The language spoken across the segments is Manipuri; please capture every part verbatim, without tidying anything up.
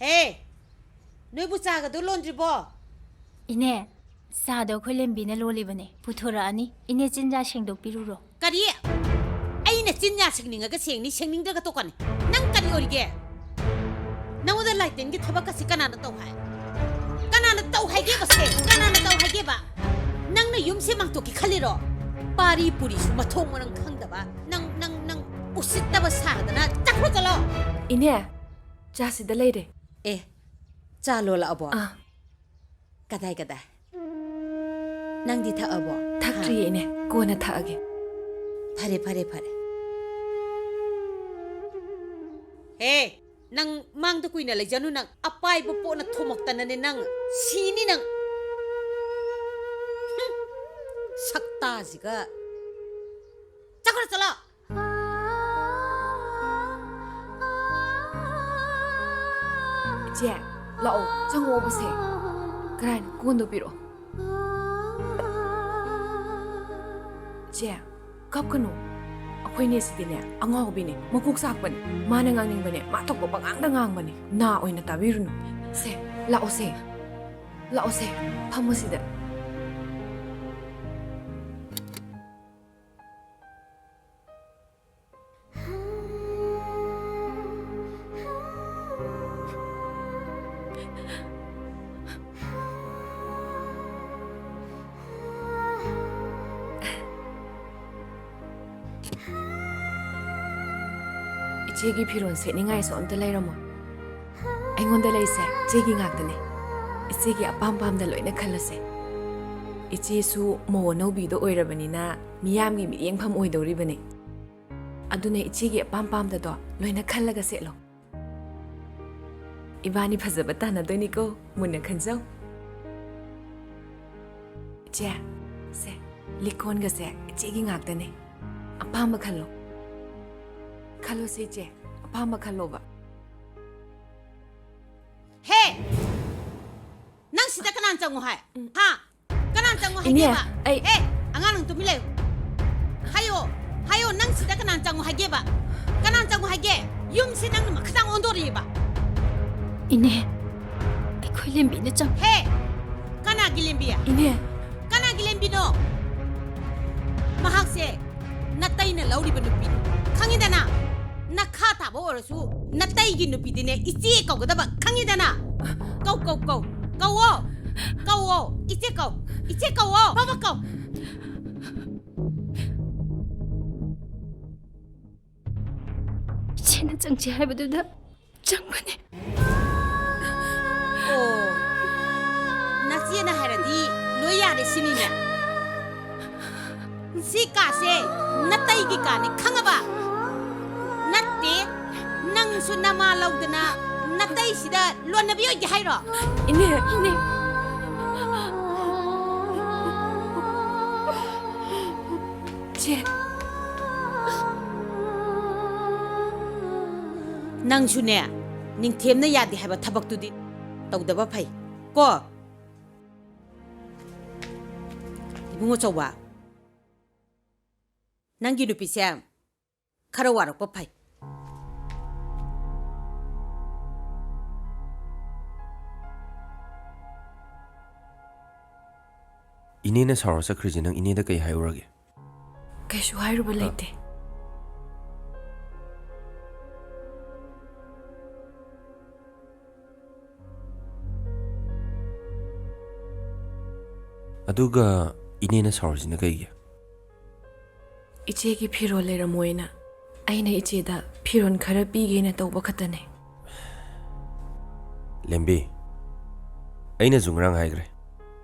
ꯍꯦ, ꯅꯣꯏꯕꯨ ꯆꯥꯒꯗꯣ ꯂꯣꯟꯗ꯭ꯔꯤꯕꯣ? ꯏꯅꯦ, ꯆꯥꯗꯣ ꯑꯩꯈꯣꯏ ꯂꯦꯝꯕꯤꯅ ꯂꯣꯜꯂꯤꯕꯅꯦ, ꯄꯨꯊꯣꯔꯛꯑꯅꯤ꯫ ꯏꯅꯦ, ꯆꯤꯟꯖꯥ ꯁꯦꯡꯗꯣꯛꯄꯤꯔꯨꯔꯣ꯫ ꯀꯔꯤ? ꯑꯩꯅ ꯆꯤꯟꯖꯥ ꯁꯦꯡꯅꯤꯡꯉꯒ ꯁꯦꯡꯅꯤ, ꯁꯦꯡꯅꯤꯡꯗ꯭ꯔꯒ ꯇꯣꯛꯀꯅꯤ꯫ ꯅꯪ ꯀꯔꯤ ꯑꯣꯏꯔꯤꯒꯦ? ꯅꯪꯉꯣꯟꯗ ꯂꯥꯏꯇꯦꯟꯒꯤ ꯊꯕꯛ ꯑꯁꯤ ꯀꯅꯥꯅ ꯇꯧ ꯍꯥꯏ? ꯀꯅꯥꯅ ꯇꯧ ꯍꯥꯏꯒꯦꯕ ꯁꯦ? ꯀꯅꯥꯅ ꯇꯧ ꯍꯥꯏꯒꯦꯕ? ꯅꯪꯅ ꯌꯨꯝꯁꯦ ꯃꯥꯡꯊꯣꯛꯀꯦ ꯈꯜꯂꯤꯔꯣ? ꯄꯥꯔꯤ ꯄꯨꯔꯤꯁꯨ ꯃꯊꯣꯡ ꯃꯔꯝ ꯈꯪꯗꯕ꯫ ꯅꯪ, ꯅꯪ, ꯅꯪ ꯎꯁꯤꯠꯇꯕ ꯁꯥꯗꯅ ꯆꯠꯈ꯭ꯔꯣ, ꯆꯠꯂꯣ꯫ ꯏꯅꯦ, ꯆꯥꯁꯤꯗ ꯂꯩꯔꯦ꯫ ꯑꯦ, ꯆꯥ ꯂꯣꯜꯂꯛꯑꯕꯣ? ꯑꯥ꯫ ꯀꯗꯥꯏ, ꯀꯗꯥꯏ? ꯅꯪꯗꯤ ꯊꯛꯑꯕꯣ? ꯊꯛꯇ꯭ꯔꯤꯌꯦ, ꯏꯅꯦ꯫ ꯀꯣꯟꯅ ꯊꯛꯑꯒꯦ꯫ ꯐꯔꯦ, ꯐꯔꯦ, ꯐꯔꯦ꯫ ꯍꯦ, ꯅꯪ ꯃꯥꯡꯗ ꯀꯨꯏꯅ ꯂꯩꯖꯅꯨ ꯅꯪ꯫ ꯑꯄꯥꯏꯕ ꯄꯣꯠꯅ ꯊꯣꯝꯃꯛꯇꯅꯅꯦ ꯅꯪ꯫ ꯁꯤꯅꯤ ꯅꯪ꯫ ꯍꯨꯝ, ꯁꯛꯇꯥꯁꯤꯒ꯫ ꯆꯠꯈ꯭ꯔꯣ, ꯆꯠꯂꯣ꯫ ꯏꯆꯦ, ꯂꯥꯛꯑꯣ, ꯆꯪꯉꯛꯑꯣꯕꯁꯦ꯫ ꯀꯔꯥꯏꯅꯣ? ꯀꯣꯟꯗꯣ ꯄꯤꯔꯛꯑꯣ꯫ ꯏꯆꯦ, ꯀꯞꯀꯅꯨ꯫ ꯑꯩꯈꯣꯏꯅꯦ ꯁꯤꯗꯤꯅꯦ, ꯑꯉꯥꯎꯕꯤꯅꯦ, ꯃꯀꯣꯛ ꯆꯥꯛꯄꯅꯦ꯫ ꯃꯥꯅ ꯉꯥꯡꯅꯤꯡꯕꯅꯦ, ꯃꯥ ꯊꯣꯛꯄ ꯄꯉꯥꯡꯗ ꯉꯥꯡꯕꯅꯦ꯫ ꯅꯥ ꯑꯣꯏꯅ ꯇꯥꯕꯤꯔꯨꯅꯨ꯫ ꯁꯦ, ꯂꯥꯛꯑꯣꯁꯦ꯫ ꯂꯥꯛꯑꯣꯁꯦ, ꯐꯝꯃꯣ ꯁꯤꯗ꯫ ꯏꯆꯦꯒꯤ ꯐꯤꯔꯣꯜ ꯁꯦꯠꯅꯤꯡꯉꯥꯏꯁꯨ ꯑꯝꯇ ꯂꯩꯔꯝꯃꯣꯏ꯫ ꯑꯩꯉꯣꯟꯗ ꯂꯩꯁꯦ ꯏꯆꯦꯒꯤ ꯉꯥꯛꯇꯅꯦ꯫ ꯏꯆꯦꯒꯤ ꯑꯄꯥꯝ ꯄꯥꯝꯗ ꯂꯣꯏꯅ ꯈꯜꯂꯁꯦ꯫ ꯏꯆꯦꯁꯨ ꯃꯧ ꯑꯅꯧꯕꯤꯗꯣ ꯑꯣꯏꯔꯕꯅꯤꯅ ꯃꯤꯌꯥꯝꯒꯤ ꯃꯤꯠꯌꯦꯡꯐꯝ ꯑꯣꯏꯗꯧꯔꯤꯕꯅꯦ꯫ ꯑꯗꯨꯅ ꯏꯆꯦꯒꯤ ꯑꯄꯥꯝ ꯄꯥꯝꯗꯗꯣ ꯂꯣꯏꯅ ꯈꯜꯂꯒ ꯁꯦꯠꯂꯣ꯫ ꯏꯕꯥꯅꯤ ꯐꯖꯕ ꯇꯥꯟꯅꯗꯣꯏꯅꯤꯀꯣ, ꯃꯨꯟꯅ ꯈꯟꯖꯧ꯫ ꯏꯆꯦ, ꯁꯦ, ꯂꯤꯛꯀꯣꯟꯒꯁꯦ ꯏꯆꯦꯒꯤ ꯉꯥꯛꯇꯅꯦ꯫ ꯑꯄꯥꯝꯕ ꯈꯜꯂꯣ꯫ ꯈꯜꯂꯣꯁꯦ ꯏꯆꯦ, ꯑꯄꯥꯝꯕ ꯈꯜꯂꯣꯕ꯫ ꯍꯦ! ꯅꯪ ꯁꯤꯗ ꯀꯅꯥꯅ ꯆꯪꯉꯣ ꯍꯥꯏ? ꯎꯝ꯫ ꯍꯥ? ꯀꯅꯥꯅ ꯆꯪꯉꯣ ꯏꯅꯦ, ꯍꯥꯏꯒꯦꯕ? ꯑꯩ ꯍꯦ! ꯑꯉꯥꯡ ꯅꯪ ꯇꯨꯃꯤꯟ ꯂꯩꯌꯨ꯫ ꯍꯥꯏꯌꯣ, ꯍꯥꯏꯌꯣ, ꯅꯪ ꯁꯤꯗ ꯀꯅꯥꯅ ꯆꯪꯉꯣ ꯍꯥꯏꯒꯦꯕ? ꯀꯅꯥꯅ ꯆꯪꯉꯣ ꯍꯥꯏꯒꯦ? ꯌꯨꯝꯁꯤ ꯅꯪꯅ ꯃꯈꯥꯇꯪ ꯑꯣꯟꯗꯣꯔꯛꯏꯕ꯫ ꯏꯅꯦ, ꯑꯩꯈꯣꯏ ꯂꯦꯝꯕꯤꯅ ꯆꯪ- ꯍꯦ! ꯀꯅꯥꯒꯤ ꯂꯦꯝꯕꯤ? ꯏꯅꯦ꯫ ꯀꯅꯥꯒꯤ ꯂꯦꯝꯕꯤꯅꯣ? ꯃꯍꯥꯛꯁꯦ ꯅꯇꯩꯅ ꯂꯧꯔꯤꯕ ꯅꯨꯄꯤꯅꯤ꯫ ꯈꯪꯉꯤꯗꯅ? ꯅꯈꯥ ꯊꯥꯕ ꯑꯣꯏꯔꯁꯨ ꯅꯇꯩꯒꯤ ꯅꯨꯄꯤꯗꯤꯅꯦ ꯏꯆꯦ ꯀꯧꯒꯗꯕ꯫ ꯈꯪꯉꯤꯗꯅ? ꯀꯧ, ꯀꯧ, ꯀꯧ꯫ ꯀꯧꯋꯣ꯫ ꯀꯧꯋꯣ꯫ ꯏꯆꯦ ꯀꯧ꯫ ꯏꯆꯦ ꯀꯧꯋꯣ꯫ ꯐꯕ ꯀꯧ꯫ ꯏꯆꯦꯅ ꯆꯪꯁꯦ ꯍꯥꯏꯕꯗꯨꯗ ꯆꯪꯕꯅꯦ꯫ ꯑꯣ, ꯅꯆꯦꯅ ꯍꯥꯏꯔꯗꯤ ꯂꯣꯏ ꯌꯥꯔꯦ ꯁꯤꯅꯤꯅꯦ? ꯁꯤ ꯀꯥꯁꯦ ꯅꯇꯩꯒꯤ ꯀꯥꯅꯤ ꯈꯪꯉꯕ? ꯅꯠꯇꯦ, ꯅꯪꯁꯨ ꯅꯃꯥ ꯂꯧꯗꯅ ꯅꯇꯩꯁꯤꯗ ꯂꯣꯟꯅꯕꯤ ꯑꯣꯏꯒꯦ ꯍꯥꯏꯔꯣ? ꯏꯅꯦ, ꯏꯅꯦ꯫ ꯆꯦ꯫ ꯅꯪꯁꯨꯅꯦ, ꯅꯤꯡꯊꯦꯝꯅ ꯌꯥꯗꯦ ꯍꯥꯏꯕ ꯊꯕꯛꯇꯨꯗꯤ ꯇꯧꯗꯕ ꯐꯩ ꯀꯣ꯫ ꯏꯕꯨꯡꯉꯣ ꯆꯧꯕ, ꯅꯪꯒꯤ ꯅꯨꯄꯤꯁꯦ ꯈꯔ ꯋꯥꯔꯛꯄ ꯐꯩ꯫ ꯏꯅꯦꯅ ꯁꯥꯎꯔ ꯆꯠꯈ꯭ꯔꯤꯁꯦ ꯅꯪ ꯏꯅꯦꯗ ꯀꯩ ꯍꯥꯏꯔꯨꯔꯒꯦ? ꯀꯩꯁꯨ ꯍꯥꯏꯔꯨꯕ ꯂꯩꯇꯦ꯫ ꯑꯗꯨꯒ ꯏꯅꯦꯅ ꯁꯥꯎꯔꯤꯁꯤꯅ ꯀꯩꯒꯤ? ꯏꯆꯦꯒꯤ ꯐꯤꯔꯣꯜ ꯂꯩꯔꯝꯃꯣꯏꯅ ꯑꯩꯅ ꯏꯆꯦꯗ ꯐꯤꯔꯣꯜ ꯈꯔ ꯄꯤꯒꯦꯅ ꯇꯧꯕ ꯈꯛꯇꯅꯦ꯫ ꯂꯦꯝꯕꯤ, ꯑꯩꯅꯁꯨ ꯉꯔꯥꯡ ꯍꯥꯏꯈ꯭ꯔꯦ,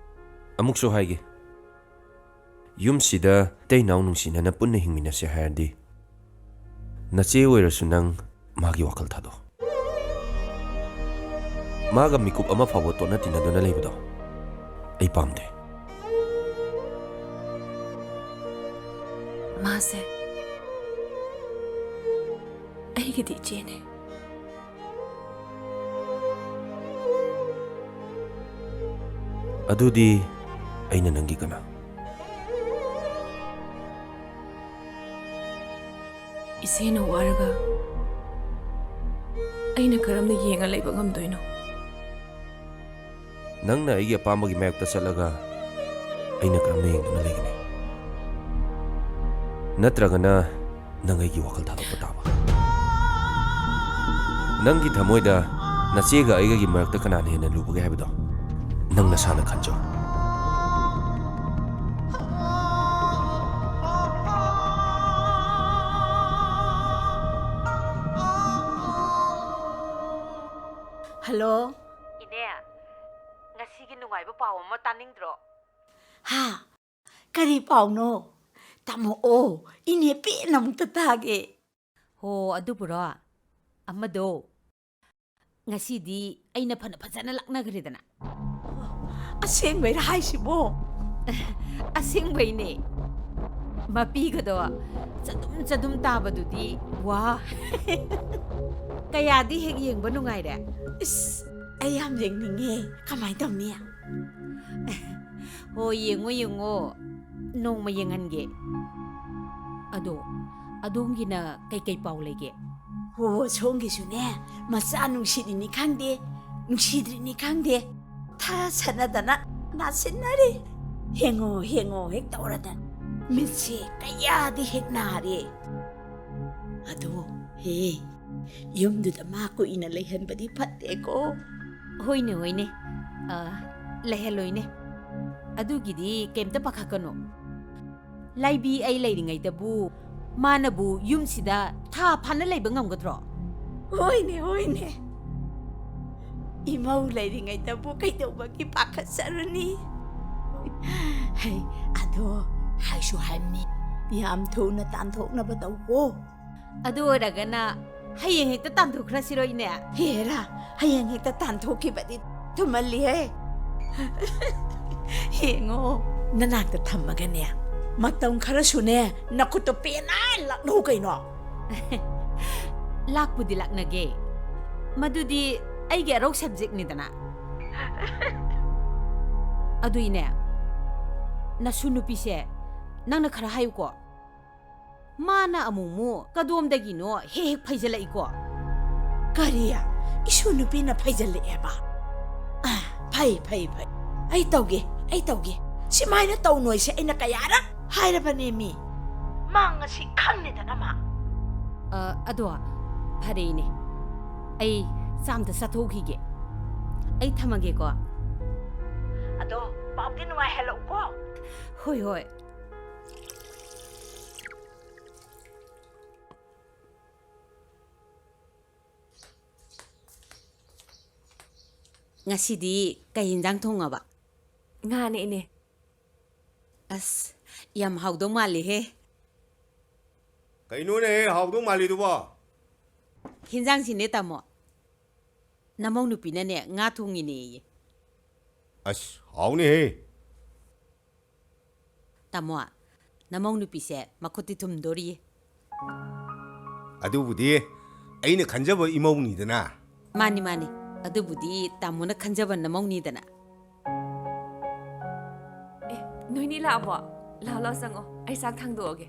ꯑꯃꯨꯛꯁꯨ ꯍꯥꯏꯒꯦ, ꯌꯨꯝꯁꯤꯗ ꯏꯇꯩ ꯏꯅꯥꯎ ꯅꯨꯡꯁꯤꯅꯅ ꯄꯨꯟꯅ ꯍꯤꯡꯃꯤꯟꯅꯁꯦ ꯍꯥꯏꯔꯗꯤ ꯅꯆꯦ ꯑꯣꯏꯔꯁꯨ ꯅꯪ ꯃꯥꯒꯤ ꯋꯥꯈꯜ ꯊꯥꯗꯣꯛꯑꯣ꯫ ꯃꯥꯒ ꯃꯤꯀꯨꯞ ꯑꯃ ꯐꯥꯎꯕ ꯇꯣꯠꯅ ꯇꯤꯟꯅꯗꯨꯅ ꯂꯩꯕꯗꯣ ꯑꯩ ꯄꯥꯝꯗꯦ꯫ ꯃꯥꯁꯦ ꯑꯩꯒꯤꯗꯤ ꯏꯆꯦꯅꯦ꯫ ꯑꯗꯨꯗꯤ ꯑꯩꯅ ꯅꯪꯒꯤ ꯀꯅꯥ? ꯏꯆꯦꯅ ꯋꯥꯔꯒ ꯑꯩꯅ ꯀꯔꯝꯅ ꯌꯦꯡꯉ ꯂꯩꯕ ꯉꯝꯗꯣꯏꯅꯣ? ꯅꯪꯅ ꯑꯩꯒꯤ ꯑꯄꯥꯝꯕꯒꯤ ꯃꯥꯌꯣꯛꯇ ꯆꯠꯂꯒ ꯑꯩꯅ ꯀꯔꯝꯅ ꯌꯦꯡꯗꯨꯅ ꯂꯩꯒꯅꯤ? ꯅꯠꯇ꯭ꯔꯒꯅ ꯅꯪ ꯑꯩꯒꯤ ꯋꯥꯈꯜ ꯊꯥꯗꯣꯛꯄ ꯇꯥꯕ? ꯅꯪꯒꯤ ꯊꯃꯣꯏꯗ ꯅꯆꯦꯒ ꯑꯩꯒꯒꯤ ꯃꯔꯛꯇ ꯀꯅꯥꯅ ꯍꯦꯟꯅ ꯂꯨꯕꯒꯦ ꯍꯥꯏꯕꯗꯣ ꯅꯪ ꯅꯁꯥꯅ ꯈꯟꯖꯧ꯫ ꯍꯜꯂꯣ꯫ ꯏꯅꯦ, ꯉꯁꯤꯒꯤ ꯅꯨꯡꯉꯥꯏꯕ ꯄꯥꯎ ꯑꯃ ꯇꯥꯅꯤꯡꯗ꯭ꯔꯣ? ꯍꯥ? ꯀꯔꯤ ꯄꯥꯎꯅꯣ? ꯇꯝꯃꯛꯑꯣ, ꯏꯅꯦ ꯄꯦꯟꯅ ꯑꯃꯨꯛꯇ ꯇꯥꯒꯦ꯫ ꯍꯣ, ꯑꯗꯨꯕꯨꯔꯣ? ꯑꯃꯗꯣ, ꯉꯁꯤꯗꯤ ꯑꯩꯅ ꯐꯅ ꯐꯖꯅ ꯂꯥꯛꯅꯈ꯭ꯔꯦꯗꯅ꯫ ꯑꯁꯦꯡꯕꯩꯔꯥ ꯍꯥꯏꯁꯤꯕꯣ? ꯑꯁꯦꯡꯕꯩꯅꯦ꯫ ꯃꯄꯤꯒꯗꯣ ꯆꯗꯨꯝ ꯆꯗꯨꯝ ꯇꯥꯕꯗꯨꯗꯤ, ꯋꯥ꯫ ꯀꯌꯥꯗꯤ ꯍꯦꯛ ꯌꯦꯡꯕ ꯅꯨꯡꯉꯥꯏꯔꯦ꯫ ꯏꯁ, ꯑꯩ ꯌꯥꯝ ꯌꯦꯡꯅꯤꯡꯉꯦ꯫ ꯀꯃꯥꯏꯅ ꯇꯧꯅꯤ? ꯍꯣ, ꯌꯦꯡꯉꯣ, ꯌꯦꯡꯉꯣ꯫ ꯅꯣꯡꯃ ꯌꯦꯡꯍꯟꯒꯦ꯫ ꯑꯗꯣ, ꯑꯗꯣꯝꯒꯤꯅ ꯀꯩꯀꯩ ꯄꯥꯎ ꯂꯩꯒꯦ? ꯍꯣ, ꯁꯣꯝꯒꯤꯁꯨꯅꯦ, ꯃꯆꯥ ꯅꯨꯡꯁꯤꯔꯤꯅꯤ ꯈꯪꯗꯦ, ꯅꯨꯡꯁꯤꯗ꯭ꯔꯤꯅꯤ ꯈꯪꯗꯦ, ꯊꯥꯁꯟꯅꯗꯅ ꯅꯥꯁꯤꯟꯅꯔꯤ꯫ ꯍꯦꯡꯉꯣ, ꯍꯦꯡꯉꯣ ꯍꯦꯛ ꯇꯧꯔꯗꯅ ꯃꯤꯠꯁꯦ ꯀꯌꯥꯗꯤ ꯍꯦꯛ ꯅꯥꯔꯦ꯫ ꯑꯗꯣ, ꯍꯦ, ꯌꯨꯝꯗꯨꯗ ꯃꯥ ꯀꯨꯏꯅ ꯂꯩꯍꯟꯕꯗꯤ ꯐꯠꯇꯦꯀꯣ꯫ ꯍꯣꯏꯅꯦ, ꯍꯣꯏꯅꯦ꯫ ꯑ, ꯂꯩꯍꯜꯂꯣꯏꯅꯦ꯫ ꯑꯗꯨꯒꯤꯗꯤ ꯀꯩꯝꯇ ꯄꯥꯈꯠꯀꯅꯨ꯫ ꯂꯥꯏꯕꯤ ꯑꯩ ꯂꯩꯔꯤꯉꯩꯗꯕꯨ ꯃꯥꯅꯕꯨ ꯌꯨꯝꯁꯤꯗ ꯊꯥ ꯐꯥꯅ ꯂꯩꯕ ꯉꯝꯒꯗ꯭ꯔꯣ? ꯍꯣꯏꯅꯦ, ꯍꯣꯏꯅꯦ꯫ ꯏꯃꯧ ꯂꯩꯔꯤꯉꯩꯗꯕꯨ ꯀꯩꯗꯧꯕꯒꯤ ꯄꯥꯈꯠꯆꯔꯨꯅꯤ? ꯍꯩ, ꯑꯗꯣ ꯍꯥꯏꯁꯨ ꯍꯥꯏꯕꯅꯤ, ꯌꯥꯝ ꯊꯨꯅ ꯇꯥꯟꯊꯣꯛꯅꯕ ꯇꯧꯋꯣ꯫ ꯑꯗꯨ ꯑꯣꯏꯔꯒꯅ ꯍꯌꯦꯡ ꯍꯦꯛꯇ ꯇꯥꯟꯊꯣꯛꯈ꯭ꯔꯁꯤꯔꯣ, ꯏꯅꯦ? ꯍꯦꯔꯥ, ꯍꯌꯦꯡ ꯍꯦꯛꯇ ꯇꯥꯟꯊꯣꯛꯈꯤꯕꯗꯤ ꯊꯨꯃꯜꯂꯤꯍꯦ꯫ ꯌꯦꯡꯉꯣ, ꯅꯅꯥꯛꯇ ꯊꯝꯃꯒꯅꯦ, ꯃꯇꯝ ꯈꯔꯁꯨꯅꯦ, ꯅꯈꯨꯠꯇꯣ ꯄꯦꯟꯅ ꯂꯥꯛꯅꯧ ꯀꯩꯅꯣ꯫ ꯂꯥꯛꯄꯨꯗꯤ ꯂꯥꯛꯅꯒꯦ꯫ ꯃꯗꯨꯗꯤ ꯑꯩꯒꯤ ꯑꯔꯧ subjectꯅꯤꯗꯅ꯫ ꯑꯗꯨ ꯏꯅꯦ, ꯅꯁꯨ ꯅꯨꯄꯤꯁꯦ ꯅꯪꯅ ꯈꯔ ꯍꯥꯏꯌꯨꯀꯣ꯫ ꯃꯥꯅ ꯑꯃꯨꯛꯃꯨꯛ ꯀꯗꯣꯝꯗꯒꯤꯅꯣ ꯍꯦꯛ ꯍꯦꯛ ꯐꯩꯖꯜꯂꯛꯏꯀꯣ꯫ ꯀꯔꯤ? ꯏꯁꯨ ꯅꯨꯄꯤꯅ ꯐꯩꯖꯜꯂꯛꯑꯦꯕ? ꯑ, ꯐꯩ, ꯐꯩ, ꯐꯩ꯫ ꯑꯩ ꯇꯧꯒꯦ, ꯑꯩ ꯇꯧꯒꯦ꯫ ꯁꯤꯃꯥꯏꯅ ꯇꯧꯅꯣꯏꯁꯦ ꯑꯩꯅ ꯀꯌꯥꯔꯛ ꯍꯥꯏꯔꯕꯅꯦ ꯃꯤ꯫ ꯃꯥ ꯉꯁꯤ ꯈꯪꯅꯤꯗꯅ ꯃꯥ꯫ ꯑ, ꯑꯗꯣ ꯐꯔꯦ ꯏꯅꯦ꯫ ꯑꯩ ꯆꯥꯝꯗ ꯆꯠꯊꯣꯛꯈꯤꯒꯦ꯫ ꯑꯩ ꯊꯝꯃꯒꯦꯀꯣ꯫ ꯑꯗꯣ ꯄꯥꯎꯗꯤ ꯅꯨꯡꯉꯥꯏꯍꯜꯂꯛꯎꯀꯣ꯫ ꯍꯣꯏ, ꯍꯣꯏ꯫ ꯉꯁꯤꯗꯤ ꯀꯩ ꯍꯤꯟꯖꯥꯡ ꯊꯣꯡꯉꯕ? ꯉꯥꯅꯦ, ꯏꯅꯦ꯫ ꯑꯁ, ꯌꯥꯝ ꯍꯥꯎꯗꯧ ꯃꯥꯜꯂꯤꯍꯦ꯫ ꯀꯩꯅꯣꯅꯦꯍꯦ, ꯍꯥꯎꯗꯧ ꯃꯥꯜꯂꯤꯗꯨꯕꯣ? ꯍꯤꯟꯖꯥꯡꯁꯤꯅꯦ, ꯇꯥꯃꯣ꯫ ꯅꯃꯧ ꯅꯨꯄꯤꯅꯅꯦ, ꯉꯥ ꯊꯣꯡꯉꯤꯅꯦꯌꯦ꯫ ꯑꯁ, ꯍꯥꯎꯅꯤꯍꯦ꯫ ꯇꯥꯃꯣ, ꯅꯃꯧ ꯅꯨꯄꯤꯁꯦ ꯃꯈꯨꯠꯇꯤ ꯊꯨꯝꯗꯣꯔꯤꯌꯦ꯫ ꯑꯗꯨꯕꯨꯗꯤ ꯑꯩꯅ ꯈꯟꯖꯕ ꯏꯃꯧꯅꯤꯗꯅ꯫ ꯃꯥꯅꯤ, ꯃꯥꯅꯤ꯫ ꯑꯗꯨꯕꯨꯗꯤ ꯇꯥꯃꯣꯅ ꯈꯟꯖꯕ ꯅꯃꯧꯅꯤꯗꯅ꯫ ꯑꯦ, ꯅꯣꯏꯅꯤ ꯂꯥꯛꯑꯕꯣ? ꯂꯥꯛꯑꯣ, ꯂꯥꯛꯑꯣ, ꯆꯪꯉꯣ꯫ ꯑꯩ ꯆꯥꯛ ꯊꯥꯡꯗꯣꯛꯑꯒꯦ꯫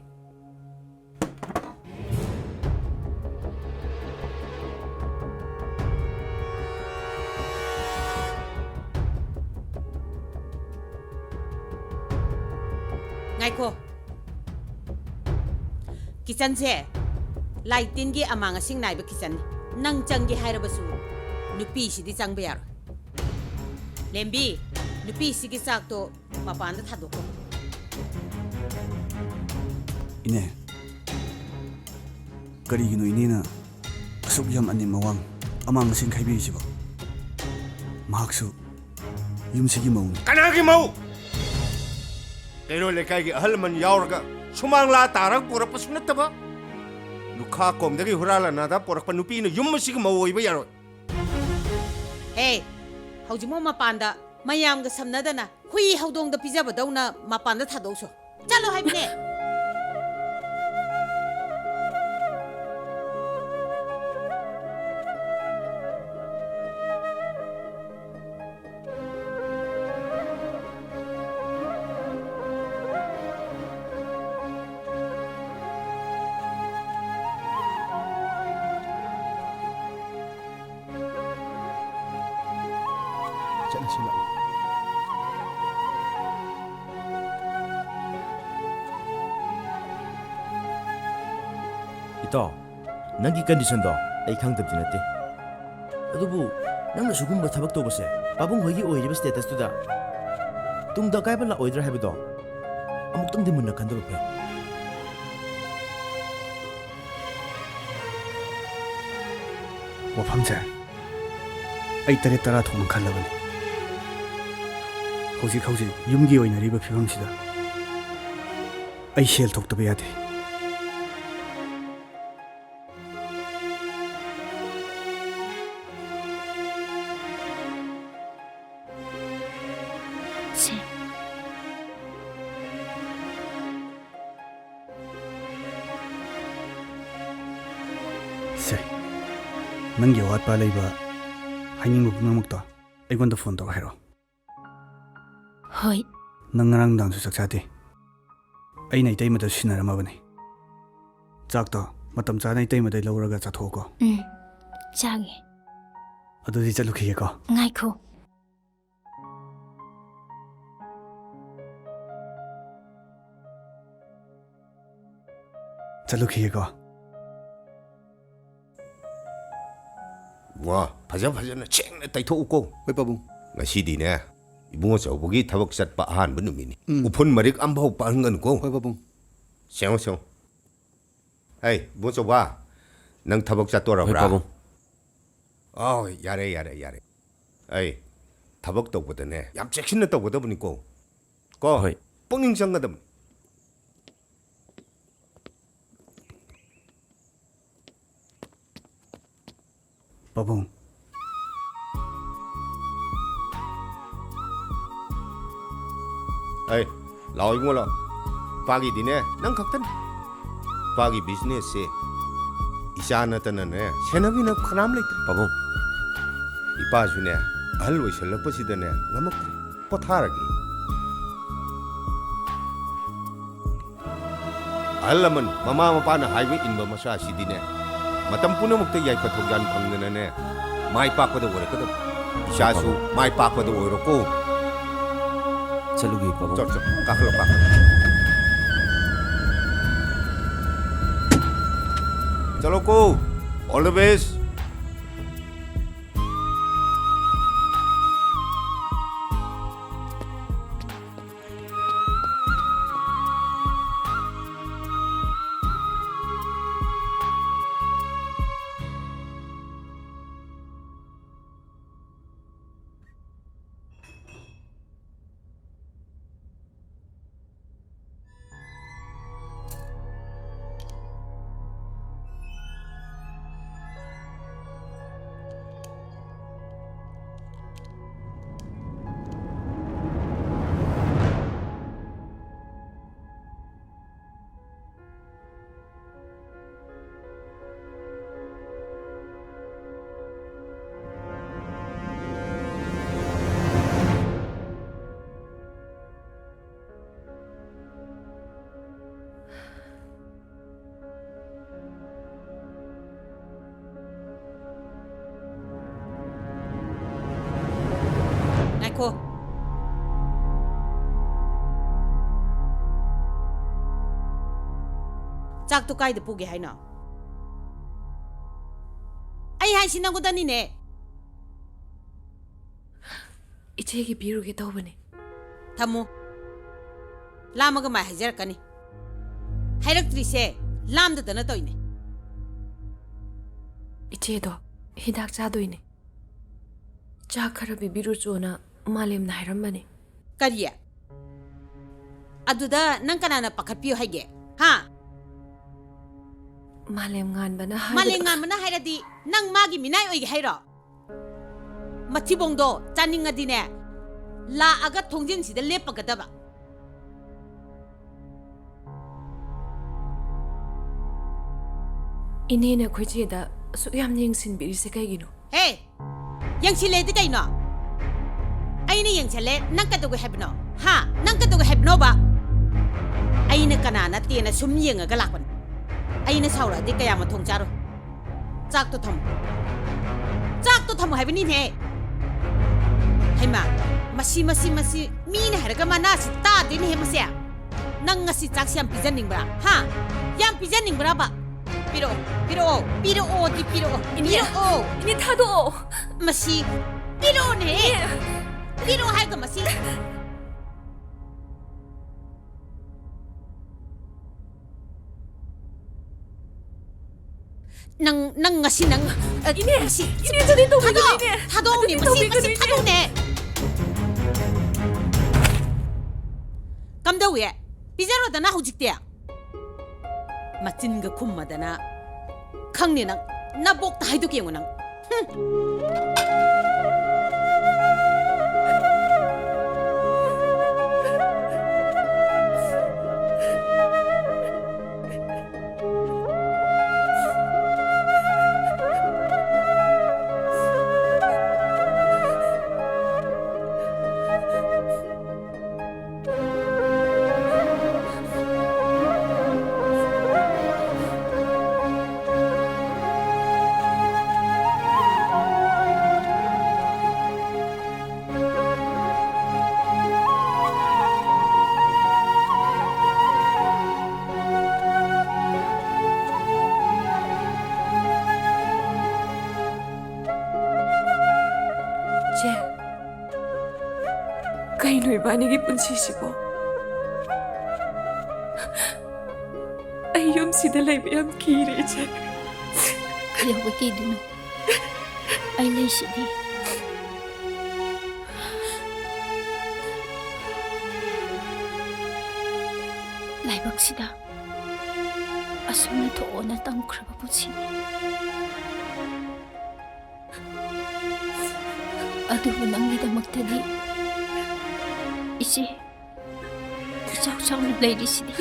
ꯉꯥꯏꯈꯣ꯫ ꯀꯤꯆꯟꯁꯦ ꯂꯥꯏ ꯇꯤꯟꯒꯤ ꯑꯃꯥꯡ ꯑꯁꯤꯡ ꯅꯥꯏꯕ ꯀꯤꯆꯟꯅꯤ꯫ ꯅꯪ ꯆꯪꯒꯦ ꯍꯥꯏꯔꯕꯁꯨ ꯅꯨꯄꯤꯁꯤꯗꯤ ꯆꯪꯕ ꯌꯥꯔꯣꯏ꯫ ꯂꯦꯝꯕꯤ, ꯅꯨꯄꯤꯁꯤꯒꯤ ꯆꯥꯛꯇꯣ ꯃꯄꯥꯟꯗ ꯊꯥꯗꯣꯛꯈꯣ꯫ ꯏꯅꯦ, ꯀꯔꯤꯒꯤꯅꯣ ꯏꯅꯦꯅ ꯑꯁꯨꯛ ꯌꯥꯝ ꯑꯅꯦꯝ ꯑꯋꯥꯡ ꯑꯃꯥꯡ ꯑꯁꯤꯡ ꯈꯥꯏꯕꯤꯔꯤꯁꯤꯕꯣ? ꯃꯍꯥꯛꯁꯨ ꯌꯨꯝꯁꯤꯒꯤ ꯃꯧꯅꯤ꯫ ꯀꯅꯥꯒꯤ ꯃꯧ? ꯀꯩꯔꯣꯜ ꯂꯩꯀꯥꯏꯒꯤ ꯑꯍꯜ ꯂꯃꯟ ꯌꯥꯎꯔꯒ ꯁꯨꯃꯥꯡ ꯂꯥ ꯇꯥꯔꯒ ꯄꯨꯔꯛꯄꯁꯨ ꯅꯠꯇꯕ, ꯂꯨꯈꯥ ꯀꯣꯝꯗꯒꯤ ꯍꯨꯔꯥꯜꯂ ꯅꯥꯗ ꯄꯨꯔꯛꯄ ꯅꯨꯄꯤꯅ ꯌꯨꯝ ꯑꯁꯤꯒꯤ ꯃꯧ ꯑꯣꯏꯕ ꯌꯥꯔꯣꯏ꯫ ꯍꯦ, ꯍꯧꯖꯤꯛꯃꯛ ꯃꯄꯥꯟꯗ ꯃꯌꯥꯝꯒ ꯁꯝꯅꯗꯅ ꯍꯨꯏ ꯍꯧꯗꯣꯡꯗ ꯄꯤꯖꯕꯗꯧꯅ ꯃꯄꯥꯟꯗ ꯊꯥꯗꯣꯛꯎꯁꯣ꯫ ꯆꯠꯂꯣ ꯍꯥꯏꯕꯅꯦ꯫ ꯁꯤ ꯂꯥꯛꯑꯣ꯫ ꯏꯇꯥꯎ, ꯅꯪꯒꯤ conditionꯗꯣ ꯑꯩ ꯈꯪꯗꯕꯗꯤ ꯅꯠꯇꯦ꯫ ꯑꯗꯨꯕꯨ ꯅꯪꯅ ꯁꯤꯒꯨꯝꯕ ꯊꯕꯛ ꯇꯧꯕꯁꯦ ꯄꯥꯕꯨꯡ ꯍꯣꯏꯒꯤ ꯑꯣꯏꯔꯤꯕ statusꯇꯨꯗ ꯇꯨꯡꯗ ꯑꯀꯥꯏꯕ ꯂꯥꯛꯑꯣꯏꯗ꯭ꯔꯥ ꯍꯥꯏꯕꯗꯣ ꯑꯃꯨꯛꯇꯪꯗꯤ ꯃꯨꯟꯅ ꯈꯟꯗꯕ ꯐꯩ꯫ ꯋꯥꯐꯝꯁꯦ ꯑꯩ ꯇꯔꯦꯠ ꯇꯔꯥ ꯊꯣꯛꯅ ꯈꯜꯂꯕꯅꯤ꯫ ꯍꯧꯖꯤꯛ ꯍꯧꯖꯤꯛ ꯌꯨꯝꯒꯤ ꯑꯣꯏꯅꯔꯤꯕ ꯐꯤꯕꯝꯁꯤꯗ ꯑꯩ ꯁꯦꯜ ꯊꯣꯛꯇꯕ ꯌꯥꯗꯦ꯫ ꯁꯦ꯫ ꯁꯦ, ꯅꯪꯒꯤ ꯑꯋꯥꯠꯄ ꯂꯩꯕ, ꯍꯥꯏꯅꯤꯡꯕ ꯄꯨꯝꯅꯃꯛꯇꯣ ꯑꯩꯉꯣꯟꯗ phone ꯇꯧꯔꯒ ꯍꯥꯏꯔꯛꯑꯣ꯫ ꯍꯣꯏ꯫ ꯅꯪ ꯉꯔꯥꯡ ꯅꯨꯡꯗꯥꯡꯁꯨ ꯆꯥꯛ ꯆꯥꯗꯦ꯫ ꯑꯩꯅ ꯏꯇꯩꯃꯗ ꯁꯤꯟꯅꯔꯝꯃꯕꯅꯤ꯫ ꯆꯥꯛꯇꯣ ꯃꯇꯝ ꯆꯥꯅ ꯏꯇꯩꯃꯗꯩ ꯂꯧꯔꯒ ꯆꯥꯊꯣꯛꯑꯣꯀꯣ꯫ ꯎꯝ, ꯆꯥꯒꯦ꯫ ꯑꯗꯨꯗꯤ ꯆꯠꯂꯨꯈꯤꯒꯦꯀꯣ꯫ ꯉꯥꯏꯈꯣ꯫ ꯆꯠꯂꯨꯈꯤꯒꯦꯀꯣ꯫ ꯋꯥ, ꯐꯖ ꯐꯖꯅ ꯁꯦꯡꯅ ꯇꯩꯊꯣꯛꯎꯀꯣ꯫ ꯍꯣꯏ, ꯄꯥꯕꯨꯡ꯫ ꯉꯁꯤꯗꯤꯅꯦ, ꯏꯕꯨꯡꯉꯣ ꯆꯧꯕꯒꯤ ꯊꯕꯛ ꯆꯠꯄ ꯑꯍꯥꯟꯕ ꯅꯨꯃꯤꯠꯅꯤ꯫ ꯎꯝ꯫ ꯎꯐꯨꯟ ꯃꯔꯤꯛ ꯑꯝꯐꯥꯎ ꯄꯥꯟꯒꯅꯨꯀꯣ꯫ ꯍꯣꯏ, ꯄꯥꯕꯨꯡ꯫ ꯁꯦꯡꯉꯣ, ꯁꯦꯡꯉꯣ꯫ ꯍꯩ, ꯏꯕꯨꯡꯉꯣ ꯆꯧꯕ, ꯅꯪ ꯊꯕꯛ ꯆꯠꯇꯣꯔꯕ꯭ꯔꯥ? ꯍꯣꯏ, ꯄꯥꯕꯨꯡ꯫ ꯑꯥꯎ, ꯌꯥꯔꯦ, ꯌꯥꯔꯦ, ꯌꯥꯔꯦ꯫ ꯑꯩ ꯊꯕꯛ ꯇꯧꯕꯗꯅꯦ, ꯌꯥꯝ ꯆꯦꯛꯁꯤꯟꯅ ꯇꯧꯒꯗꯕꯅꯤꯀꯣ꯫ ꯀꯣ? ꯍꯣꯏ꯫ ꯄꯨꯛꯅꯤꯡ ꯆꯪꯒꯗꯕꯅꯤ꯫ ꯄꯥꯕꯨꯡ꯫ ꯑꯩ, ꯂꯥꯛꯑꯣ ꯏꯕꯨꯡꯉꯣ, ꯂꯥꯛꯑꯣ꯫ ꯏꯄꯥꯒꯤꯗꯤꯅꯦ, ꯅꯪ ꯈꯛꯇꯅꯤ꯫ ꯏꯄꯥꯒꯤ businessꯁꯦ ꯏꯆꯥ ꯅꯠꯇꯅꯅꯦ, ꯁꯦꯟꯅꯕꯤꯅꯕ ꯀꯅꯥꯝ ꯂꯩꯇ꯭ꯔꯦ꯫ ꯄꯥꯕꯨꯡ꯫ ꯏꯄꯥꯁꯨꯅꯦ, ꯑꯍꯜ ꯑꯣꯏꯁꯜꯂꯛꯄꯁꯤꯗꯅꯦ, ꯉꯝꯃꯛꯇ꯭ꯔꯦ꯫ ꯄꯣꯊꯥꯔꯒꯦ꯫ ꯑꯍꯜ ꯂꯃꯟ, ꯃꯃꯥ ꯃꯄꯥꯅ ꯍꯥꯏꯕ ꯏꯟꯕ ꯃꯆꯥꯁꯤꯗꯤꯅꯦ, ꯃꯇꯝ ꯄꯨꯝꯅꯃꯛꯇ ꯌꯥꯏꯐ ꯊꯧꯖꯥꯜ ꯐꯪꯗꯅꯅꯦ, ꯃꯥꯏ ꯄꯥꯛꯄꯗ ꯑꯣꯏꯔꯛꯀꯗꯕ꯫ ꯏꯆꯥꯁꯨ ꯃꯥꯏ ꯄꯥꯛꯄꯗ ꯑꯣꯏꯔꯣꯀꯣ꯫ ꯆꯠꯂꯨꯒꯦ, ꯄꯥꯕꯨꯡ꯫ ꯆꯠ, ꯆꯠ, ꯀꯥꯈꯠꯂꯣ, ꯀꯥꯈꯠꯂꯣ꯫ ꯆꯠꯂꯣꯀꯣ꯫ All the best꯫ ꯉꯥꯏꯈꯣ꯫ ꯆꯥꯛꯇꯣ ꯀꯥꯏꯗ ꯄꯨꯒꯦ ꯍꯥꯏꯅꯣ? ꯑꯩ ꯍꯥꯏꯁꯤ ꯅꯪꯉꯣꯟꯗꯅꯤꯅꯦ꯫ ꯏꯆꯦꯒꯤ ꯄꯤꯔꯨꯒꯦ ꯇꯧꯕꯅꯦ꯫ ꯊꯝꯃꯣ꯫ ꯂꯥꯝꯃꯒ ꯃꯥꯏ ꯍꯥꯏꯖꯔꯛꯀꯅꯤ꯫ ꯍꯥꯏꯔꯛꯇ꯭ꯔꯤꯁꯦ ꯂꯥꯝꯗꯗꯅ ꯇꯧꯏꯅꯦ꯫ ꯏꯆꯦꯗꯣ ꯍꯤꯗꯥꯛ ꯆꯥꯗꯣꯏꯅꯦ꯫ ꯆꯥꯛ ꯈꯔ ꯄꯤꯕꯤꯔꯨꯆꯣꯅ ꯃꯥꯂꯦꯝꯅ ꯍꯥꯏꯔꯝꯕꯅꯦ꯫ ꯀꯔꯤ? ꯑꯗꯨꯗ ꯅꯪ ꯀꯅꯥꯅ ꯄꯥꯈꯠꯄꯤꯌꯨ ꯍꯥꯏꯒꯦ? ꯍꯥ? ꯃꯥꯂꯦꯝ ꯉꯥꯟꯕꯅ ꯍꯥꯏꯕꯗ ꯃꯥꯂꯦꯝ ꯉꯥꯟꯕꯅ ꯍꯥꯏꯔꯗꯤ ꯅꯪ ꯃꯥꯒꯤ ꯃꯤꯅꯥꯏ ꯑꯣꯏꯒꯦ ꯍꯥꯏꯔꯣ? ꯃꯊꯤꯕꯣꯡꯗꯣ ꯆꯥꯅꯤꯡꯉꯗꯤꯅꯦ, ꯂꯥꯛꯑꯒ ꯊꯣꯡꯖꯤꯟꯁꯤꯗ ꯂꯦꯞꯄꯒꯗꯕ꯫ ꯏꯅꯦꯅ ꯑꯩꯈꯣꯏ ꯆꯦꯗ ꯑꯁꯨꯛ ꯌꯥꯝꯅ ꯌꯦꯡꯁꯤꯟꯕꯤꯔꯤꯁꯦ ꯀꯩꯒꯤꯅꯣ? ꯍꯦ! ꯌꯦꯡꯁꯤꯜꯂꯦꯗꯤ ꯀꯩꯅꯣ? ꯑꯩꯅ ꯌꯦꯡꯁꯤꯜꯂꯦ, ꯅꯪ ꯀꯩꯗꯧꯒꯦ ꯍꯥꯏꯕꯅꯣ? ꯍꯥ? ꯅꯪ ꯀꯩꯗꯧꯒꯦ ꯍꯥꯏꯕꯅꯣꯕ? ꯑꯩꯅ ꯀꯅꯥ ꯅꯠꯇꯦꯅ ꯁꯨꯝ ꯌꯦꯡꯉꯒ ꯂꯥꯛꯄꯅꯦ꯫ ꯑꯩꯅ ꯁꯥꯎꯔꯛꯑꯗꯤ ꯀꯌꯥ ꯃꯊꯣꯡ ꯆꯥꯔꯣꯏ꯫ ꯆꯥꯛꯇꯣ ꯊꯝꯃꯨ꯫ ꯆꯥꯛꯇꯣ ꯊꯝꯃꯨ ꯍꯥꯏꯕꯅꯤꯅꯦ꯫ ꯍꯩꯃꯥ, ꯃꯁꯤ, ꯃꯁꯤ, ꯃꯁꯤ, ꯃꯤꯅ ꯍꯥꯏꯔꯒ ꯃꯅꯥꯁꯤ ꯇꯥꯗꯦꯅꯦꯍꯦ ꯃꯁꯦ꯫ ꯅꯪ ꯉꯁꯤ ꯆꯥꯛꯁꯤ ꯌꯥꯝ ꯄꯤꯖꯅꯤꯡꯕ꯭ꯔꯥ? ꯍꯥ? ꯌꯥꯝ ꯄꯤꯖꯅꯤꯡꯕ꯭ꯔꯥꯕ? ꯄꯤꯔꯛꯑꯣ, ꯄꯤꯔꯛꯑꯣ, ꯄꯤꯔꯛꯑꯣꯗꯤ ꯄꯤꯔꯛꯑꯣ, ꯏꯅꯦ! ꯄꯤꯔꯛꯑꯣ꯫ ꯏꯅꯦ, ꯊꯥꯗꯣꯛꯑꯣ! ꯃꯁꯤ ꯄꯤꯔꯛꯑꯣꯅꯦꯍꯦ! ꯏꯅꯦ! ꯄꯤꯔꯛꯑꯣ ꯍꯥꯏꯔꯒ ꯃꯁꯤ꯫ ꯅꯪ, ꯅꯪ ꯉꯁꯤ ꯅꯪ, ꯑ, ꯏꯅꯦ! ꯉꯁꯤ ꯏꯅꯦ, ꯑꯗꯨꯗꯤ ꯇꯧꯕꯤꯒꯅꯨ, ꯊꯥꯗꯣꯛꯑꯣ! ꯏꯅꯦ! ꯊꯥꯗꯣꯛꯑꯣꯅꯦ, ꯑꯗꯨꯗꯤ ꯃꯁꯤ, ꯇꯧꯕꯤꯒꯅꯨ, ꯃꯁꯤ ꯏꯅꯦ! ꯊꯥꯗꯣꯛꯑꯣꯅꯦ! ꯀꯝꯗꯧꯏ? ꯄꯤꯖꯔꯣꯗꯅ ꯍꯧꯖꯤꯛꯇꯤ꯫ ꯃꯆꯤꯟꯒ ꯈꯨꯝꯃꯗꯅ꯫ ꯈꯪꯅꯤ ꯅꯪ꯫ ꯅꯕꯣꯛꯇ ꯍꯥꯏꯗꯣꯛꯀꯦ ꯌꯦꯡꯉꯨ ꯅꯪ꯫ ꯍꯨꯝ꯫ ꯆꯦ, ꯀꯩꯅꯣ ꯏꯕꯥꯅꯤꯒꯤ ꯄꯨꯟꯁꯤꯁꯤꯕꯣ? ꯑꯩ ꯌꯨꯝꯁꯤꯗ ꯂꯩꯕ ꯌꯥꯝ ꯀꯤꯔꯦ, ꯏꯆꯦ꯫ ꯀꯩꯗꯧꯕ ꯀꯤꯗꯣꯏꯅꯣ? ꯑꯩ ꯂꯩꯁꯤꯗꯤ꯫ ꯂꯥꯏꯕꯛꯁꯤꯗ ꯑꯁꯨꯝꯅ ꯊꯣꯛꯑꯣꯅ ꯇꯝꯈ꯭ꯔꯕ ꯄꯨꯟꯁꯤꯅꯤ꯫ ꯑꯗꯨꯕꯨ ꯅꯪꯒꯤꯗꯃꯛꯇꯗꯤ ꯏꯆꯦ ꯏꯆꯥꯎ ꯆꯥꯎꯅ ꯂꯩꯔꯤꯁꯤꯗꯤ꯫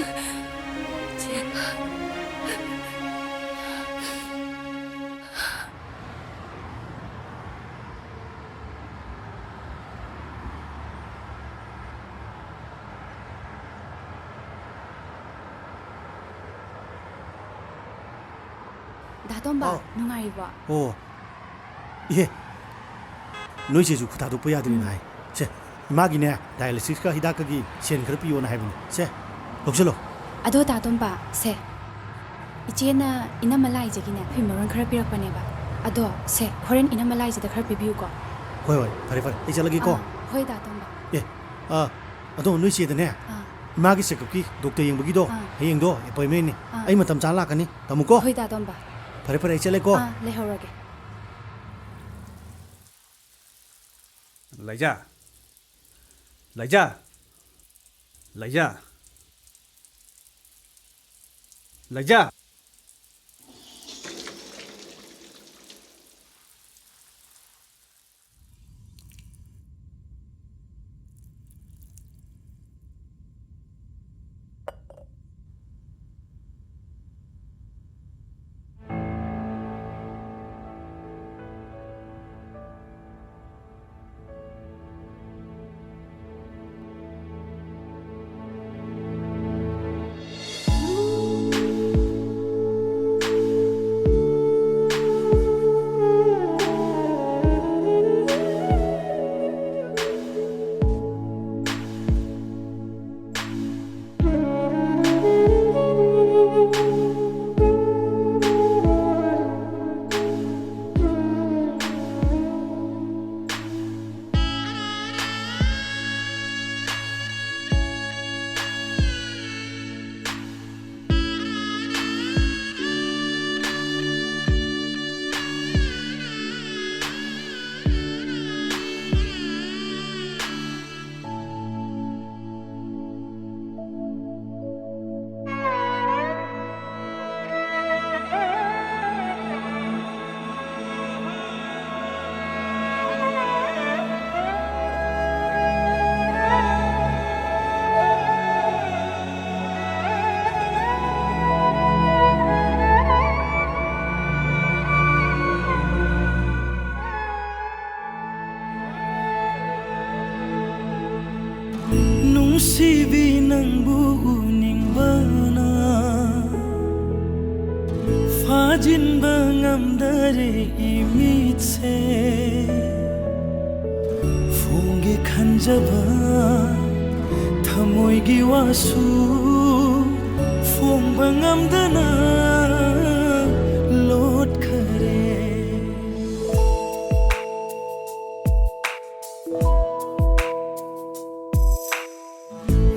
ꯗꯥ ꯇꯣꯝꯕ, ꯑꯥꯎ꯫ ꯅꯨꯡꯉꯥꯏꯔꯤꯕꯣ? ꯑꯣ꯫ ꯏꯍꯦ꯫ ꯅꯣꯏ ꯆꯦꯁꯨ ꯈꯨꯠ ꯊꯥꯗꯣꯛꯄ ꯌꯥꯗ꯭ꯔꯦꯅ ꯎꯝ꯫ ꯍꯥꯏ꯫ ꯁꯦ, ꯏꯃꯥꯒꯤꯅꯦ, dialysis-ꯀ ꯍꯤꯗꯥꯛꯀꯒꯤ ꯁꯦꯟ ꯈꯔ ꯄꯤꯌꯣꯅ ꯍꯥꯏꯕꯅꯦ꯫ ꯁꯦ, ꯂꯧꯁꯤꯜꯂꯣ꯫ ꯑꯗꯣ ꯇꯥ ꯇꯣꯝꯕ, ꯁꯦ, ꯏꯆꯦꯅ ꯏꯅꯝꯃ ꯂꯥꯏꯖꯒꯤꯅꯦ ꯐꯤ ꯃꯔꯣꯟ ꯈꯔ ꯄꯤꯔꯛꯄꯅꯦꯕ꯫ ꯑꯗꯣ ꯁꯦ, ꯍꯣꯔꯦꯟ ꯏꯅꯝꯃ ꯂꯥꯏꯖꯗ ꯈꯔ ꯄꯤꯕꯤꯌꯨꯀꯣ꯫ ꯍꯣꯏ, ꯍꯣꯏ, ꯐꯔꯦ, ꯐꯔꯦ, ꯑꯩ ꯆꯠꯂꯒꯦꯀꯣ꯫ ꯑꯥ, ꯍꯣꯏ ꯇꯥ ꯇꯣꯝꯕ꯫ ꯑꯦ, ꯑꯥ, ꯑꯗꯣ ꯅꯣꯏ ꯆꯦꯗꯅꯦ, ꯑꯥ꯫ ꯏꯃꯥꯒꯤ check-up-ꯀꯤ doctor ꯌꯦꯡꯕꯒꯤꯗꯣ, ꯑꯥ꯫ ꯍꯌꯦꯡꯗꯣ appointment-ꯅꯦ꯫ ꯑꯥ꯫ ꯑꯩ ꯃꯇꯝ ꯆꯥꯅ ꯂꯥꯛꯀꯅꯤ꯫ ꯊꯝꯃꯨꯀꯣ꯫ ꯍꯣꯏ ꯇꯥ ꯇꯣꯝꯕ꯫ ꯐꯔꯦ, ꯐꯔꯦ, ꯑꯩ ꯆꯠꯂꯦꯀꯣ꯫ ꯑꯥ, ꯂꯩꯍꯧꯔꯒꯦ꯫ ꯂꯩꯖꯥ꯫ ꯂꯩꯖꯥ꯫ ꯂꯩꯖꯥ꯫ ꯂꯩꯖꯥ꯫ ꯅꯨꯡꯁꯤꯕꯤ, ꯅꯪꯕꯨ ꯎꯅꯤꯡꯕꯅ ꯐꯥꯖꯤꯟꯕ ꯉꯝꯗꯔꯦ ꯏꯃꯤꯠꯁꯦ꯫ ꯈꯟꯖꯕ ꯊꯃꯣꯏꯒꯤ ꯋꯥꯁꯨ ꯐꯣꯡꯕ ꯉꯝꯗꯅ ꯂꯣꯠꯈꯔꯦ꯫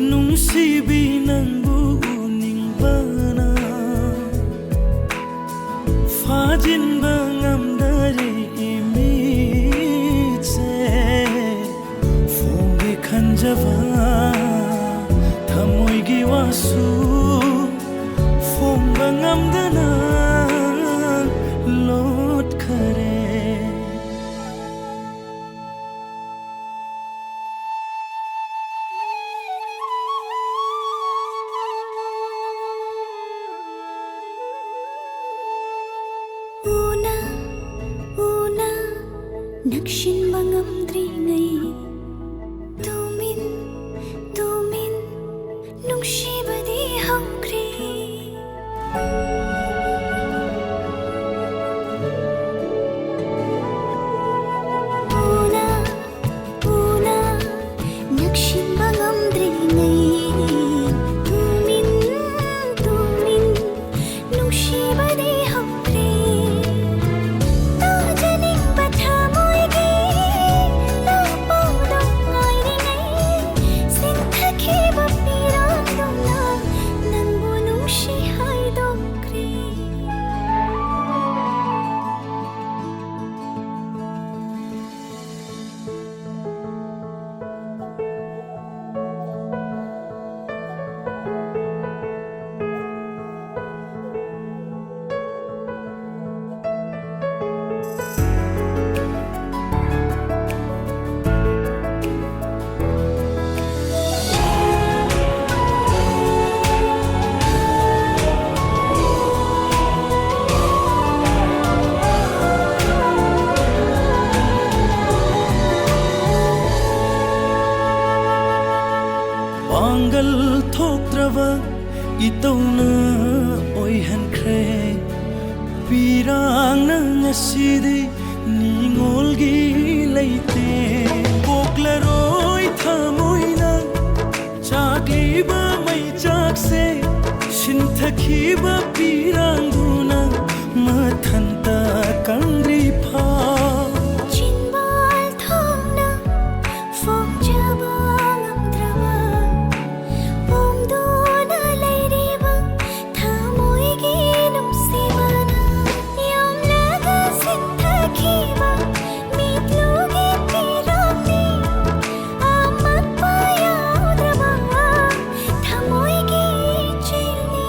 ꯅꯨꯡꯁꯤꯕꯤ, ꯅꯪꯕꯨ ꯎꯅꯤꯡꯕꯅ ꯐꯥꯖꯤꯟꯕ ꯉꯝꯗꯔꯦ ꯏꯃꯤꯠꯁꯦ꯫ ꯐꯣꯡꯒꯦ ꯈꯟꯖꯕ ꯊꯃꯣꯏꯒꯤ ꯋꯥꯁꯨ ꯐꯣꯡꯕ ꯉꯝꯗꯅ ꯂꯣꯠꯈꯔꯦ꯫ ꯎꯅ ꯎꯅ ꯅꯛꯁꯤꯟꯕ ꯉꯝꯗ꯭ꯔꯤꯉꯩ, ꯇꯨꯃꯤꯟ ꯇꯨꯃꯤꯟ ꯅꯨꯡꯁꯤꯕꯗꯤ ꯍꯧꯈ꯭ꯔꯦ꯫ ꯎꯅ ꯎꯅ ꯅꯛꯁꯤꯟꯕ ꯉꯝꯗ꯭ꯔꯤꯉꯩ, ꯇꯨꯃꯤꯟ ꯇꯨꯃꯤꯟ ꯅꯨꯡꯁꯤꯕꯗꯤ ꯍꯧꯈ꯭ꯔꯦ꯫ ꯇꯥꯖꯅꯤꯡꯕ ꯊꯃꯣꯏꯒꯤ ꯂꯥꯛꯄꯥꯎꯗꯣ ꯉꯥꯏꯔꯤꯉꯩ, ꯁꯤꯟꯊꯈꯤꯕ ꯄꯤꯔꯥꯡꯗꯧꯅ ꯅꯪꯕꯨ ꯅꯨꯡꯁꯤ ꯍꯥꯏꯗꯣꯛꯈ꯭ꯔꯦ꯫ ꯄꯥꯡꯒꯜ ꯊꯣꯛꯇ꯭ꯔꯕ ꯏꯇꯧꯅ ꯑꯣꯏꯍꯟꯈ꯭ꯔꯦ꯫ ꯄꯤꯔꯥꯡꯅ ꯉꯁꯤꯗꯤ ꯅꯤꯉꯣꯜꯒꯤ ꯂꯩꯇꯦ꯫ ꯄꯣꯛꯂꯔꯣꯏ ꯊꯛꯈꯤꯕ ꯄꯤꯔꯥꯡꯗꯨꯅ ꯃꯊꯟꯇ ꯀꯪꯗ꯭ꯔꯤ ꯐꯥꯎ꯫ ꯆꯤꯟꯕꯥꯜ ꯊꯣꯡꯅ ꯐꯣꯡꯖꯕ ꯉꯝꯗ꯭ꯔꯕ, ꯄꯣꯝꯗꯨꯅ ꯂꯩꯔꯤꯕ ꯊꯃꯣꯏꯒꯤ ꯅꯨꯡꯁꯤꯕꯅ ꯌꯣꯝꯂꯒ ꯁꯤꯟꯊꯈꯤꯕ ꯃꯤꯠꯂꯨꯒꯤ ꯄꯤꯔꯥꯡꯅꯤ꯫ ꯑꯃꯠꯄ ꯌꯥꯎꯗ꯭ꯔꯕ ꯊꯃꯣꯏꯒꯤ ꯆꯦꯡꯅꯤ꯫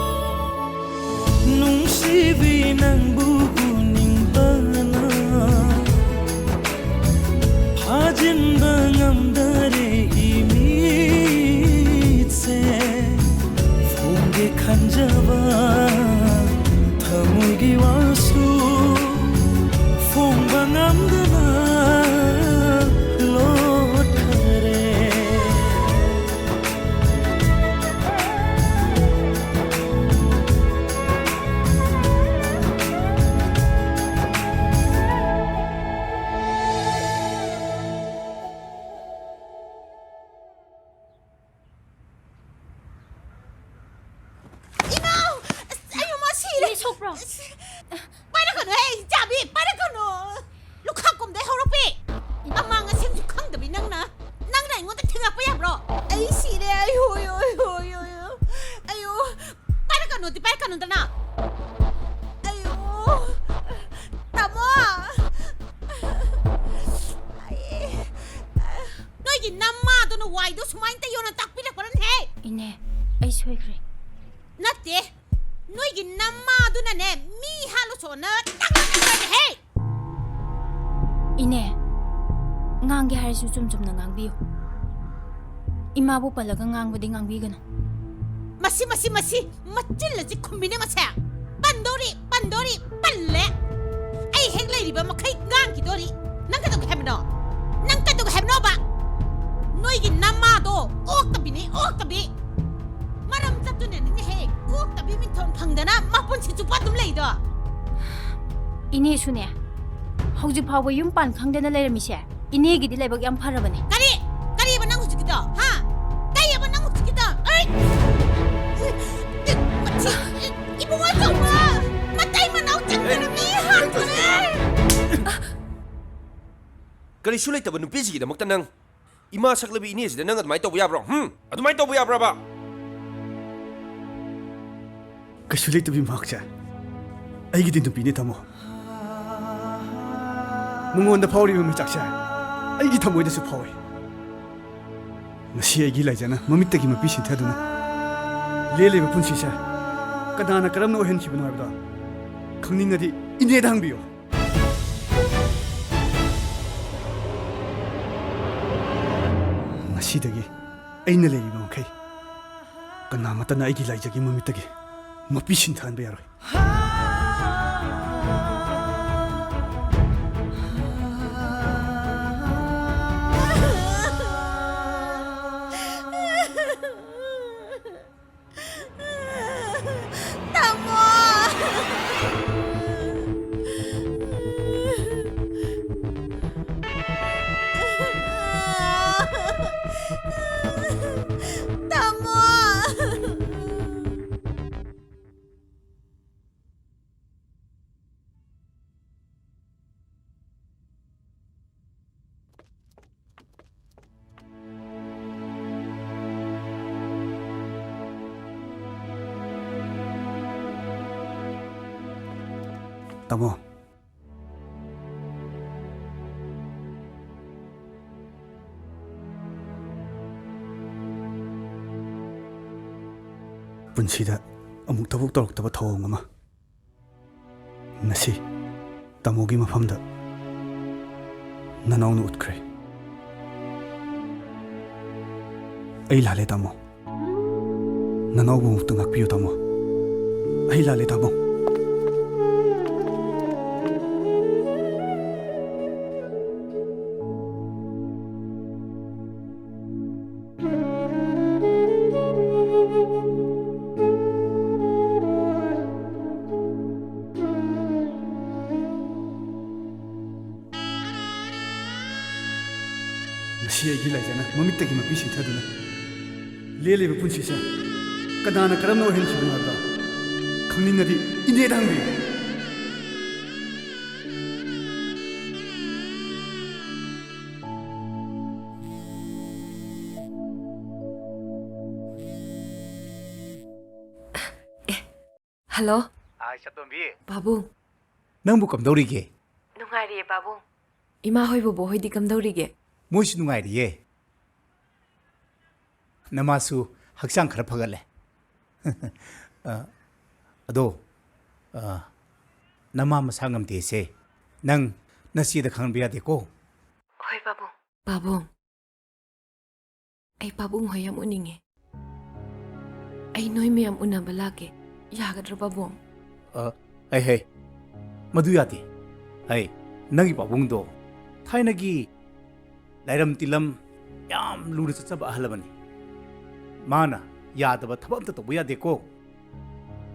ꯅꯨꯡꯁꯤꯕꯤ, ꯅꯪꯕꯨ ꯎꯅꯤꯡꯕꯅ ꯐꯥꯖꯤꯟꯕ ꯉꯝꯗꯔꯦ ꯏꯃꯤꯠꯁꯦ꯫ ꯐꯣꯡꯒꯦ ꯈꯟꯖꯕ ꯊꯃꯣꯏꯒꯤ ꯋꯥꯁꯨ ꯐꯣꯡꯕ ꯉꯝꯗꯅ ꯂꯣꯠꯈꯔꯦ꯫ ꯏꯃꯥꯎ! ꯑꯁ, ꯑꯩ ꯃꯃꯥ ꯁꯤꯔꯦ! ꯏꯅꯦ, ꯁꯣꯛꯄ꯭ꯔꯣ? ꯑꯁ, ꯄꯥꯏꯔꯛꯀꯅꯨꯍꯦ, ꯏꯆꯥꯕꯤ, ꯄꯥꯏꯔꯛꯀꯅꯨ! ꯂꯨꯈꯥꯛ ꯀꯨꯝꯗꯩ ꯍꯧꯔꯛꯄꯤ! ꯑꯃꯥꯡ ꯑꯁꯦꯡꯁꯨ ꯈꯪꯗꯕꯤ ꯅꯪꯅ, ꯅꯪꯅ ꯑꯩꯉꯣꯟꯗ ꯊꯦꯡꯉꯛꯄ ꯌꯥꯕ꯭ꯔꯣ? ꯑꯩ ꯁꯤꯔꯦ, ꯑꯩ ꯍꯣꯏ, ꯍꯣꯏ, ꯍꯣꯏ, ꯍꯣꯏ, ꯍꯣꯏ꯫ ꯑꯌꯣ! ꯄꯥꯏꯔꯛꯀꯅꯨꯗꯤ, ꯄꯥꯏꯔꯛꯀꯅꯨꯗꯅ! ꯑꯌꯣ! ꯇꯥꯃꯣ! ꯑꯩ, ꯅꯣꯏꯒꯤ ꯅꯃꯥꯗꯨꯅ ꯋꯥꯏꯗꯣ ꯁꯨꯃꯥꯏꯅ ꯇꯩꯌꯣꯅ ꯇꯥꯛꯄꯤꯔꯛꯄꯅꯅꯦꯍꯦ! ꯏꯅꯦ, ꯑꯩ ꯁꯣꯏꯈ꯭ꯔꯦ꯫ ꯅꯠꯇꯦ, ꯅꯣꯏꯒꯤ ꯅꯃꯥꯗꯨꯅꯅꯦ ꯃꯤ ꯍꯥꯠꯂꯨ ꯁꯣꯟꯅ ꯇꯥꯛꯂꯛꯄꯅꯅꯦꯍꯦ! ꯏꯅꯦ, ꯉꯥꯡꯒꯦ ꯍꯥꯏꯔꯁꯨ ꯆꯨꯝ ꯆꯨꯝꯅ ꯉꯥꯡꯕꯤꯌꯨ꯫ ꯏꯃꯥꯕꯨ ꯄꯜꯂꯒ ꯉꯥꯡꯕꯗꯤ ꯉꯥꯡꯕꯤꯒꯅꯨ꯫ ꯃꯁꯤ, ꯃꯁꯤ, ꯃꯁꯤ! ꯃꯆꯤꯜ ꯑꯁꯤ ꯈꯨꯝꯕꯤꯅꯦ ꯃꯁꯦ! ꯄꯟꯗꯣꯔꯤ, ꯄꯟꯗꯣꯔꯤ, ꯄꯜꯂꯦ! ꯑꯩ ꯍꯦꯛ ꯂꯩꯔꯤꯕ ꯃꯈꯩ ꯉꯥꯡꯈꯤꯗꯣꯔꯤ! ꯅꯪ ꯀꯩꯗꯧꯒꯦ ꯍꯥꯏꯕꯅꯣ? ꯅꯪ ꯀꯩꯗꯧꯒꯦ ꯍꯥꯏꯕꯅꯣꯕ? ꯅꯣꯏꯒꯤ ꯅꯃꯥꯗꯣ ꯑꯣꯛꯇꯕꯤꯅꯤ, ꯑꯣꯛꯇꯕꯤ! ꯃꯔꯝ ꯆꯠꯇꯨꯅ ꯅꯤꯅꯦꯍꯦ, ꯑꯣꯛꯇꯕꯤ ꯃꯤꯡꯊꯣꯟ ꯐꯪꯗꯅ ꯃꯄꯨꯟꯁꯤ ꯆꯨꯞꯄ ꯑꯗꯨꯝ ꯂꯩꯗꯣ! ꯏꯅꯦꯁꯨꯅꯦ, ꯍꯧꯖꯤꯛ ꯐꯥꯎꯕ ꯌꯨꯝ ꯄꯥꯟ ꯈꯪꯗꯅ ꯂꯩꯔꯝꯃꯤꯁꯦ ꯏꯅꯦꯒꯤꯗꯤ ꯂꯥꯏꯕꯛ ꯌꯥꯝ ꯐꯔꯕꯅꯦ꯫ ꯀꯔꯤ? ꯀꯔꯤꯕ ꯅꯪ ꯍꯧꯖꯤꯛꯀꯤꯗꯣ? ꯍꯥ? ꯀꯩꯑꯕ ꯅꯪ ꯍꯧꯖꯤꯛꯀꯤꯗꯣ? ꯑꯩ! ꯃꯊꯤ! ꯀꯔꯤꯁꯨ ꯂꯩꯇꯕ ꯅꯨꯄꯤꯁꯤꯒꯤꯗꯃꯛꯇ ꯅꯪ, ꯏꯃꯥ ꯁꯛꯂꯕꯤ ꯏꯅꯦꯁꯤꯗ ꯅꯪ ꯑꯗꯨꯃꯥꯏꯅ ꯇꯧꯕ ꯌꯥꯕ꯭ꯔꯣ? ꯍꯨꯝ? ꯑꯗꯨꯃꯥꯏꯅ ꯇꯧꯕ ꯌꯥꯕ꯭ꯔꯕ? ꯀꯩꯁꯨ ꯂꯩꯇꯕꯤ ꯃꯍꯥꯛꯁꯦ ꯑꯩꯒꯤꯗꯤ ꯅꯨꯄꯤꯅꯦ, ꯇꯥꯃꯣ꯫ ꯃꯉꯣꯟꯗ ꯐꯥꯎꯔꯤꯕ ꯃꯩꯆꯥꯛꯁꯦ ꯑꯩꯒꯤ ꯊꯃꯣꯏꯗꯁꯨ ꯐꯥꯎꯏ꯫ ꯉꯁꯤ ꯑꯩꯒꯤ ꯂꯥꯏꯖꯅ ꯃꯃꯤꯠꯇꯒꯤ ꯃꯄꯤ ꯁꯤꯟꯊꯗꯨꯅ ꯂꯦꯜꯂꯤꯕ ꯄꯨꯟꯁꯤꯁꯦ ꯀꯅꯥꯅ ꯀꯔꯝꯅ ꯑꯣꯏꯍꯟꯈꯤꯕꯅꯣ ꯍꯥꯏꯕꯗꯣ ꯈꯪꯅꯤꯡꯉꯗꯤ ꯏꯅꯦꯗ ꯍꯪꯕꯤꯌꯨ꯫ ꯉꯁꯤꯗꯒꯤ ꯑꯩꯅ ꯂꯩꯔꯤꯕ ꯃꯈꯩ ꯀꯅꯥꯃꯠꯇꯅ ꯑꯩꯒꯤ ꯂꯥꯏꯖꯒꯤ ꯃꯃꯤꯠꯇꯒꯤ ꯃꯄꯤ ꯁꯤꯟꯊꯍꯟꯕ ꯌꯥꯔꯣꯏ꯫ ꯇꯥꯃꯣ! ꯇꯥꯃꯣ! ꯇꯥꯃꯣ, ꯄꯨꯟꯁꯤꯗ ꯑꯃꯨꯛꯇꯐꯥꯎ ꯇꯧꯔꯛꯇꯕ ꯊꯧꯑꯣꯡ ꯑꯃ ꯉꯁꯤ ꯇꯥꯃꯣꯒꯤ ꯃꯐꯝꯗ ꯅꯅꯥꯎꯅ ꯎꯠꯈ꯭ꯔꯦ꯫ ꯑꯩ ꯂꯥꯜꯂꯦ, ꯇꯥꯃꯣ꯫ ꯅꯅꯥꯎꯕꯨ ꯑꯃꯨꯛꯇ ꯉꯥꯛꯄꯤꯌꯨ, ꯇꯥꯃꯣ꯫ ꯑꯩ ꯂꯥꯜꯂꯦ, ꯇꯥꯃꯣ꯫ ꯉꯁꯤ ꯑꯩꯒꯤ ꯂꯥꯏꯖꯅ ꯃꯃꯤꯠꯇꯒꯤ ꯃꯄꯤ ꯁꯤꯟꯊꯗꯨꯅ ꯂꯦꯜꯂꯤꯕ ꯄꯨꯟꯁꯤꯁꯦ ꯀꯅꯥꯅ ꯀꯔꯝꯅ ꯑꯣꯏꯍꯟꯈꯤꯕꯅꯣ ꯍꯥꯏꯕꯗꯣ ꯈꯪꯅꯤꯡꯉꯗꯤ ꯏꯅꯦꯗ ꯍꯪꯕꯤꯌꯨ꯫ ꯍꯜꯂꯣ꯫ ꯑꯥ, ꯏꯆꯥꯇꯣꯝꯕꯤ꯫ ꯄꯥꯕꯨꯡ꯫ ꯅꯪꯕꯨ ꯀꯝꯗꯧꯔꯤꯒꯦ? ꯅꯨꯡꯉꯥꯏꯔꯤꯌꯦ, ꯄꯥꯕꯨꯡ꯫ ꯏꯃꯥ ꯍꯣꯏ, ꯕꯣꯕꯣ ꯍꯣꯏꯗꯤ ꯀꯝꯗꯧꯔꯤꯒꯦ? ꯃꯣꯏꯁꯨ ꯅꯨꯡꯉꯥꯏꯔꯤꯌꯦ꯫ ꯅꯃꯥꯁꯨ ꯍꯛꯆꯥꯡ ꯈꯔ ꯐꯒꯠꯂꯦ꯫ ꯑ, ꯑꯗꯣ, ꯑ, ꯅꯃꯥ ꯃꯁꯥ ꯉꯝꯗꯦꯁꯦ ꯅꯪ ꯅꯆꯦꯗ ꯈꯪꯍꯟꯕ ꯌꯥꯗꯦꯀꯣ꯫ ꯍꯣꯏ, ꯄꯥꯕꯨꯡ꯫ ꯄꯥꯕꯨꯡ꯫ ꯑꯩ ꯄꯥꯕꯨꯡ ꯍꯣꯏ ꯌꯥꯝ ꯎꯅꯤꯡꯉꯦ꯫ ꯑꯩ ꯅꯣꯏ ꯃꯌꯥꯝ ꯎꯅꯕ ꯂꯥꯛꯀꯦ꯫ ꯌꯥꯒꯗ꯭ꯔꯣ, ꯄꯥꯕꯨꯡ? ꯑ, ꯍꯩ, ꯍꯩ, ꯃꯗꯨ ꯌꯥꯗꯦ꯫ ꯍꯩ, ꯅꯪꯒꯤ ꯄꯥꯕꯨꯡꯗꯣ ꯊꯥꯏꯅꯒꯤ ꯂꯥꯏꯔꯝ ꯇꯤꯂꯝ ꯌꯥꯝ ꯂꯨꯅ ꯆꯠꯆꯕ ꯑꯍꯜ ꯑꯃꯅꯤ꯫ ꯃꯥꯅ ꯌꯥꯗꯕ ꯊꯕꯛ ꯑꯝꯇ ꯇꯧꯕ ꯌꯥꯗꯦꯀꯣ꯫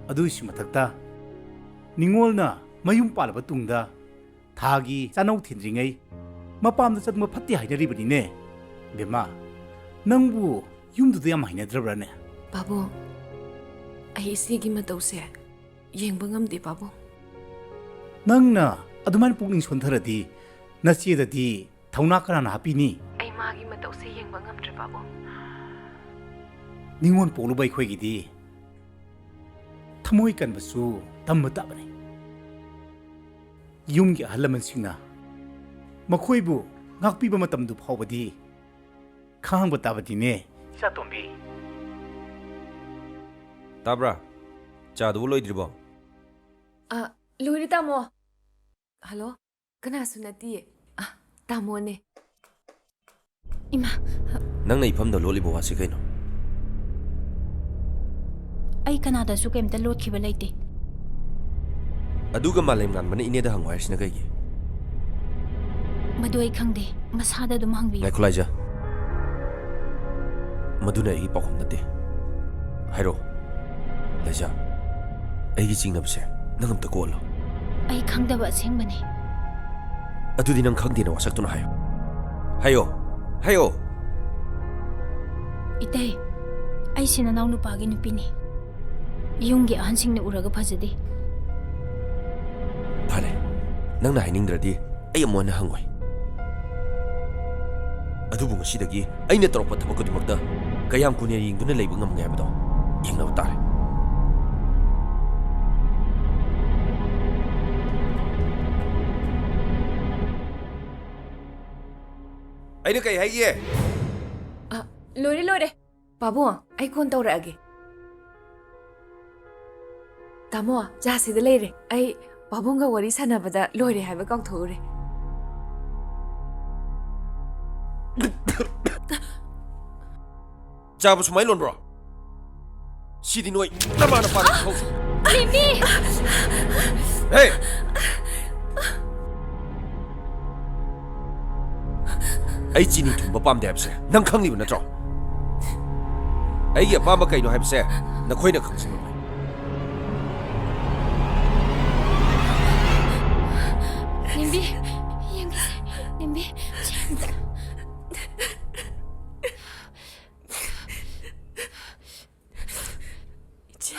ꯑꯗꯨꯒꯤꯁꯨ ꯃꯊꯛꯇ ꯅꯤꯉꯣꯜꯅ ꯃꯌꯨꯝ ꯄꯥꯜꯂꯕ ꯇꯨꯡꯗ ꯊꯥꯒꯤ ꯆꯥꯅꯧ ꯊꯤꯟꯗ꯭ꯔꯤꯉꯩ ꯃꯄꯥꯝꯗ ꯆꯪꯕ ꯐꯠꯇꯦ ꯍꯥꯏꯅꯔꯤꯕꯅꯤꯅꯦ꯫ ꯕꯦꯝꯃ, ꯅꯪꯕꯨ ꯌꯨꯝꯗꯨꯗ ꯌꯥꯝ ꯍꯩꯅꯗ꯭ꯔꯕ꯭ꯔꯥꯅꯦ? ꯄꯥꯕꯨꯡ, ꯑꯩ ꯏꯆꯦꯒꯤ ꯃꯇꯧꯁꯦ ꯌꯦꯡꯕ ꯉꯝꯗꯦ, ꯄꯥꯕꯨꯡ꯫ ꯅꯪꯅ ꯑꯗꯨꯃꯥꯏꯅ ꯄꯨꯛꯅꯤꯡ ꯁꯣꯟꯊꯔꯗꯤ ꯅꯆꯦꯗꯗꯤ ꯊꯧꯅꯥ ꯀꯅꯥꯅ ꯍꯥꯞꯄꯤꯅꯤ? ꯑꯩ ꯃꯥꯒꯤ ꯃꯇꯧꯁꯦ ꯌꯦꯡꯕ ꯉꯝꯗ꯭ꯔꯦ, ꯄꯥꯕꯨꯡ꯫ ꯅꯤꯉꯣꯜ ꯄꯣꯛꯂꯨꯕ ꯑꯩꯈꯣꯏꯒꯤꯗꯤ ꯊꯃꯣꯏ ꯀꯟꯕꯁꯨ ꯇꯝꯕ ꯇꯥꯕꯅꯤ꯫ ꯌꯨꯝꯒꯤ ꯑꯍꯜ ꯂꯃꯟꯁꯤꯡꯅ ꯃꯈꯣꯏꯕꯨ ꯉꯥꯛꯄꯤꯕ ꯃꯇꯝꯗꯨ ꯐꯥꯎꯕꯗꯤ ꯈꯥꯡꯕ ꯇꯥꯕꯗꯤꯅꯦ, ꯏꯆꯥꯇꯣꯝꯕꯤ꯫ ꯇꯥꯕ꯭ꯔꯥ? ꯆꯥꯗꯨꯕꯨ ꯂꯣꯏꯗ꯭ꯔꯤꯕꯣ? ꯑ, ꯂꯣꯏꯔꯦ, ꯇꯥꯃꯣ꯫ ꯍꯜꯂꯣ? ꯀꯅꯥꯁꯨ ꯅꯠꯇꯤꯌꯦ꯫ ꯑ, ꯇꯥꯃꯣꯅꯦ꯫ ꯏꯃꯥ꯫ ꯅꯪꯅ ꯏꯐꯝꯗ ꯂꯣꯠꯂꯤꯕ ꯋꯥꯁꯤ ꯀꯩꯅꯣ? ꯑꯩ ꯀꯅꯥꯗꯁꯨ ꯀꯩꯝꯇ ꯂꯣꯠꯈꯤꯕ ꯂꯩꯇꯦ꯫ ꯑꯗꯨꯒ ꯃꯥꯂꯦꯝꯉꯥꯟꯕꯅ ꯏꯅꯦꯗ ꯍꯪꯉꯣ ꯍꯥꯏꯔꯤꯁꯤꯅ ꯀꯩꯒꯤ? ꯃꯗꯨ ꯑꯩ ꯈꯪꯗꯦ꯫ ꯃꯁꯥꯗ ꯑꯗꯨꯝ ꯍꯪꯕꯤꯌꯨ꯫ ꯉꯥꯏꯈꯣ, ꯂꯥꯏꯖꯥ꯫ ꯃꯗꯨꯅ ꯑꯩꯒꯤ ꯄꯥꯎꯈꯨꯝ ꯅꯠꯇꯦ꯫ ꯍꯥꯏꯔꯣ, ꯂꯥꯏꯖꯥ꯫ ꯑꯩꯒꯤ ꯆꯤꯡꯅꯕꯁꯦ ꯅꯪ ꯑꯝꯇ ꯀꯣꯛꯍꯜꯂꯣ꯫ ꯑꯩ ꯈꯪꯗꯕ ꯑꯁꯦꯡꯕꯅꯤ꯫ ꯑꯗꯨꯗꯤ ꯅꯪ ꯈꯪꯗꯦꯅ ꯋꯥꯁꯛꯇꯨꯅ ꯍꯥꯏꯌꯣ꯫ ꯍꯥꯏꯌꯣ꯫ ꯍꯥꯏꯌꯣ꯫ ꯏꯇꯩ, ꯑꯩꯁꯦ ꯅꯅꯥꯎ ꯅꯨꯄꯥꯒꯤ ꯅꯨꯄꯤꯅꯤ꯫ ꯌꯨꯝꯒꯤ ꯑꯍꯟꯁꯤꯡꯅ ꯎꯔꯒ ꯐꯖꯗꯦ꯫ ꯐꯔꯦ, ꯅꯪꯅ ꯍꯥꯏꯅꯤꯡꯗ꯭ꯔꯗꯤ ꯑꯩ ꯑꯃꯨꯛ ꯍꯟꯅ ꯍꯪꯉꯣꯏ꯫ ꯑꯗꯨꯕꯨ ꯉꯁꯤꯗꯒꯤ ꯑꯩꯅ ꯇꯧꯔꯛꯄ ꯊꯕꯛ ꯈꯨꯗꯤꯡꯃꯛꯇ ꯀꯌꯥꯝ ꯀꯨꯏꯅ ꯌꯦꯡꯗꯨꯅ ꯂꯩꯕ ꯉꯝꯒꯦ ꯍꯥꯏꯕꯗꯣ ꯌꯦꯡꯅꯕ ꯇꯥꯔꯦ꯫ ꯑꯩꯅ ꯀꯩ ꯍꯥꯏꯒꯦ? ꯑ, ꯂꯣꯏꯔꯦ, ꯂꯣꯏꯔꯦ꯫ ꯄꯥꯕꯨꯡ, ꯑꯩ ꯀꯣꯟ ꯇꯧꯔꯛꯑꯒꯦ꯫ ꯇꯥꯃꯣ, ꯆꯥ ꯁꯤꯗ ꯂꯩꯔꯦ꯫ ꯑꯩ ꯄꯥꯕꯨꯡꯒ ꯋꯥꯔꯤ ꯁꯥꯟꯅꯕꯗ ꯂꯣꯏꯔꯦ ꯍꯥꯏꯕ ꯀꯥꯎꯊꯣꯛꯎꯔꯦ꯫ ꯆꯥꯕ ꯁꯨꯃꯥꯏ ꯂꯣꯟꯕ꯭ꯔꯣ? ꯁꯤꯗꯤ ꯅꯣꯏ ꯅꯃꯥ ꯅꯄꯥꯅ ꯊꯧ꯫ ꯂꯦꯝꯕꯤ! ꯍꯦ! ꯑꯩ ꯆꯤꯅꯤ ꯊꯨꯝꯕ ꯄꯥꯝꯗꯦ ꯍꯥꯏꯕꯁꯦ ꯅꯪ ꯈꯪꯂꯤꯕ ꯅꯠꯇ꯭ꯔꯣ? ꯑꯩꯒꯤ ꯑꯄꯥꯝꯕ ꯀꯩꯅꯣ ꯍꯥꯏꯕꯁꯦ ꯅꯈꯣꯏꯅ ꯈꯪꯖꯤꯜꯂꯨ꯫ ꯂꯦꯝꯕꯤ, ꯌꯦꯡꯒꯦ, ꯂꯦꯝꯕꯤ꯫ ꯏꯆꯦ꯫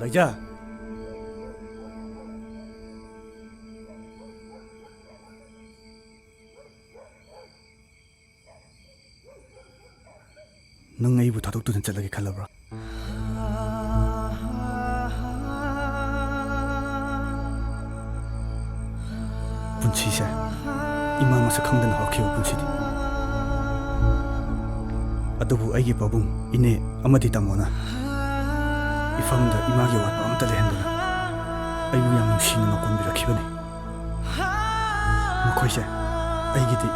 ꯂꯩꯖꯥ꯫ ꯅꯪ ꯑꯩꯕꯨ ꯊꯥꯗꯣꯛꯇꯨꯅ ꯆꯠꯂꯒꯦ ꯈꯜꯂꯕ꯭ꯔꯥ? ꯄꯨꯟꯁꯤꯁꯦ ꯏꯃꯥ ꯃꯁꯛ ꯈꯪꯗꯅ ꯍꯧꯔꯛꯈꯤꯕ ꯄꯨꯟꯁꯤꯅꯤ꯫ ꯑꯗꯨꯕꯨ ꯑꯩꯒꯤ ꯄꯥꯕꯨꯡ, ꯏꯅꯦ ꯑꯃꯗꯤ ꯇꯥꯃꯣꯅ ꯏꯐꯝꯗ ꯏꯃꯥꯒꯤ ꯑꯋꯥꯠꯄ ꯑꯃꯠꯇ ꯂꯩꯍꯟꯗꯅ ꯑꯩꯕꯨ ꯌꯥꯝ ꯅꯨꯡꯁꯤꯅ ꯅꯣꯛꯀꯣꯟꯕꯤꯔꯛꯈꯤꯕꯅꯤ꯫ ꯃꯈꯣꯏꯁꯦ ꯑꯩꯒꯤꯗꯤ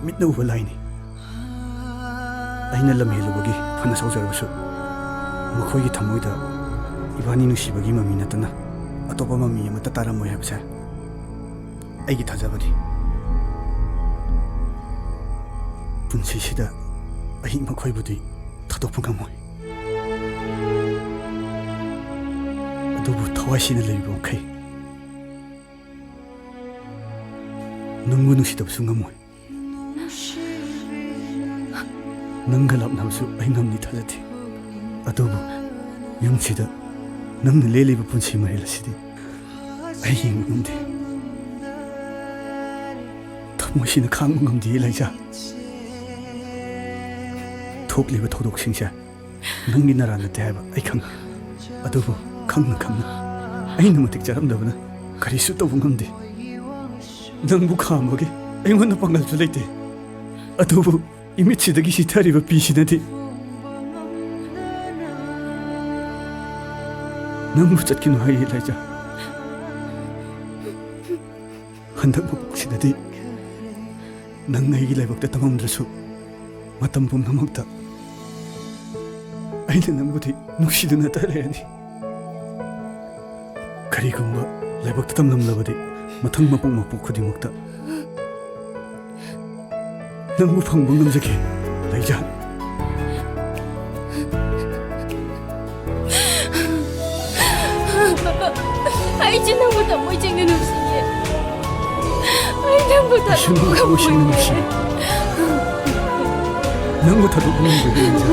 ꯃꯤꯠꯅ ꯎꯕ ꯂꯥꯏꯅꯤ꯫ ꯑꯩꯅ ꯂꯝ ꯍꯦꯜꯂꯨꯕꯒꯤ ꯐꯅ ꯁꯥꯎꯖꯔꯕꯁꯨ, ꯃꯈꯣꯏꯒꯤ ꯊꯃꯣꯏꯗ ꯏꯕꯥꯅꯤ ꯅꯨꯡꯁꯤꯕꯒꯤ ꯃꯃꯤ ꯅꯠꯇꯅ ꯑꯇꯣꯞꯄ ꯃꯃꯤ ꯑꯃꯠꯇ ꯇꯥꯔꯝꯃꯣꯏ ꯍꯥꯏꯕꯁꯦ ꯑꯩꯒꯤ ꯊꯥꯖꯕꯅꯤ꯫ ꯄꯨꯟꯁꯤꯁꯤꯗ ꯑꯩ ꯃꯈꯣꯏꯕꯨꯗꯤ ꯊꯥꯗꯣꯛꯄ ꯉꯝꯃꯣꯏ꯫ ꯑꯗꯨꯕꯨ ꯊꯋꯥꯏ ꯁꯦꯡꯅ ꯂꯩꯔꯤꯕ ꯃꯈꯩ ꯅꯪꯕꯨ ꯅꯨꯡꯁꯤꯗꯕꯁꯨ ꯉꯝꯃꯣꯏ꯫ ꯅꯪꯒ ꯂꯥꯞꯅꯕꯁꯨ ꯑꯩ ꯉꯝꯅꯤ ꯊꯥꯖꯗꯦ꯫ ꯑꯗꯨꯕꯨ ꯌꯨꯝꯁꯤꯗ ꯅꯪꯅ ꯂꯦꯜꯂꯤꯕ ꯄꯨꯟꯁꯤ ꯃꯔꯦꯜ ꯑꯁꯤꯗꯤ ꯑꯩ ꯌꯦꯡꯕ ꯉꯝꯗꯦ꯫ ꯊꯃꯣꯏꯁꯤꯅ ꯈꯥꯡꯕ ꯉꯝꯗꯦ, ꯂꯩꯖꯥ꯫ ꯊꯣꯛꯂꯤꯕ ꯊꯧꯗꯣꯛꯁꯤꯡꯁꯦ ꯅꯪꯒꯤ ꯅꯔꯥ ꯅꯠꯇꯦ ꯍꯥꯏꯕ ꯑꯩ ꯈꯪꯉꯤ꯫ ꯑꯗꯨꯕꯨ ꯈꯪꯅ ꯈꯪꯅ ꯑꯩꯅ ꯃꯇꯤꯛ ꯆꯥꯔꯝꯗꯕꯅ ꯀꯔꯤꯁꯨ ꯇꯧꯕ ꯉꯝꯗꯦ꯫ ꯅꯪꯕꯨ ꯈꯥꯝꯕꯒꯤ ꯑꯩꯉꯣꯟꯗ ꯄꯥꯡꯒꯜꯁꯨ ꯂꯩꯇꯦ꯫ ꯑꯗꯨꯕꯨ ꯏꯃꯤꯠꯁꯤꯗꯒꯤ ꯁꯤꯊꯔꯤꯕ ꯄꯤꯁꯤꯅꯗꯤ ꯅꯪꯕꯨ ꯆꯠꯈꯤꯅꯨ ꯍꯥꯏꯌꯦ, ꯂꯩꯖꯥ꯫ ꯍꯟꯗꯛ ꯃꯄꯣꯛꯁꯤꯗꯗꯤ ꯅꯪ ꯑꯩꯒꯤ ꯂꯥꯏꯕꯛꯇ ꯇꯝꯃꯝꯗ꯭ꯔꯁꯨ, ꯃꯇꯝ ꯄꯨꯝꯅꯃꯛꯇ ꯑꯩꯅ ꯅꯪꯕꯨꯗꯤ ꯅꯨꯡꯁꯤꯗꯨꯅꯇ ꯂꯩꯔꯅꯤ꯫ ꯀꯔꯤꯒꯨꯝꯕ ꯂꯥꯏꯕꯛꯇ ꯇꯝꯂꯝꯂꯕꯗꯤ, ꯃꯊꯪ ꯃꯄꯣꯛ ꯃꯄꯣꯛ ꯈꯨꯗꯤꯡꯃꯛꯇ ꯅꯪꯕꯨ ꯐꯪꯕ ꯉꯝꯖꯒꯦ, ꯂꯩꯖꯥ꯫ ꯑꯩꯁꯨ ꯅꯪꯕꯨ ꯊꯃꯣꯏ ꯁꯦꯡꯅ ꯅꯨꯡꯁꯤꯌꯦ꯫ ꯑꯩ ꯅꯪꯕꯨ ꯑꯩꯁꯨ ꯊꯥꯗꯣꯛꯄ ꯅꯪꯕꯨ ꯊꯃꯣꯏ ꯁꯦꯡꯅ ꯉꯝꯃꯣꯏ꯫ ꯅꯨꯡꯁꯤ꯫ ꯅꯪꯕꯨ ꯊꯥꯗꯣꯛꯄ ꯉꯝꯖꯒꯦ, ꯂꯩꯖꯥ꯫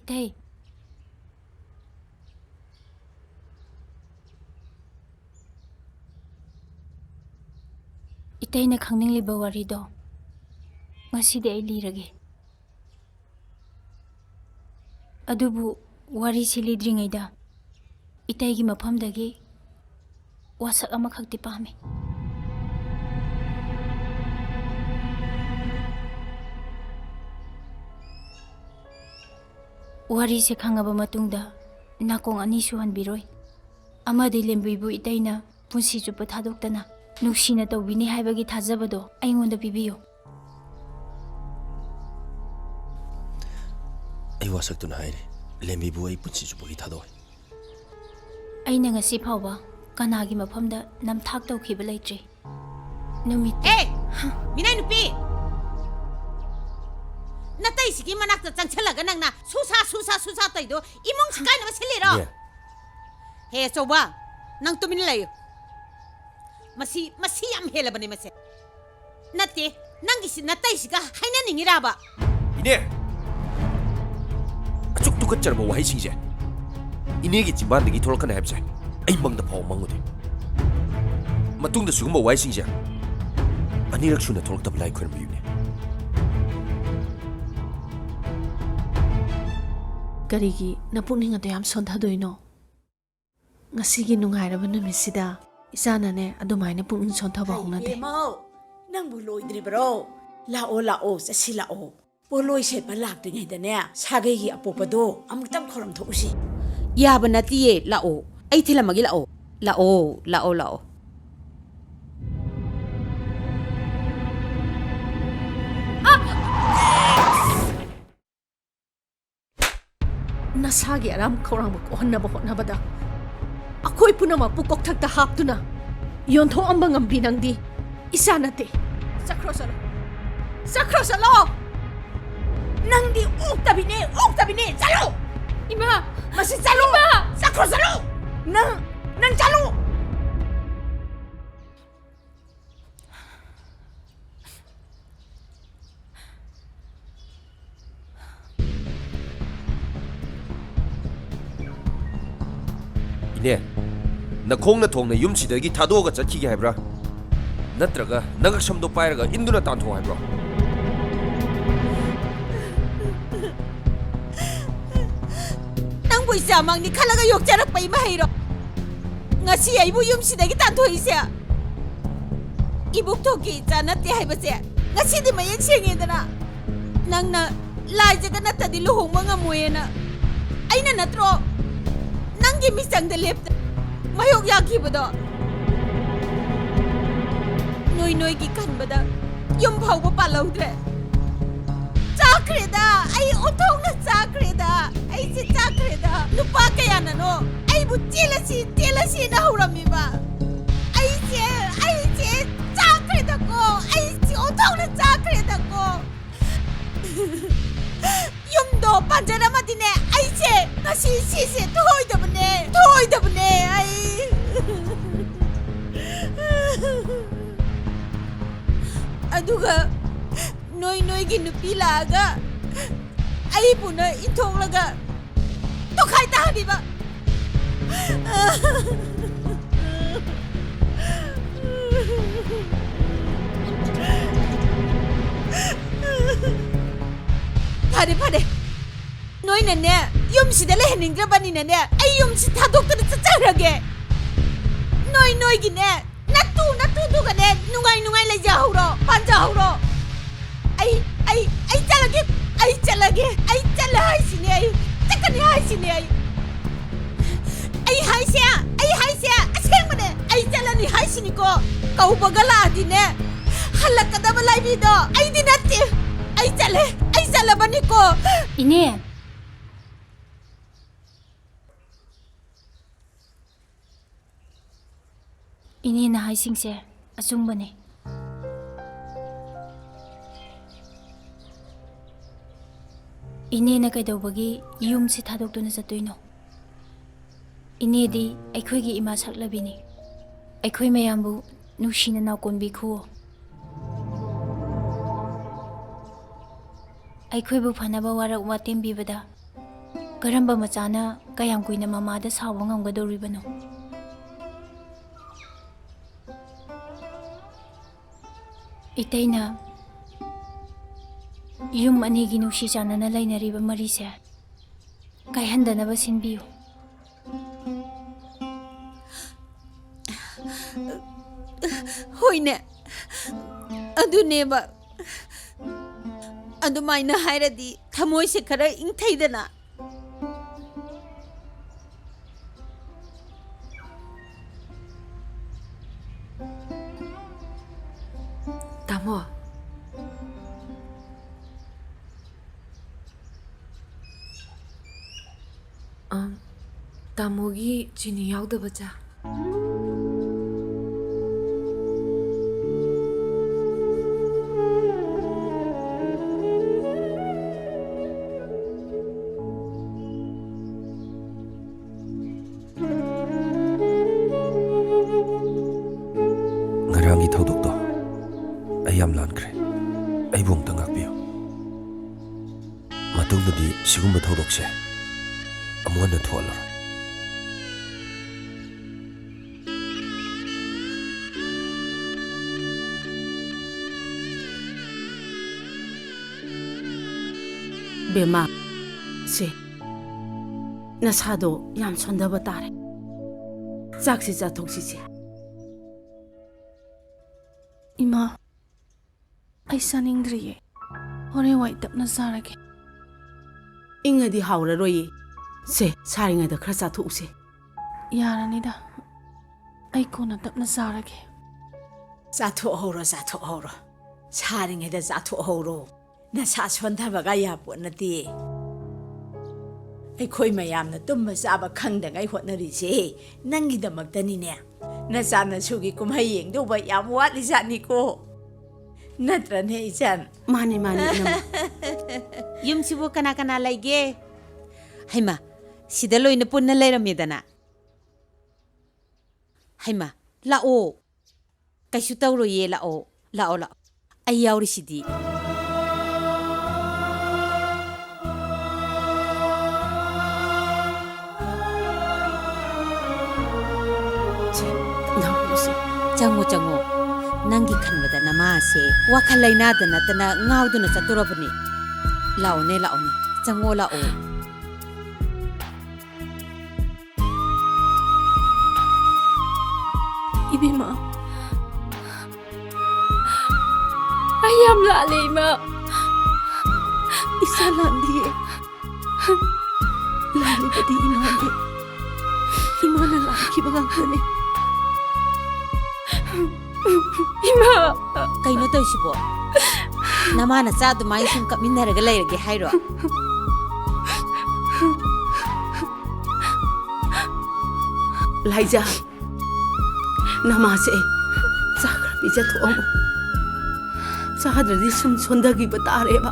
ꯏꯇꯩ, ꯏꯇꯩꯅ ꯈꯪꯅꯤꯡꯂꯤꯕ ꯋꯥꯔꯤꯗꯣ ꯉꯁꯤꯗꯤ ꯑꯩ ꯂꯤꯔꯒꯦ꯫ ꯑꯗꯨꯕꯨ ꯋꯥꯔꯤꯁꯤ ꯂꯤꯗ꯭ꯔꯤꯉꯩꯗ ꯏꯇꯩꯒꯤ ꯃꯐꯝꯗꯒꯤ ꯋꯥꯁꯛ ꯑꯃꯈꯛꯇꯤ ꯄꯥꯝꯃꯤ꯫ ꯋꯥꯔꯤꯁꯦ ꯈꯪꯉꯕ ꯃꯇꯨꯡꯗ ꯅꯥꯀꯣꯡ ꯑꯅꯤ ꯁꯨꯍꯟꯕꯤꯔꯣꯏ꯫ ꯑꯃꯗꯤ ꯂꯦꯝꯕꯤꯕꯨ ꯏꯇꯩꯅ ꯄꯨꯟꯁꯤ ꯆꯨꯞꯄ ꯊꯥꯗꯣꯛꯇꯅ ꯅꯨꯡꯁꯤꯅ ꯇꯧꯕꯤꯅꯤ ꯍꯥꯏꯕꯒꯤ ꯊꯥꯖꯕꯗꯣ ꯑꯩꯉꯣꯟꯗ ꯄꯤꯕꯤꯌꯨ꯫ ꯑꯩ ꯋꯥꯁꯛꯇꯨꯅ ꯍꯥꯏꯔꯤ, ꯂꯦꯝꯕꯤꯕꯨ ꯑꯩ ꯄꯨꯟꯁꯤ ꯆꯨꯞꯄꯒꯤ ꯊꯥꯗꯣꯛꯑꯣꯏ꯫ ꯑꯩꯅ ꯉꯁꯤ ꯐꯥꯎꯕ ꯀꯅꯥꯒꯤ ꯃꯐꯝꯗ ꯅꯝꯊꯥꯛ ꯇꯧꯈꯤꯕ ꯂꯩꯇ꯭ꯔꯤ꯫ ꯅꯨꯃꯤꯠꯇ ꯑꯦ! ꯃꯤꯅꯥꯏ ꯅꯨꯄꯤ! ꯅꯇꯩꯁꯤꯒꯤ ꯃꯅꯥꯛꯇ ꯆꯪꯁꯤꯜꯂꯒ ꯅꯪꯅ ꯁꯨꯁꯥ, ꯁꯨꯁꯥ, ꯁꯨꯁꯥ ꯇꯧꯏꯗꯣ ꯏꯃꯨꯡ ꯁꯤꯀꯥꯏꯅꯕ ꯁꯤꯜꯂꯤꯔꯣ? ꯏꯅꯦ꯫ ꯍꯦ ꯑꯆꯧꯕ, ꯅꯪ ꯇꯨꯃꯤꯟꯅ ꯂꯩꯌꯨ꯫ ꯃꯁꯤ, ꯃꯁꯤ ꯌꯥꯝ ꯍꯦꯜꯂꯕꯅꯦ ꯃꯁꯦ꯫ ꯅꯠꯇꯦ, ꯅꯪꯒꯤꯁꯤ ꯅꯇꯩꯁꯤꯒ ꯍꯥꯏꯅꯅꯤꯡꯉꯤꯔꯕ? ꯏꯅꯦ! ꯑꯁꯨꯛ ꯇꯨꯀꯠꯆꯔꯕ ꯋꯥꯍꯩꯁꯤꯡꯁꯦ ꯏꯅꯦꯒꯤ ꯆꯤꯝꯕꯥꯟꯗꯒꯤ ꯊꯣꯛꯂꯛꯀꯅꯤ ꯍꯥꯏꯕꯁꯦ ꯑꯩ ꯃꯪꯗ ꯐꯥꯎꯕ ꯃꯪꯉꯨꯗꯦ꯫ ꯃꯇꯨꯡꯗ ꯁꯤꯒꯨꯝꯕ ꯋꯥꯍꯩꯁꯤꯡꯁꯦ ꯑꯅꯤꯔꯛ ꯁꯨꯅ ꯊꯣꯛꯂꯛꯇꯕ ꯂꯥꯏ ꯈꯣꯏꯔꯝꯕꯤꯌꯨꯅꯦ꯫ ꯀꯔꯤꯒꯤ ꯅꯄꯨꯛꯅꯤꯡ ꯑꯗꯨ ꯌꯥꯝ ꯁꯣꯟꯊꯗꯣꯏꯅꯣ? ꯉꯁꯤꯒꯤ ꯅꯨꯡꯉꯥꯏꯔꯕ ꯅꯨꯃꯤꯠꯁꯤꯗ ꯏꯆꯥꯅꯅꯦ ꯑꯗꯨꯃꯥꯏꯅ ꯄꯨꯛꯅꯤꯡ ꯁꯣꯟꯊꯕ ꯍꯩ ꯍꯧꯅꯗꯦ꯫ ꯏꯕꯦꯝꯃꯧ, ꯅꯪꯕꯨ ꯂꯣꯏꯗ꯭ꯔꯤꯕ꯭ꯔꯣ? ꯂꯥꯛꯑꯣ, ꯂꯥꯛꯑꯣ, ꯆꯠꯁꯤ ꯂꯥꯛꯑꯣ꯫ ꯄꯣꯠꯂꯣꯏ ꯁꯦꯠꯄ ꯂꯥꯛꯇ꯭ꯔꯤꯉꯩꯗꯅꯦ ꯁꯥꯒꯩꯒꯤ ꯑꯄꯣꯛꯄꯗꯣ ꯑꯃꯨꯛꯇꯪ ꯈꯣꯏꯔꯝ ꯊꯣꯛꯎꯁꯤ꯫ ꯌꯥꯕ ꯅꯠꯇꯤꯌꯦ, ꯂꯥꯛꯑꯣ꯫ ꯑꯩ ꯊꯤꯜꯂꯝꯃꯒꯦ, ꯂꯥꯛꯑꯣ꯫ ꯂꯥꯛꯑꯣ, ꯂꯥꯛꯑꯣ, ꯂꯥꯛꯑꯣ꯫ ꯅꯁꯥꯒꯤ ꯑꯔꯥꯝ ꯈꯧꯔꯥꯡꯕ ꯀꯣꯛꯍꯟꯅꯕ ꯍꯣꯠꯅꯕꯗ ꯑꯩꯈꯣꯏ ꯄꯨꯝꯅꯃꯛꯄꯨ ꯀꯣꯛꯊꯛꯇ ꯍꯥꯞꯇꯨꯅ ꯌꯣꯟꯊꯣꯛꯑꯝꯕ ꯉꯝꯕꯤ ꯅꯪꯗꯤ ꯏꯆꯥ ꯅꯠꯇꯦ꯫ ꯆꯠꯈ꯭ꯔꯣ ꯆꯠꯂꯣ꯫ ꯆꯠꯈ꯭ꯔꯣ ꯆꯠꯂꯣ꯫ ꯅꯪꯗꯤ ꯑꯣꯛꯇꯕꯤꯅꯦ, ꯑꯣꯛꯇꯕꯤꯅꯦ꯫ ꯆꯠꯂꯣ꯫ ꯏꯃꯥ! ꯃꯁꯤ ꯆꯠꯂꯣ꯫ ꯏꯃꯥ! ꯆꯠꯈ꯭ꯔꯣ ꯆꯠꯂꯣ꯫ ꯅꯪ, ꯅꯪ ꯆꯠꯂꯣ꯫ ꯏꯅꯦ, ꯅꯈꯣꯡꯅ ꯊꯣꯡꯅ ꯌꯨꯝꯁꯤꯗꯒꯤ ꯊꯥꯗꯣꯛꯑꯒ ꯆꯠꯈꯤꯒꯦ ꯍꯥꯏꯕ꯭ꯔꯥ? ꯅꯠꯇ꯭ꯔꯒ ꯅꯉꯛꯁꯝꯗꯣ ꯄꯥꯏꯔꯒ ꯏꯟꯗꯨꯅ ꯇꯥꯟꯊꯣꯛꯑꯣ ꯍꯥꯏꯕ꯭ꯔꯣ? ꯅꯪꯕꯨ ꯏꯆꯥꯃꯛꯅꯤ ꯈꯜꯂꯒ ꯌꯣꯛꯆꯔꯛꯄ ꯏꯃꯥꯍꯩꯔꯣ? ꯉꯁꯤ ꯑꯩꯕꯨ ꯌꯨꯝꯁꯤꯗꯒꯤ ꯇꯥꯟꯊꯣꯛꯏꯁꯦ? ꯏꯕꯣꯛꯊꯣꯛꯀꯤ ꯏꯆꯥ ꯅꯠꯇꯦ ꯍꯥꯏꯕꯁꯦ ꯉꯁꯤꯗꯤ ꯃꯌꯦꯛ ꯁꯦꯡꯉꯦꯗꯅ꯫ ꯅꯪꯅ ꯂꯥꯏꯖꯒ ꯅꯠꯇꯗꯤ ꯂꯨꯍꯣꯡꯕ ꯉꯝꯃꯣꯏꯌꯦꯅ ꯑꯩꯅ ꯅꯠꯇ꯭ꯔꯣ ꯅꯪꯒꯤ ꯃꯤꯆꯪꯗ ꯂꯦꯞꯇ ꯃꯥꯌꯣꯛ ꯌꯥꯈꯤꯕꯗꯣ? ꯅꯣꯏ ꯅꯣꯏꯒꯤ ꯈꯟꯕꯗ ꯌꯨꯝ ꯐꯥꯎꯕ ꯄꯥꯜꯍꯧꯗ꯭ꯔꯦ꯫ ꯆꯥꯈ꯭ꯔꯦꯗ, ꯑꯩ ꯑꯣꯟꯊꯣꯛꯅ ꯆꯥꯈ꯭ꯔꯦꯗ꯫ ꯑꯩꯁꯦ ꯆꯥꯈ꯭ꯔꯦꯗ꯫ ꯅꯨꯄꯥ ꯀꯌꯥꯅꯅꯣ ꯑꯩꯕꯨ "ꯆꯦꯜꯂꯁꯤ, ꯆꯦꯜꯂꯁꯤꯅ" ꯍꯧꯔꯝꯃꯤꯕ? ꯑꯩꯁꯦ, ꯑꯩꯁꯦ ꯆꯥꯈ꯭ꯔꯦꯗꯀꯣ꯫ ꯑꯩꯁꯦ ꯑꯣꯟꯊꯣꯛꯅ ꯆꯥꯈ꯭ꯔꯦꯗꯀꯣ꯫ ꯌꯨꯝꯗꯣ ꯄꯥꯟꯖꯔꯝꯃꯗꯤꯅꯦ, ꯑꯩꯁꯦ ꯉꯁꯤ ꯁꯤꯁꯦ ꯊꯣꯛꯑꯣꯏꯗꯕꯅꯦ, ꯊꯣꯛꯑꯣꯏꯗꯕꯅꯦ ꯑꯩ꯫ ꯑꯗꯨꯒ ꯅꯣꯏ ꯅꯣꯏꯒꯤ ꯅꯨꯄꯤ ꯂꯥꯛꯑꯒ ꯑꯩꯕꯨꯅ ꯏꯟꯊꯣꯛꯂꯒ ꯇꯣꯈꯥꯏ ꯇꯥꯍꯟꯕꯤꯕ꯫ ꯐꯔꯦ, ꯐꯔꯦ꯫ ꯅꯣꯏꯅꯅꯦ, ꯌꯨꯝꯁꯤꯗ ꯂꯩꯍꯟꯅꯤꯡꯗ꯭ꯔꯕꯅꯤꯅꯅꯦ, ꯑꯩ ꯌꯨꯝꯁꯤ ꯊꯥꯗꯣꯛꯇꯨꯅ ꯆꯠꯆꯈ꯭ꯔꯒꯦ꯫ ꯅꯣꯏ ꯅꯣꯏꯒꯤꯅꯦ, ꯅꯠꯇꯨ ꯅꯠꯇꯨꯗꯨꯒꯅꯦ, ꯅꯨꯡꯉꯥꯏ ꯅꯨꯡꯉꯥꯏ ꯂꯩꯖꯍꯧꯔꯣ, ꯄꯥꯟꯖꯍꯧꯔꯣ꯫ ꯑꯩ, ꯑꯩ, ꯑꯩ ꯆꯠꯂꯒꯦ, ꯑꯩ ꯆꯠꯂꯒꯦ, ꯑꯩ ꯆꯠꯂꯦ ꯍꯥꯏꯁꯤꯅꯦ, ꯑꯩ ꯆꯠꯀꯅꯤ ꯍꯥꯏꯁꯤꯅꯦ, ꯑꯩ꯫ ꯑꯩ ꯍꯥꯏꯁꯦ, ꯑꯩ ꯍꯥꯏꯁꯦ ꯑꯁꯦꯡꯕꯅꯦ, ꯑꯩ ꯆꯠꯂꯅꯤ ꯍꯥꯏꯁꯤꯅꯤꯀꯣ꯫ ꯀꯧꯕꯒ ꯂꯥꯛꯑꯗꯤꯅꯦ, ꯍꯜꯂꯛꯀꯗꯕ ꯂꯥꯏꯕꯤꯗꯣ ꯑꯩꯗꯤ ꯅꯠꯇꯦ꯫ ꯑꯩ ꯆꯠꯂꯦ, ꯑꯩ ꯆꯠꯂꯕꯅꯤꯀꯣ꯫ ꯏꯅꯦ꯫ ꯏꯅꯦꯅ ꯍꯥꯏꯁꯤꯡꯁꯦ ꯑꯆꯨꯝꯕꯅꯦ꯫ ꯏꯅꯦꯅ ꯀꯩꯗꯧꯕꯒꯤ ꯌꯨꯝꯁꯤ ꯊꯥꯗꯣꯛꯇꯨꯅ ꯆꯠꯇꯣꯏꯅꯣ? ꯏꯅꯦꯗꯤ ꯑꯩꯈꯣꯏꯒꯤ ꯏꯃꯥ ꯁꯛꯂꯕꯤꯅꯤ꯫ ꯑꯩꯈꯣꯏ ꯃꯌꯥꯝꯕꯨ ꯅꯨꯡꯁꯤꯅ ꯅꯥꯎꯀꯣꯟꯕꯤ ꯈꯨꯑꯣ꯫ ꯑꯩꯈꯣꯏꯕꯨ ꯐꯅꯕ ꯋꯥꯔꯛ ꯋꯥꯇꯦꯝꯕꯤꯕꯗ ꯀꯔꯝꯕ ꯃꯆꯥꯅ ꯀꯌꯥꯝ ꯀꯨꯏꯅ ꯃꯃꯥꯗ ꯁꯥꯎꯕ ꯉꯝꯒꯗꯧꯔꯤꯕꯅꯣ? ꯏꯇꯩꯅ ꯌꯨꯝ ꯑꯅꯤꯒꯤ ꯅꯨꯡꯁꯤ ꯆꯥꯟꯅꯅ ꯂꯩꯅꯔꯤꯕ ꯃꯔꯤꯁꯦ ꯀꯥꯏꯍꯟꯗꯅꯕ ꯁꯤꯟꯕꯤꯌꯨ꯫ ꯍꯣꯏꯅꯦ, ꯑꯗꯨꯅꯦꯕ꯫ ꯑꯗꯨꯃꯥꯏꯅ ꯍꯥꯏꯔꯗꯤ ꯊꯃꯣꯏꯁꯦ ꯈꯔ ꯏꯪꯊꯩꯗꯅ꯫ ꯇꯥꯃꯣ꯫ ꯑ, ꯇꯥꯃꯣꯒꯤ ꯆꯤꯅꯤ ꯌꯥꯎꯗꯕ ꯆꯥ꯫ ꯉꯔꯥꯡꯒꯤ ꯊꯧꯗꯣꯛꯇꯣ ꯑꯩ ꯌꯥꯝ ꯂꯥꯟꯈ꯭ꯔꯦ꯫ ꯑꯩꯕꯨ ꯑꯃꯨꯛꯇ ꯉꯥꯛꯄꯤꯌꯨ꯫ ꯃꯇꯨꯡꯗꯗꯤ ꯁꯤꯒꯨꯝꯕ ꯊꯧꯗꯣꯛꯁꯦ ꯑꯃꯨꯛ ꯍꯟꯅ ꯊꯣꯛꯍꯜꯂꯔꯣꯏ꯫ ꯕꯦꯝꯃ, ꯁꯦ, ꯅꯁꯥꯗꯣ ꯌꯥꯝ ꯁꯣꯟꯊꯕ ꯇꯥꯔꯦ꯫ ꯆꯥꯛꯁꯤ ꯆꯥꯊꯣꯛꯁꯤꯁꯦ꯫ ꯏꯃꯥ, ꯑꯩ ꯆꯥꯅꯤꯡꯗ꯭ꯔꯤꯌꯦ꯫ ꯍꯣꯔꯦꯟ ꯋꯥꯏ ꯇꯞꯅ ꯆꯥꯔꯒꯦ꯫ ꯏꯪꯉꯗꯤ ꯍꯥꯎꯔꯔꯣꯏꯌꯦ꯫ ꯁꯦ, ꯁꯥꯔꯤꯉꯩꯗ ꯈꯔ ꯆꯥꯊꯣꯛꯎꯁꯦ꯫ ꯌꯥꯔꯅꯤꯗ꯫ ꯑꯩ ꯀꯣꯟꯅ ꯇꯞꯅ ꯆꯥꯔꯒꯦ꯫ ꯆꯥꯊꯣꯛꯍꯧꯔꯣ, ꯆꯥꯊꯣꯛꯍꯧꯔꯣ꯫ ꯁꯥꯔꯤꯉꯩꯗ ꯆꯥꯊꯣꯛꯍꯧꯔꯣ꯫ ꯅꯁꯥ ꯁꯣꯟꯊꯕꯒ ꯌꯥꯄꯣꯠ ꯅꯠꯇꯦ꯫ ꯑꯩꯈꯣꯏ ꯃꯌꯥꯝꯅ ꯇꯨꯝꯕ ꯆꯥꯕ ꯈꯪꯗꯉꯩ ꯍꯣꯠꯅꯔꯤꯁꯦ ꯅꯪꯒꯤꯗꯃꯛꯇꯅꯤꯅꯦ꯫ ꯅꯆꯥ ꯅꯁꯨꯒꯤ ꯀꯨꯝꯍꯩ ꯌꯦꯡꯗꯧꯕ ꯌꯥꯝ ꯋꯥꯠꯂꯤꯖꯥꯠꯅꯤꯀꯣ꯫ ꯅꯠꯇ꯭ꯔꯅꯦ, ꯏꯆꯟ? ꯃꯥꯅꯦ, ꯃꯥꯅꯦ, ꯏꯅꯝꯃ꯫ ꯌꯨꯝꯁꯤꯕꯨ ꯀꯅꯥ ꯀꯅꯥ ꯂꯩꯒꯦ? ꯍꯩꯃꯥ, ꯁꯤꯗ ꯂꯣꯏꯅ ꯄꯨꯟꯅ ꯂꯩꯔꯝꯃꯦꯗꯅ꯫ ꯍꯩꯃꯥ, ꯂꯥꯛꯑꯣ꯫ ꯀꯩꯁꯨ ꯇꯧꯔꯣꯏꯌꯦ, ꯂꯥꯛꯑꯣ, ꯂꯥꯛꯑꯣ, ꯂꯥꯛꯑꯣ꯫ ꯑꯩ ꯌꯥꯎꯔꯤꯁꯤꯗꯤ꯫ ꯆꯪꯉꯣ, ꯆꯪꯉꯣ꯫ ꯅꯪꯒꯤ ꯈꯟꯕꯗ ꯅꯃꯥꯁꯦ ꯋꯥꯈꯜ ꯂꯩꯅꯥꯗ ꯅꯠꯇꯅ ꯉꯥꯎꯗꯨꯅ ꯆꯠꯇꯣꯔꯕꯅꯤ꯫ ꯂꯥꯛꯑꯣꯅꯦ, ꯂꯥꯛꯑꯣꯅꯦ꯫ ꯆꯪꯉꯣ, ꯂꯥꯛꯑꯣ꯫ ꯏꯕꯦꯝꯃ, ꯑꯩ ꯌꯥꯝ ꯂꯥꯜꯂꯦ, ꯏꯃꯥ꯫ ꯏꯆꯥ ꯂꯥꯟꯗꯤꯌꯦ꯫ ꯂꯥꯜꯂꯤꯕꯗꯤ ꯏꯃꯥꯅꯦ꯫ ꯏꯃꯥꯅ ꯂꯥꯟꯈꯤꯕ ꯉꯥꯛꯇꯅꯦ꯫ ꯏꯃꯥ! ꯀꯩꯅꯣ ꯇꯧꯔꯤꯁꯤꯕꯣ? ꯅꯃꯥ ꯅꯆꯥ ꯑꯗꯨꯃꯥꯏꯅ ꯁꯨꯝ ꯀꯞꯃꯤꯟꯅꯔꯒ ꯂꯩꯔꯒꯦ ꯍꯥꯏꯔꯣ? ꯂꯥꯏꯖꯥ, ꯅꯃꯥꯁꯦ ꯆꯥꯛ ꯈꯔ ꯄꯤꯖꯊꯣꯛꯑꯝꯃꯨ꯫ ꯆꯥꯗ꯭ꯔꯗꯤ ꯁꯨꯝ ꯁꯣꯟꯊꯈꯤꯕ ꯇꯥꯔꯦꯕ꯫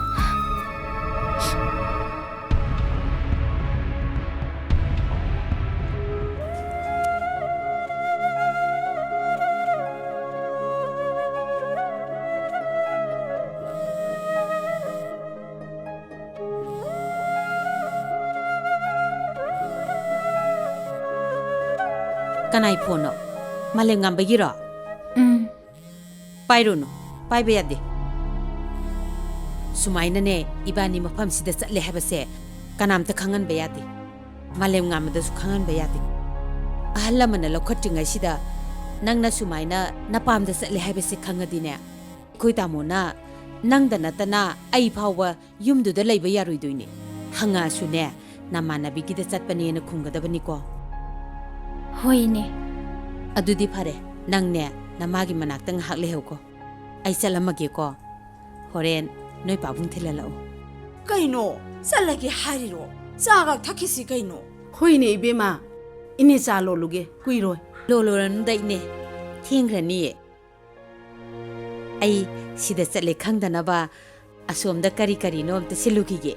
ꯀꯅꯥꯏ ꯐꯣꯟꯅꯣ? ꯃꯥꯂꯦꯝꯉꯥꯟꯕꯒꯤꯔꯣ? ꯎꯝ꯫ ꯄꯥꯏꯔꯨꯅꯨ, ꯄꯥꯏꯕ ꯌꯥꯗꯦ꯫ ꯁꯨꯃꯥꯏꯅꯅꯦ, ꯏꯕꯥꯅꯤ ꯃꯐꯝꯁꯤꯗ ꯆꯠꯂꯦ ꯍꯥꯏꯕꯁꯦ ꯀꯅꯥꯝꯇ ꯈꯪꯍꯟꯕ ꯌꯥꯗꯦ꯫ ꯃꯥꯂꯦꯝꯉꯥꯟꯕꯗꯁꯨ ꯈꯪꯍꯟꯕ ꯌꯥꯗꯦ꯫ ꯑꯍꯜ ꯂꯃꯟꯅ ꯂꯧꯈꯠꯇ꯭ꯔꯤꯉꯩꯁꯤꯗ ꯅꯪꯅ ꯁꯨꯃꯥꯏꯅ ꯅꯄꯥꯝꯗ ꯆꯠꯂꯦ ꯍꯥꯏꯕꯁꯦ ꯈꯪꯉꯗꯤꯅꯦ, ꯑꯩꯈꯣꯏ ꯇꯥꯃꯣꯅ ꯅꯪꯗ ꯅꯠꯇꯅ ꯑꯩ ꯐꯥꯎꯕ ꯌꯨꯝꯗꯨꯗ ꯂꯩꯕ ꯌꯥꯔꯣꯏꯗꯣꯏꯅꯦ꯫ ꯍꯪꯉꯛꯑꯁꯨꯅꯦ, ꯅꯃꯥꯟꯅꯕꯤꯒꯤꯗ ꯆꯠꯄꯅꯦꯅ ꯈꯨꯝꯒꯗꯕꯅꯤꯀꯣ꯫ ꯍꯣꯏꯅꯦ꯫ ꯑꯗꯨꯗꯤ ꯐꯔꯦ, ꯅꯪꯅꯦ ꯅꯃꯥꯒꯤ ꯃꯅꯥꯛꯇ ꯉꯥꯏꯍꯥꯛ ꯂꯩꯍꯧꯀꯣ꯫ ꯑꯩ ꯆꯠꯂꯝꯃꯒꯦꯀꯣ꯫ ꯍꯣꯔꯦꯟ ꯅꯣꯏ ꯄꯥꯕꯨꯡ ꯊꯤꯜꯍꯜꯂꯛꯎ꯫ ꯀꯩꯅꯣ? ꯆꯠꯂꯒꯦ ꯍꯥꯏꯔꯤꯔꯣ? ꯆꯥꯒ ꯊꯛꯈꯤꯁꯤ ꯀꯩꯅꯣ? ꯍꯣꯏꯅꯦ ꯏꯕꯦꯝꯃ, ꯏꯅꯦ ꯆꯥ ꯂꯣꯜꯂꯨꯒꯦ, ꯀꯨꯏꯔꯣꯏ꯫ ꯂꯣꯜꯂꯨꯔꯅꯨꯗ ꯏꯅꯦ, ꯊꯦꯡꯈ꯭ꯔꯅꯤꯌꯦ꯫ ꯑꯩ ꯁꯤꯗ ꯆꯠꯂꯦ ꯈꯪꯗꯅꯕ ꯑꯁꯣꯝꯗ ꯀꯔꯤ ꯀꯔꯤꯅꯣ ꯑꯝꯇ ꯁꯤꯜꯂꯨꯈꯤꯒꯦ꯫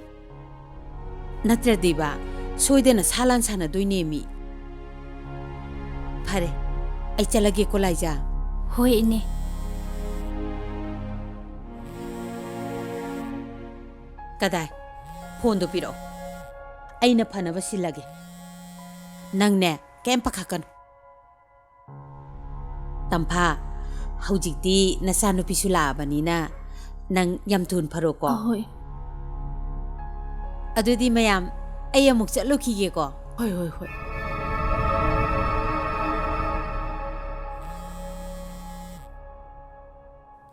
ꯅꯠꯇ꯭ꯔꯗꯤꯕ, ꯁꯣꯏꯗꯅ ꯁꯥ ꯂꯥꯟ ꯁꯥꯟꯅꯗꯣꯏꯅꯦꯃꯤ꯫ ꯐꯔꯦ, ꯑꯩ ꯆꯠꯂꯒꯦꯀꯣ, ꯂꯥꯏꯖꯥ꯫ ꯍꯣꯏ, ꯏꯅꯦ꯫ ꯀꯗꯥꯏ? ꯐꯣꯟꯗꯣ ꯄꯤꯔꯛꯑꯣ꯫ ꯑꯩꯅ ꯐꯅꯕ ꯁꯤꯜꯂꯒꯦ꯫ ꯅꯪꯅꯦ, ꯀꯩꯝ ꯄꯥꯈꯠꯀꯅꯨ꯫ ꯇꯝꯐꯥ, ꯍꯧꯖꯤꯛꯇꯤ ꯅꯆꯥꯅꯨꯄꯤꯁꯨ ꯂꯥꯛꯑꯕꯅꯤꯅ ꯅꯪ ꯌꯥꯝ ꯊꯨꯅ ꯐꯔꯣꯀꯣ꯫ ꯑꯍꯣꯏ꯫ ꯑꯗꯨꯗꯤ ꯃꯌꯥꯝ, ꯑꯩ ꯑꯃꯨꯛ ꯆꯠꯂꯨꯈꯤꯒꯦꯀꯣ꯫ ꯍꯣꯏ, ꯍꯣꯏ, ꯍꯣꯏ꯫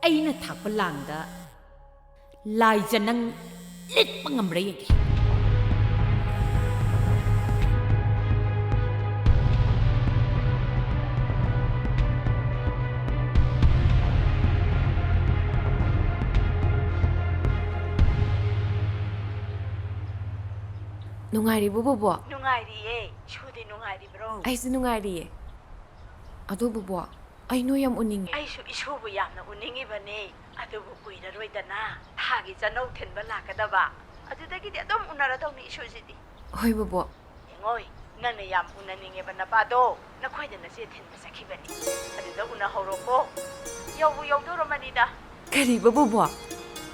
ꯑꯩꯅ ꯊꯥꯛꯄ ꯂꯥꯡꯗ ꯂꯥꯏꯖ ꯅꯪ ꯂꯤꯠꯄ ꯉꯝꯕ꯭ꯔꯥ ꯌꯦꯡꯒꯦ꯫ ꯅꯨꯡꯉꯥꯏꯔꯤꯕꯣ, ꯕꯣꯕꯣ? ꯅꯨꯡꯉꯥꯏꯔꯤꯌꯦ꯫ ꯏꯁꯨꯗꯤ ꯅꯨꯡꯉꯥꯏꯔꯤꯕ꯭ꯔꯣ? ꯑꯩꯁꯨ ꯅꯨꯡꯉꯥꯏꯔꯤꯌꯦ꯫ ꯑꯗꯣ, ꯕꯣꯕꯣ, ꯑꯩ ꯅꯣꯏ ꯌꯥꯝ ꯎꯅꯤꯡꯉꯦ꯫ ꯑꯩꯁꯨ ꯏꯁꯨꯕꯨ ꯌꯥꯝꯅ ꯎꯅꯤꯡꯉꯤꯕꯅꯦ꯫ ꯑꯗꯨꯕꯨ ꯀꯨꯏꯔꯔꯣꯏꯗꯅ, ꯊꯥꯒꯤ ꯆꯥꯅꯧ ꯊꯤꯟꯕ ꯂꯥꯛꯀꯗꯕ꯫ ꯑꯗꯨꯗꯒꯤꯗꯤ ꯑꯗꯨꯝ ꯎꯅꯔꯗꯧꯅꯤ ꯏꯁꯨꯁꯤꯗꯤ꯫ ꯍꯣꯏ, ꯕꯣꯕꯣ꯫ ꯌꯦꯡꯉꯣꯏ, ꯅꯪꯅ ꯌꯥꯝ ꯎꯅꯅꯤꯡꯉꯦꯕ ꯅꯄꯥꯗꯣ, ꯅꯈꯣꯏꯗ ꯅꯆꯦ ꯊꯤꯟꯕ ꯆꯠꯈꯤꯕꯅꯤ꯫ ꯑꯗꯨꯗ ꯎꯅꯍꯧꯔꯣꯀꯣ꯫ ꯌꯧꯕꯨ ꯌꯧꯗꯧꯔꯝꯃꯅꯤꯗ꯫ ꯀꯔꯤꯕ, ꯕꯣꯕꯣ?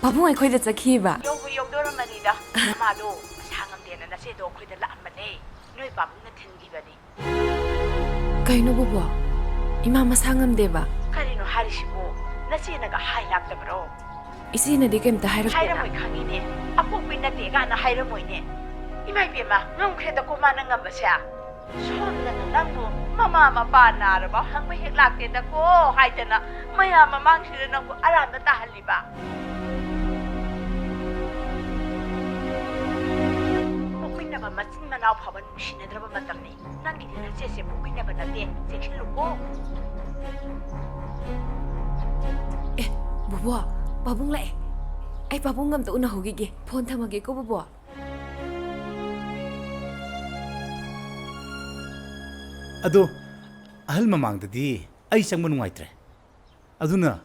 ꯄꯥꯕꯨꯡ ꯑꯩꯈꯣꯏꯗ ꯆꯠꯈꯤꯕ? ꯌꯧꯕꯨ ꯌꯧꯗꯧꯔꯝꯃꯅꯤꯗ꯫ ꯅꯃꯥꯗꯣ ꯃꯁꯥ ꯉꯝꯗꯦꯅ ꯅꯆꯦꯗꯣ ꯑꯩꯈꯣꯏꯗ ꯂꯥꯛꯑꯝꯕꯅꯦ꯫ ꯅꯣꯏ ꯄꯥꯕꯨꯡꯅ ꯊꯤꯟꯈꯤꯕꯅꯤ꯫ ꯀꯩꯅꯣ, ꯕꯣꯕꯣ? ꯏꯃꯥ ꯃꯁꯥ ꯉꯝꯗꯦꯕ? ꯀꯔꯤꯅꯣ ꯍꯥꯏꯔꯤꯁꯤꯕꯨ? ꯅꯆꯦꯅꯒ ꯍꯥꯏ ꯂꯥꯛꯇꯕ꯭ꯔꯣ? ꯏꯆꯦꯅꯗꯤ ꯀꯩꯝꯇ ꯍꯥꯏꯔꯛꯇꯦꯗ꯫ ꯍꯥꯏꯔꯝꯃꯣꯏ ꯈꯪꯉꯤꯅꯦ꯫ ꯑꯄꯣꯛꯄꯤ ꯅꯠꯇꯦ ꯀꯥꯏꯅ ꯍꯥꯏꯔꯝꯃꯣꯏꯅꯦ꯫ ꯏꯃꯥ ꯏꯕꯦꯝꯃ, ꯉꯝꯈ꯭ꯔꯦꯗꯀꯣ ꯃꯥꯅ ꯉꯝꯕꯁꯦ꯫ ꯁꯣꯝꯗꯅ ꯅꯪꯕꯨ ꯃꯃꯥ ꯃꯄꯥ ꯅꯥꯔꯕ ꯍꯪꯕ ꯍꯦꯛ ꯂꯥꯛꯇꯦꯗꯀꯣ ꯍꯥꯏꯗꯅ ꯃꯌꯥꯝ ꯃꯃꯥꯡꯁꯤꯗ ꯅꯪꯕꯨ ꯑꯔꯥꯟꯕ ꯇꯥꯍꯜꯂꯤꯕ꯫ ꯄꯣꯛꯃꯤꯟꯅꯕ ꯃꯆꯤꯟ ꯃꯅꯥꯎ ꯐꯥꯎꯕ ꯅꯨꯡꯁꯤꯅꯗ꯭ꯔꯕ ꯃꯇꯝꯅꯤ꯫ ꯅꯪꯒꯤꯗꯤ ꯅꯆꯦꯁꯦ ꯄꯣꯛꯃꯤꯟꯅꯕ ꯅꯠꯇꯦ, ꯆꯦꯛꯁꯤꯜꯂꯨꯀꯣ꯫ ꯑꯦ, ꯕꯣꯕꯣ, ꯄꯥꯕꯨꯡ ꯂꯥꯛꯑꯦ꯫ ꯑꯩ ꯄꯥꯕꯨꯡ ꯑꯝꯇ ꯎꯅꯍꯧꯈꯤꯒꯦ꯫ ꯐꯣꯟ ꯊꯝꯃꯒꯦꯀꯣ, ꯕꯣꯕꯣ꯫ ꯑꯗꯣ, ꯑꯍꯜ ꯃꯃꯥꯡꯗꯗꯤ ꯑꯩ ꯆꯪꯕ ꯅꯨꯡꯉꯥꯏꯇ꯭ꯔꯦ꯫ ꯑꯗꯨꯅ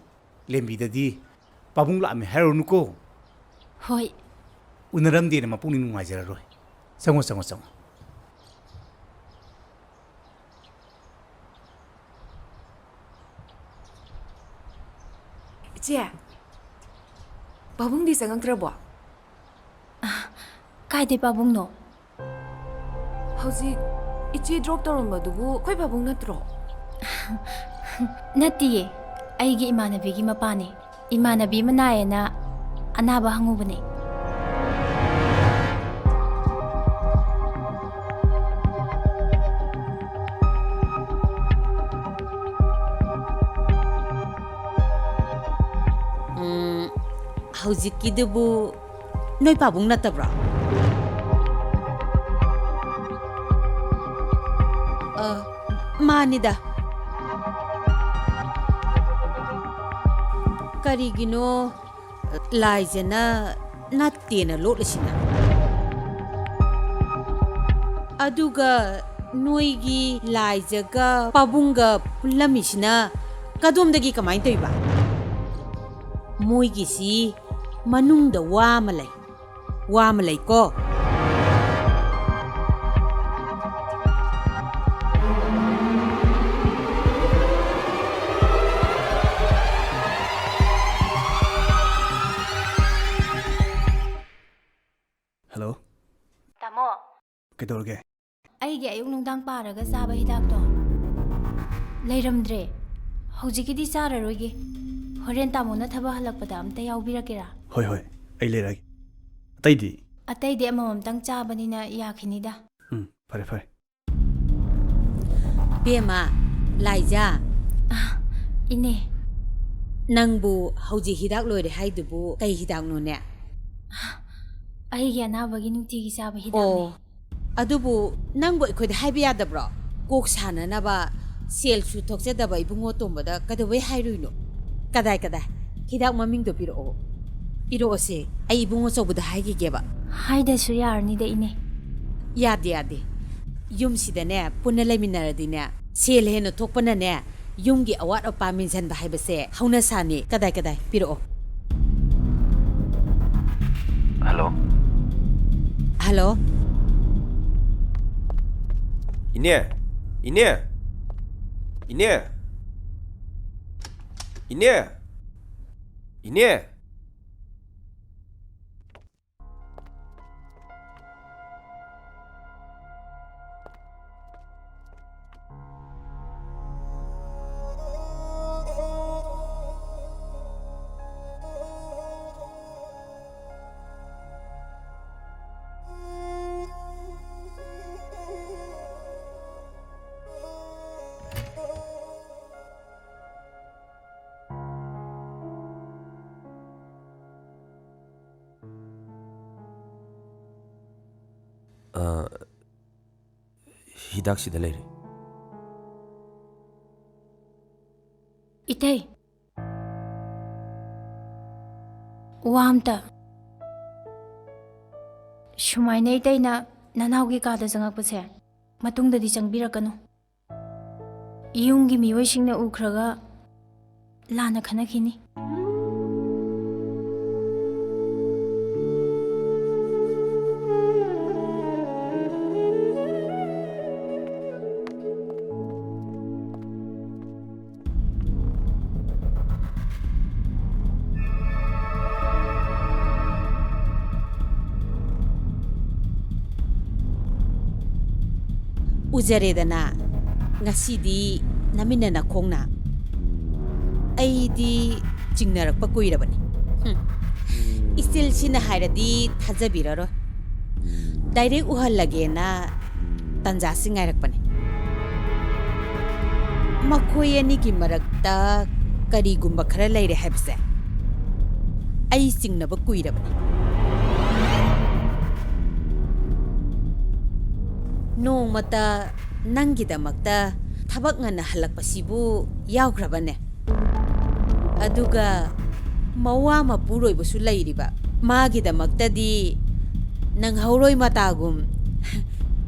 ꯂꯦꯝꯕꯤꯗꯗꯤ ꯄꯥꯕꯨꯡ ꯂꯥꯛꯑꯝꯃꯦ ꯍꯥꯏꯔꯨꯔꯅꯨꯀꯣ꯫ ꯍꯣꯏ꯫ ꯎꯅꯔꯝꯗꯦꯅ ꯃꯄꯨꯛꯅꯤꯡ ꯅꯨꯡꯉꯥꯏꯖꯔꯔꯣꯏ꯫ ꯆꯪꯉꯣ, ꯆꯪꯉꯣ, ꯆꯪꯉꯣ꯫ ꯏꯆꯦ, ꯄꯥꯕꯨꯡꯗꯤ ꯆꯪꯉꯛꯇ꯭ꯔꯕꯣ? ꯀꯥꯏꯗꯩ ꯄꯥꯕꯨꯡꯅꯣ? ꯍꯧꯖꯤꯛ ꯏꯆꯦ drop ꯇꯧꯔꯝꯕꯗꯨꯕꯨ ꯑꯩꯈꯣꯏ ꯄꯥꯕꯨꯡ ꯅꯠꯇ꯭ꯔꯣ? ꯅꯠꯇꯤꯌꯦ, ꯑꯩꯒꯤ ꯏꯃꯥꯟꯅꯕꯤꯒꯤ ꯃꯄꯥꯅꯦ꯫ ꯏꯃꯥꯟꯅꯕꯤ ꯑꯃ ꯅꯥꯏꯌꯦꯅ ꯑꯅꯥꯕ ꯍꯪꯉꯨꯕꯅꯦ꯫ ꯎꯝ, ꯍꯧꯖꯤꯛꯀꯤꯗꯨꯕꯨ ꯅꯣꯏ ꯄꯥꯕꯨꯡ ꯅꯠꯇꯕ꯭ꯔꯣ? ꯑ, ꯃꯥꯅꯤꯗ꯫ ꯀꯔꯤꯒꯤꯅꯣ ꯂꯥꯏꯖꯅ ꯅꯠꯇꯦꯅ ꯂꯣꯠꯂꯤꯁꯤꯅ? ꯑꯗꯨꯒ ꯅꯣꯏꯒꯤ ꯂꯥꯏꯖꯒ ꯄꯥꯕꯨꯡꯒ ꯄꯨꯜꯂꯝꯃꯤꯁꯤꯅ ꯀꯗꯣꯝꯗꯒꯤ ꯀꯃꯥꯏꯅ ꯇꯧꯔꯤꯕ? ꯃꯣꯏꯒꯤꯁꯤ ꯃꯅꯨꯡꯗ ꯋꯥ ꯑꯃ ꯂꯩ꯫ ꯋꯥ ꯑꯃ ꯂꯩꯀꯣ꯫ ꯍꯜꯂꯣ꯫ ꯇꯥꯃꯣ꯫ ꯀꯩꯗꯧꯔꯒꯦ? ꯑꯩꯒꯤ ꯑꯌꯨꯛ ꯅꯨꯡꯗꯥꯡ ꯄꯥꯔꯒ ꯆꯥꯕ ꯍꯤꯗꯥꯛꯇꯣ ꯂꯩꯔꯝꯗ꯭ꯔꯦ꯫ ꯍꯧꯖꯤꯛꯀꯤꯗꯤ ꯆꯥꯔꯔꯣꯏꯒꯦ꯫ ꯍꯣꯔꯦꯟ ꯇꯥꯃꯣꯅ ꯊꯕꯛ ꯍꯜꯂꯛꯄꯗ ꯑꯝꯇ ꯌꯥꯎꯕꯤꯔꯛꯀꯦꯔꯥ? ꯍꯣꯏ, ꯍꯣꯏ, ꯑꯩ ꯂꯩꯔꯛꯑꯒꯦ꯫ ꯑꯇꯩꯗꯤ? ꯑꯇꯩꯗꯤ ꯑꯃꯃꯝꯇꯪ ꯆꯥꯕꯅꯤꯅ ꯌꯥꯈꯤꯅꯤꯗ꯫ ꯎꯝ, ꯐꯔꯦ, ꯐꯔꯦ꯫ ꯕꯦꯝꯃ, ꯂꯥꯏꯖꯥ꯫ ꯑ, ꯏꯅꯦ꯫ ꯅꯪꯕꯨ ꯍꯧꯖꯤꯛ ꯍꯤꯗꯥꯛ ꯂꯣꯏꯔꯦ ꯍꯥꯏꯗꯨꯕꯨ ꯀꯩ ꯍꯤꯗꯥꯛꯅꯣꯅꯦ? ꯑꯩꯒꯤ ꯑꯅꯥꯕꯒꯤ ꯅꯨꯡꯇꯤꯒꯤ ꯆꯥꯕ ꯍꯤꯗꯥꯛꯅꯦ꯫ ꯑꯣ, ꯑꯗꯨꯕꯨ ꯅꯪꯕꯨ ꯑꯩꯈꯣꯏꯗ ꯍꯥꯏꯕ ꯌꯥꯗꯕ꯭ꯔꯣ? ꯀꯣꯛ ꯁꯥꯟꯅꯅꯕ ꯁꯦꯜꯁꯨ ꯊꯣꯛꯆꯗꯕ ꯏꯕꯨꯡꯉꯣ ꯇꯣꯝꯕꯗ ꯀꯩꯗꯧꯕꯩ ꯍꯥꯏꯔꯨꯏꯅꯣ? ꯀꯗꯥꯏ, ꯀꯗꯥꯏ? ꯍꯤꯗꯥꯛ ꯃꯃꯤꯡꯗꯣ ꯄꯤꯔꯛꯑꯣ꯫ ꯄꯤꯔꯛꯑꯣꯁꯦ, ꯑꯩ ꯏꯕꯨꯡꯉꯣ ꯑꯆꯧꯕꯗ ꯍꯥꯏꯈꯤꯒꯦꯕ꯫ ꯍꯥꯏꯗꯁꯨ ꯌꯥꯔꯅꯤꯗ, ꯏꯅꯦ꯫ ꯌꯥꯗꯦ, ꯌꯥꯗꯦ꯫ ꯌꯨꯝꯁꯤꯗꯅꯦ, ꯄꯨꯟꯅ ꯂꯩꯃꯤꯟꯅꯔꯗꯤꯅꯦ, ꯁꯦꯜ ꯍꯦꯟꯅ ꯊꯣꯛꯄꯅꯅꯦ, ꯌꯨꯝꯒꯤ ꯑꯋꯥꯠ ꯑꯄꯥ ꯃꯦꯟꯁꯤꯟꯕ ꯍꯥꯏꯕꯁꯦ ꯍꯧꯅꯁꯥꯅꯤ꯫ ꯀꯗꯥꯏ, ꯀꯗꯥꯏ? ꯄꯤꯔꯛꯑꯣ꯫ ꯍꯜꯂꯣ꯫ ꯍꯜꯂꯣ꯫ ꯏꯅꯦ! ꯏꯅꯦ! ꯏꯅꯦ! ꯏꯅꯦ! ꯏꯅꯦ! ꯍꯤꯗꯥꯛꯁꯤꯗ ꯂꯩꯔꯦ꯫ ꯏꯇꯩ, ꯋꯥ ꯑꯝꯇ꯫ ꯁꯨꯃꯥꯏꯅ ꯏꯇꯩꯅ ꯅꯅꯥꯎꯒꯤ ꯀꯥꯗ ꯆꯪꯉꯛꯄꯁꯦ ꯃꯇꯨꯡꯗꯗꯤ ꯆꯪꯕꯤꯔꯛꯀꯅꯨ꯫ ꯌꯨꯝꯒꯤ ꯃꯤꯑꯣꯏꯁꯤꯡꯅ ꯎꯈ꯭ꯔꯒ ꯂꯥꯟꯅ ꯈꯟꯅꯈꯤꯅꯤ꯫ ꯎꯖꯔꯦꯗꯅ, ꯉꯁꯤꯗꯤ ꯅꯃꯤꯟꯅ ꯅꯈꯣꯡꯅ꯫ ꯑꯩꯗꯤ ꯆꯤꯡꯅꯔꯛꯄ ꯀꯨꯏꯔꯕꯅꯤ꯫ ꯍꯨꯝ꯫ ꯏꯆꯤꯜꯁꯤꯅ ꯍꯥꯏꯔꯗꯤ ꯊꯥꯖꯕꯤꯔꯔꯣꯏ꯫ ꯗꯥꯏꯔꯦꯛ ꯎꯍꯜꯂꯒꯦꯅ ꯇꯟꯖꯥꯁꯤ ꯉꯥꯏꯔꯛꯄꯅꯤ꯫ ꯃꯈꯣꯏ ꯑꯅꯤꯒꯤ ꯃꯔꯛꯇ ꯀꯔꯤꯒꯨꯝꯕ ꯈꯔ ꯂꯩꯔꯦ ꯍꯥꯏꯕꯁꯦ ꯑꯩ ꯆꯤꯡꯅꯕ ꯀꯨꯏꯔꯕꯅꯤ꯫ ꯅꯣꯡꯃꯇ ꯅꯪꯒꯤꯗꯃꯛꯇ ꯊꯕꯛ ꯉꯟꯅ ꯍꯜꯂꯛꯄꯁꯤꯕꯨ ꯌꯥꯎꯈ꯭ꯔꯕꯅꯦ? ꯑꯗꯨꯒ ꯃꯋꯥ ꯃꯄꯨꯔꯣꯏꯕꯁꯨ ꯂꯩꯔꯤꯕ, ꯃꯥꯒꯤꯗꯃꯛꯇꯗꯤ ꯅꯪꯍꯧꯔꯣꯏ ꯃꯇꯥꯒꯨꯝ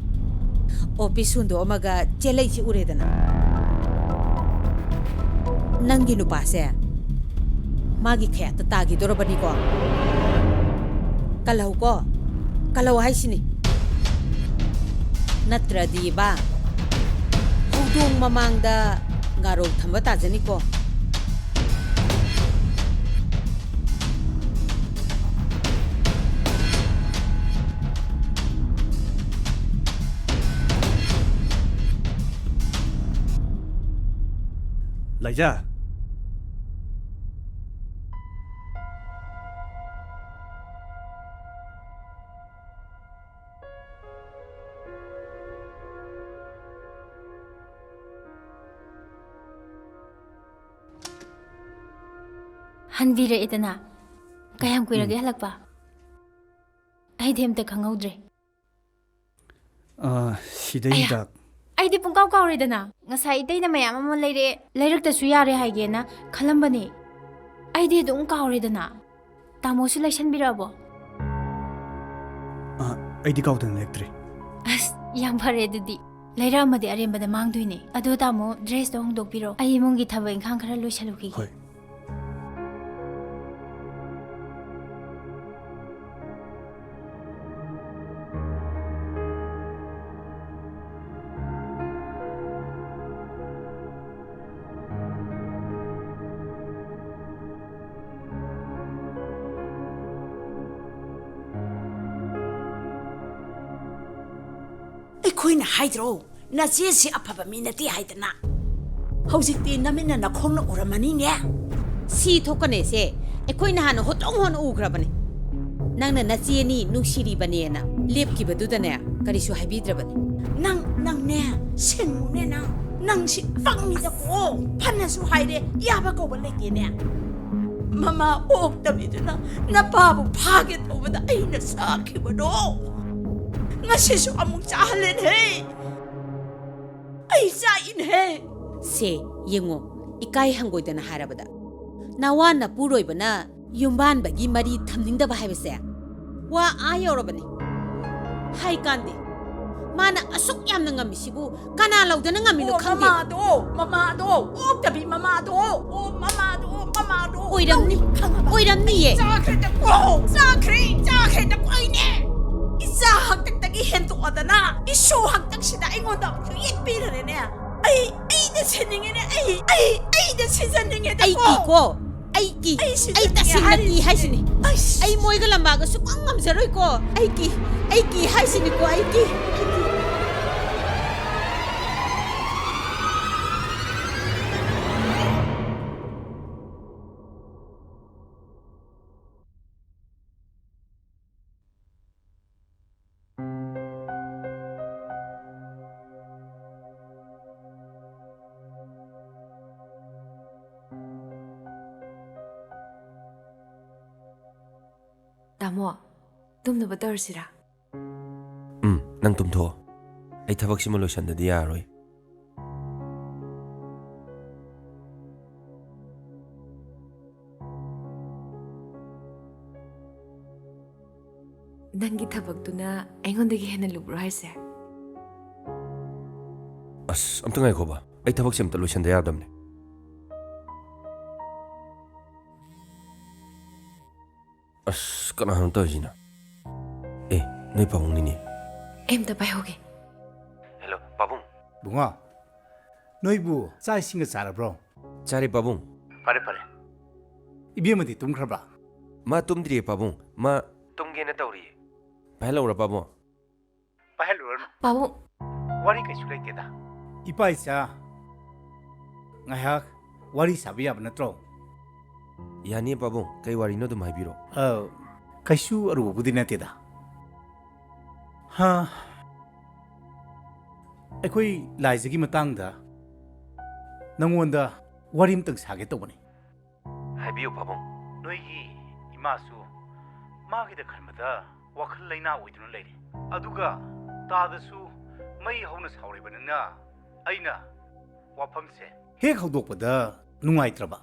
ꯑꯣꯐꯤꯁ ꯍꯨꯟꯗꯣꯛꯑꯝꯃꯒ ꯆꯦꯜꯂꯛꯏꯁꯤ ꯎꯔꯦꯗꯅ꯫ ꯅꯪꯒꯤ ꯅꯨꯄꯥꯁꯦ ꯃꯥꯒꯤ ꯈꯌꯥꯠꯇ ꯇꯥꯈꯤꯗꯣꯔꯕꯅꯤꯀꯣ꯫ ꯀꯜꯍꯧꯀꯣ, ꯀꯜꯍꯧ ꯍꯥꯏꯁꯤꯅꯤ꯫ ꯅꯠꯇ꯭ꯔꯗꯤꯕ ꯍꯧꯗꯣꯡ ꯃꯃꯥꯡꯗ ꯉꯥꯔꯧ ꯊꯝꯕ ꯇꯥꯖꯅꯤꯀꯣ꯫ ꯂꯥꯏꯖꯥ꯫ ꯍꯟꯕꯤꯔꯛꯑꯦꯗꯅ꯫ ꯀꯌꯥꯝ ꯀꯨꯏꯔꯒꯦ ꯎꯝ꯫ ꯍꯜꯂꯛꯄ? ꯑꯩꯗꯤ ꯑꯝꯇ ꯈꯪꯍꯧꯗ꯭ꯔꯦ꯫ ꯑꯥ, ꯁꯤꯗ ꯑꯌꯥ꯫ ꯍꯤꯗꯥꯛ꯫ ꯑꯩꯗꯤ ꯄꯨꯡꯀꯥꯎ ꯀꯥꯎꯔꯦꯗꯅ꯫ ꯉꯁꯥꯏ ꯏꯇꯩꯅ ꯃꯌꯥꯝ ꯑꯃ ꯂꯩꯔꯛꯑꯦ, ꯂꯩꯔꯛꯇꯁꯨ ꯌꯥꯔꯦ ꯍꯥꯏꯒꯦꯅ ꯈꯜꯂꯝꯕꯅꯦ꯫ ꯑꯩꯗꯤ ꯑꯗꯨꯝ ꯀꯥꯎꯔꯦꯗꯅ꯫ ꯇꯥꯃꯣꯁꯨ ꯂꯩꯁꯟꯕꯤꯔꯛꯑꯕꯣ? ꯑ, ꯑꯩꯗꯤ ꯀꯥꯎꯗꯅ ꯂꯩꯔꯛꯇ꯭ꯔꯦ꯫ ꯑꯁ, ꯌꯥꯝ ꯐꯔꯦ ꯑꯗꯨꯗꯤ꯫ ꯂꯩꯔꯛꯑꯝꯃꯗꯤ ꯑꯔꯦꯝꯕꯗ ꯃꯥꯡꯗꯣꯏꯅꯦ꯫ ꯑꯗꯣ ꯇꯥꯃꯣ, dressꯇꯣ ꯍꯣꯡꯗꯣꯛꯄꯤꯔꯣ꯫ ꯑꯩ ꯏꯃꯨꯡꯒꯤ ꯊꯕꯛ ꯏꯪꯈꯥꯡ ꯈꯔ ꯂꯣꯏꯁꯜꯂꯨꯈꯤꯒꯦ꯫ ꯍꯣꯏ꯫ ꯑꯩꯈꯣꯏꯅ ꯍꯥꯏꯗ꯭ꯔꯣ, ꯅꯆꯦꯁꯤ ꯑꯐꯕ ꯃꯤ ꯅꯠꯇꯦ ꯍꯥꯏꯗꯅ? ꯍꯧꯖꯤꯛꯇꯤ ꯅꯃꯤꯠꯅ ꯅꯈꯣꯡꯅ ꯎꯔꯝꯃꯅꯤꯅꯦ꯫ ꯁꯤ ꯊꯣꯛꯀꯅꯦꯁꯦ ꯑꯩꯈꯣꯏꯅ ꯍꯥꯟꯅ ꯍꯣꯇ꯭ꯔꯣꯡ ꯍꯣꯟꯅ ꯎꯈ꯭ꯔꯕꯅꯦ꯫ ꯅꯪꯅ ꯅꯆꯦꯅꯤ ꯅꯨꯡꯁꯤꯔꯤꯕꯅꯦꯅ ꯂꯦꯞꯈꯤꯕꯗꯨꯗꯅꯦ ꯀꯔꯤꯁꯨ ꯍꯥꯏꯕꯤꯗ꯭ꯔꯕꯅꯦ꯫ ꯅꯪ, ꯅꯪꯅꯦ, ꯁꯤꯡꯉꯨꯅꯦ ꯅꯪ꯫ ꯅꯪꯁꯤ ꯄꯪꯉꯤꯗꯀꯣ꯫ ꯐꯅꯁꯨ ꯍꯥꯏꯔꯦ, ꯌꯥꯕ ꯀꯧꯕ ꯂꯩꯇꯦꯅꯦ꯫ ꯃꯃꯥ ꯑꯣꯛꯇꯕꯤꯗꯨꯅ ꯅꯄꯥꯕꯨ ꯐꯥꯒꯦ ꯇꯧꯕꯗ ꯑꯩꯅ ꯆꯥꯈꯤꯕꯗꯣ ꯉꯁꯤꯁꯨ ꯑꯃꯨꯛ ꯆꯥꯍꯜꯂꯦꯅꯦ꯫ ꯑꯩ ꯆꯥꯛꯏꯅꯦ꯫ ꯁꯦ, ꯌꯦꯡꯉꯣ, ꯏꯀꯥꯏ ꯍꯪꯒꯣꯏꯗꯅ ꯍꯥꯏꯔꯕꯗ, ꯅꯋꯥ ꯅꯄꯨꯔꯣꯏꯕꯅ ꯌꯨꯝꯕꯥꯟꯕꯒꯤ ꯃꯔꯤ ꯊꯝꯅꯤꯡꯗꯕ ꯍꯥꯏꯕꯁꯦ ꯋꯥ ꯑꯥ ꯌꯧꯔꯕꯅꯤ꯫ ꯍꯥꯏ ꯀꯥꯟꯗꯦ, ꯃꯥꯅ ꯑꯁꯨꯛ ꯌꯥꯝꯅ ꯉꯝꯃꯤꯁꯤꯕꯨ ꯀꯅꯥ ꯂꯧꯗꯅ ꯉꯝꯃꯤꯅꯣ ꯑꯣ, ꯈꯪꯗꯦ꯫ ꯃꯃꯥꯗꯣ, ꯃꯃꯥꯗꯣ, ꯑꯣꯛꯇꯕꯤ ꯃꯃꯥꯗꯣ, ꯑꯣ, ꯃꯃꯥꯗꯣ, ꯃꯃꯥꯗꯣ꯫ ꯑꯣꯏꯔꯝꯅꯤ, ꯈꯪꯉꯕ? ꯑꯣꯏꯔꯝꯅꯤꯌꯦ꯫ ꯆꯥꯈ꯭ꯔꯦꯗꯀꯣ, ꯆꯥꯈ꯭ꯔꯦ, ꯆꯥꯈ꯭ꯔꯦꯗꯀꯣ ꯑꯩꯅꯦ꯫ ꯏꯆꯥ ꯍꯥꯛꯇꯛꯇꯒꯤ ꯍꯦꯟꯗꯣꯛꯑꯗꯅ, ꯏꯁꯨ ꯍꯥꯛꯇꯛꯁꯤꯗ ꯑꯩꯉꯣꯟꯗ ꯑꯃꯨꯛꯁꯨ ꯌꯦꯠꯄꯤꯔꯔꯦꯅꯦ꯫ ꯑꯩ, ꯑꯩꯗ ꯁꯤꯖꯟꯅꯤꯡꯉꯦꯅꯦ, ꯑꯩ, ꯑꯩ, ꯑꯩꯗ ꯁꯤꯖꯟꯅꯤꯡꯉꯦꯗꯀꯣ꯫ ꯑꯩ ꯀꯤꯀꯣ, ꯑꯩ ꯀꯤ, ꯑꯩ ꯑꯩ ꯁꯤꯖꯟꯅꯤꯡꯉꯦ ꯇꯁꯦꯡꯅ ꯀꯤ ꯍꯥꯏꯔꯤꯁꯤꯅꯦ꯫ ꯍꯥꯏꯁꯤꯅꯤ꯫ ꯑꯩꯁ꯫ ꯑꯩ ꯃꯣꯏꯒ ꯂꯝꯕꯥꯒ ꯁꯨꯡꯉꯝ ꯉꯝꯖꯔꯣꯏꯀꯣ꯫ ꯑꯩ ꯀꯤ, ꯑꯩ ꯀꯤ ꯍꯥꯏꯁꯤꯅꯤꯀꯣ, ꯑꯩ ꯀꯤ, ꯑꯩ ꯀꯤ꯫ ꯇꯥꯃꯣ, ꯇꯨꯝꯅꯕ ꯇꯧꯔꯁꯤꯔꯥ? ꯎꯝ, ꯅꯪ ꯇꯨꯝꯊꯣꯛꯑꯣ꯫ ꯑꯩ ꯊꯕꯛꯁꯤꯃ ꯂꯣꯏꯁꯟꯗꯗꯤ ꯌꯥꯔꯔꯣꯏ꯫ ꯅꯪꯒꯤ ꯊꯕꯛꯇꯨꯅ ꯑꯩꯉꯣꯟꯗꯒꯤ ꯍꯦꯟꯅ ꯂꯨꯕ꯭ꯔꯣ ꯍꯥꯏꯁꯦ? ꯑꯁ, ꯑꯝꯇ ꯉꯥꯏꯈꯣꯕ, ꯑꯩ ꯊꯕꯛꯁꯦ ꯑꯝꯇ ꯂꯣꯏꯁꯟꯗ ꯌꯥꯗꯕꯅꯦ꯫ ꯑꯁ, ꯀꯅꯥꯅꯣ ꯇꯧꯔꯤꯁꯤꯅ? ꯑꯦ, ꯅꯣꯏ ꯄꯥꯕꯨꯡꯅꯤꯅꯦ꯫ ꯑꯩ ꯑꯝꯇ ꯄꯥꯏꯍꯧꯒꯦ꯫ ꯍꯦꯜꯂꯣ, ꯄꯥꯕꯨꯡ꯫ ꯕꯨꯡꯉꯣ, ꯅꯣꯏꯕꯨ ꯆꯥꯛ ꯏꯁꯤꯡꯒ ꯆꯥꯔꯕ꯭ꯔꯣ? ꯆꯥꯔꯦ, ꯄꯥꯕꯨꯡ꯫ ꯐꯔꯦ, ꯐꯔꯦ꯫ ꯏꯕꯦꯝꯃꯗꯤ ꯇꯨꯝꯈ꯭ꯔꯕ? ꯃꯥ ꯇꯨꯝꯗ꯭ꯔꯤꯌꯦ, ꯄꯥꯕꯨꯡ꯫ ꯃꯥ ꯇꯨꯝꯒꯦꯅ ꯇꯧꯔꯤꯌꯦ꯫ ꯄꯥꯏꯍꯜꯂꯧꯔ, ꯄꯥꯕꯨꯡ? ꯄꯥꯏꯍꯜꯂꯨꯔꯅꯨ꯫ ꯄꯥꯕꯨꯡ꯫ ꯋꯥꯔꯤ ꯀꯩꯁꯨ ꯂꯩꯇꯦꯗ꯫ ꯏꯄꯥ ꯏꯆꯥ, ꯉꯥꯏꯍꯥꯛ ꯋꯥꯔꯤ ꯁꯥꯕ ꯌꯥꯕ ꯅꯠꯇ꯭ꯔꯣ? ꯌꯥꯅꯤꯌꯦ, ꯄꯥꯕꯨꯡ꯫ ꯀꯩ ꯋꯥꯔꯤꯅꯣ ꯑꯗꯨꯝ ꯍꯥꯏꯕꯤꯔꯣ꯫ ꯑ, ꯀꯩꯁꯨ ꯑꯔꯨꯕꯕꯨꯗꯤ ꯅꯠꯇꯦꯗ꯫ ꯍꯥ, ꯑꯩꯈꯣꯏ ꯂꯥꯏꯖꯒꯤ ꯃꯇꯥꯡꯗ ꯅꯪꯉꯣꯟꯗ ꯋꯥꯔꯤ ꯑꯝꯇꯪ ꯁꯥꯒꯦ ꯇꯧꯕꯅꯤ꯫ ꯍꯥꯏꯕꯤꯌꯨ, ꯄꯥꯕꯨꯡ꯫ ꯅꯣꯏꯒꯤ ꯏꯃꯥꯁꯨ ꯃꯥꯒꯤꯗ ꯈꯟꯕꯗ ꯋꯥꯈꯜ ꯂꯩꯅꯥ ꯑꯣꯏꯗꯨꯅ ꯂꯩꯔꯦ꯫ ꯑꯗꯨꯒ ꯇꯥꯗꯁꯨ ꯃꯩ ꯍꯧꯅ ꯁꯥꯎꯔꯤꯕꯅꯤꯅ ꯑꯩꯅ ꯋꯥꯐꯝꯁꯦ ꯍꯦꯛ ꯍꯧꯗꯣꯛꯄꯗ ꯅꯨꯡꯉꯥꯏꯇ꯭ꯔꯕ꯫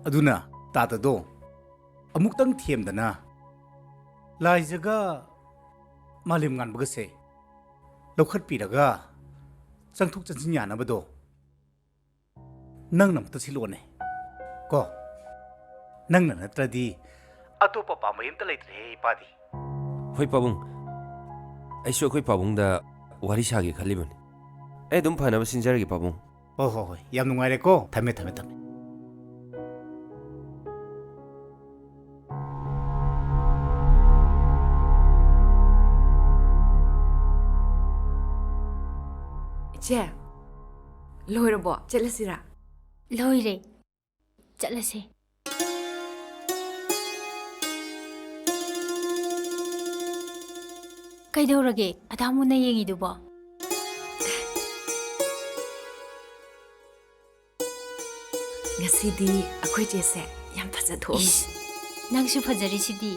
ꯑꯗꯨꯅ ꯇꯥꯗꯗꯣ ꯑꯃꯨꯛꯇꯪ ꯊꯦꯝꯗꯅ ꯂꯥꯏꯖꯒ ꯃꯥꯂꯦꯝ ꯉꯥꯟꯕꯒꯁꯦ ꯂꯧꯈꯠꯄꯤꯔꯒ ꯆꯪꯊꯣꯛ ꯆꯪꯁꯤꯟ ꯌꯥꯅꯕꯗꯣ ꯅꯪꯅ ꯑꯃꯨꯛꯇ ꯁꯤꯜꯂꯛꯑꯣꯅꯦ ꯀꯣ꯫ ꯅꯪꯅ ꯅꯠꯇ꯭ꯔꯗꯤ ꯑꯇꯣꯞꯄ ꯄꯥꯝꯕꯩ ꯑꯝꯇ ꯂꯩꯇ꯭ꯔꯦꯍꯦ, ꯏꯄꯥꯗꯤ꯫ ꯍꯣꯏ, ꯄꯥꯕꯨꯡ꯫ ꯑꯩꯁꯨ ꯑꯩꯈꯣꯏ ꯄꯥꯕꯨꯡꯗ ꯋꯥꯔꯤ ꯁꯥꯒꯦ ꯈꯜꯂꯤꯕꯅꯤ꯫ ꯑꯩ ꯑꯗꯨꯝ ꯐꯅꯕ ꯁꯤꯟꯖꯔꯒꯦ, ꯄꯥꯕꯨꯡ꯫ ꯍꯣꯏ, ꯍꯣꯏ, ꯍꯣꯏ꯫ ꯌꯥꯝ ꯅꯨꯡꯉꯥꯏꯔꯦꯀꯣ꯫ ꯊꯝꯃꯦ, ꯊꯝꯃꯦ, ꯊꯝꯃꯦ꯫ ꯏꯆꯦ, ꯂꯣꯏꯔꯕꯣ? ꯆꯠꯂꯁꯤꯔꯥ? ꯂꯣꯏꯔꯦ꯫ ꯆꯠꯂꯁꯦ꯫ ꯀꯩꯗꯧꯔꯒꯦ? ꯑꯗꯥ ꯃꯨꯟꯅ ꯌꯦꯡꯉꯤꯗꯨꯕꯣ? ꯉꯁꯤꯗꯤ ꯑꯩꯈꯣꯏ ꯆꯦꯁꯦ ꯌꯥꯝ ꯐꯖꯊꯣꯛꯑꯦ꯫ ꯏꯁ, ꯅꯪꯁꯨ ꯐꯖꯔꯤꯁꯤꯗꯤ꯫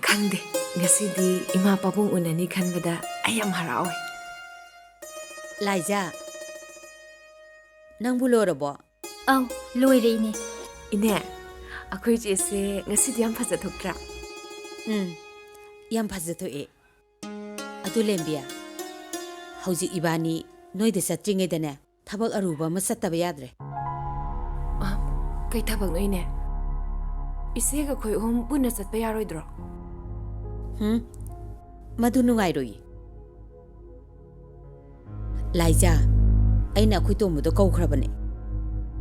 ꯈꯪꯗꯦ, ꯉꯁꯤꯗꯤ ꯏꯃꯥ ꯄꯥꯕꯨꯡ ꯎꯅꯅꯤ ꯈꯟꯕꯗ ꯑꯩ ꯌꯥꯝ ꯍꯔꯥꯎꯋꯦ꯫ ꯂꯥꯏꯖꯥ, ꯅꯪꯕꯨ ꯂꯣꯏꯔꯕꯣ? ꯑꯧ, ꯂꯣꯏꯔꯦ ꯏꯅꯦ꯫ ꯏꯅꯦ, ꯑꯩꯈꯣꯏ ꯆꯦꯁꯦ ꯉꯁꯤꯗꯤ ꯌꯥꯝ ꯐꯖꯊꯣꯛꯇ꯭ꯔꯥ? ꯎꯝ, ꯌꯥꯝ ꯐꯖꯊꯣꯛꯑꯦ꯫ ꯑꯗꯨ ꯂꯦꯝꯕꯤ, ꯍꯧꯖꯤꯛ ꯏꯕꯥꯅꯤ ꯅꯣꯏꯗ ꯆꯠꯇ꯭ꯔꯤꯉꯩꯗꯅꯦ, ꯊꯕꯛ ꯑꯔꯨꯕ ꯑꯃ ꯆꯠꯇꯕ ꯌꯥꯗ꯭ꯔꯦ꯫ ꯀꯩ ꯊꯕꯛꯅꯣ ꯏꯅꯦ? ꯏꯆꯦꯒ ꯑꯩꯈꯣꯏ ꯑꯍꯨꯝ ꯄꯨꯟꯅ ꯆꯠꯄ ꯌꯥꯔꯣꯏꯗ꯭ꯔꯣ? ꯍꯨꯝ? ꯃꯗꯨ ꯅꯨꯡꯉꯥꯏꯔꯣꯏꯌꯦ꯫ ꯂꯥꯏꯖꯥ, ꯑꯩꯅ ꯑꯩꯈꯣꯏ ꯇꯣꯝꯕꯗꯣ ꯀꯧꯈ꯭ꯔꯕꯅꯦ꯫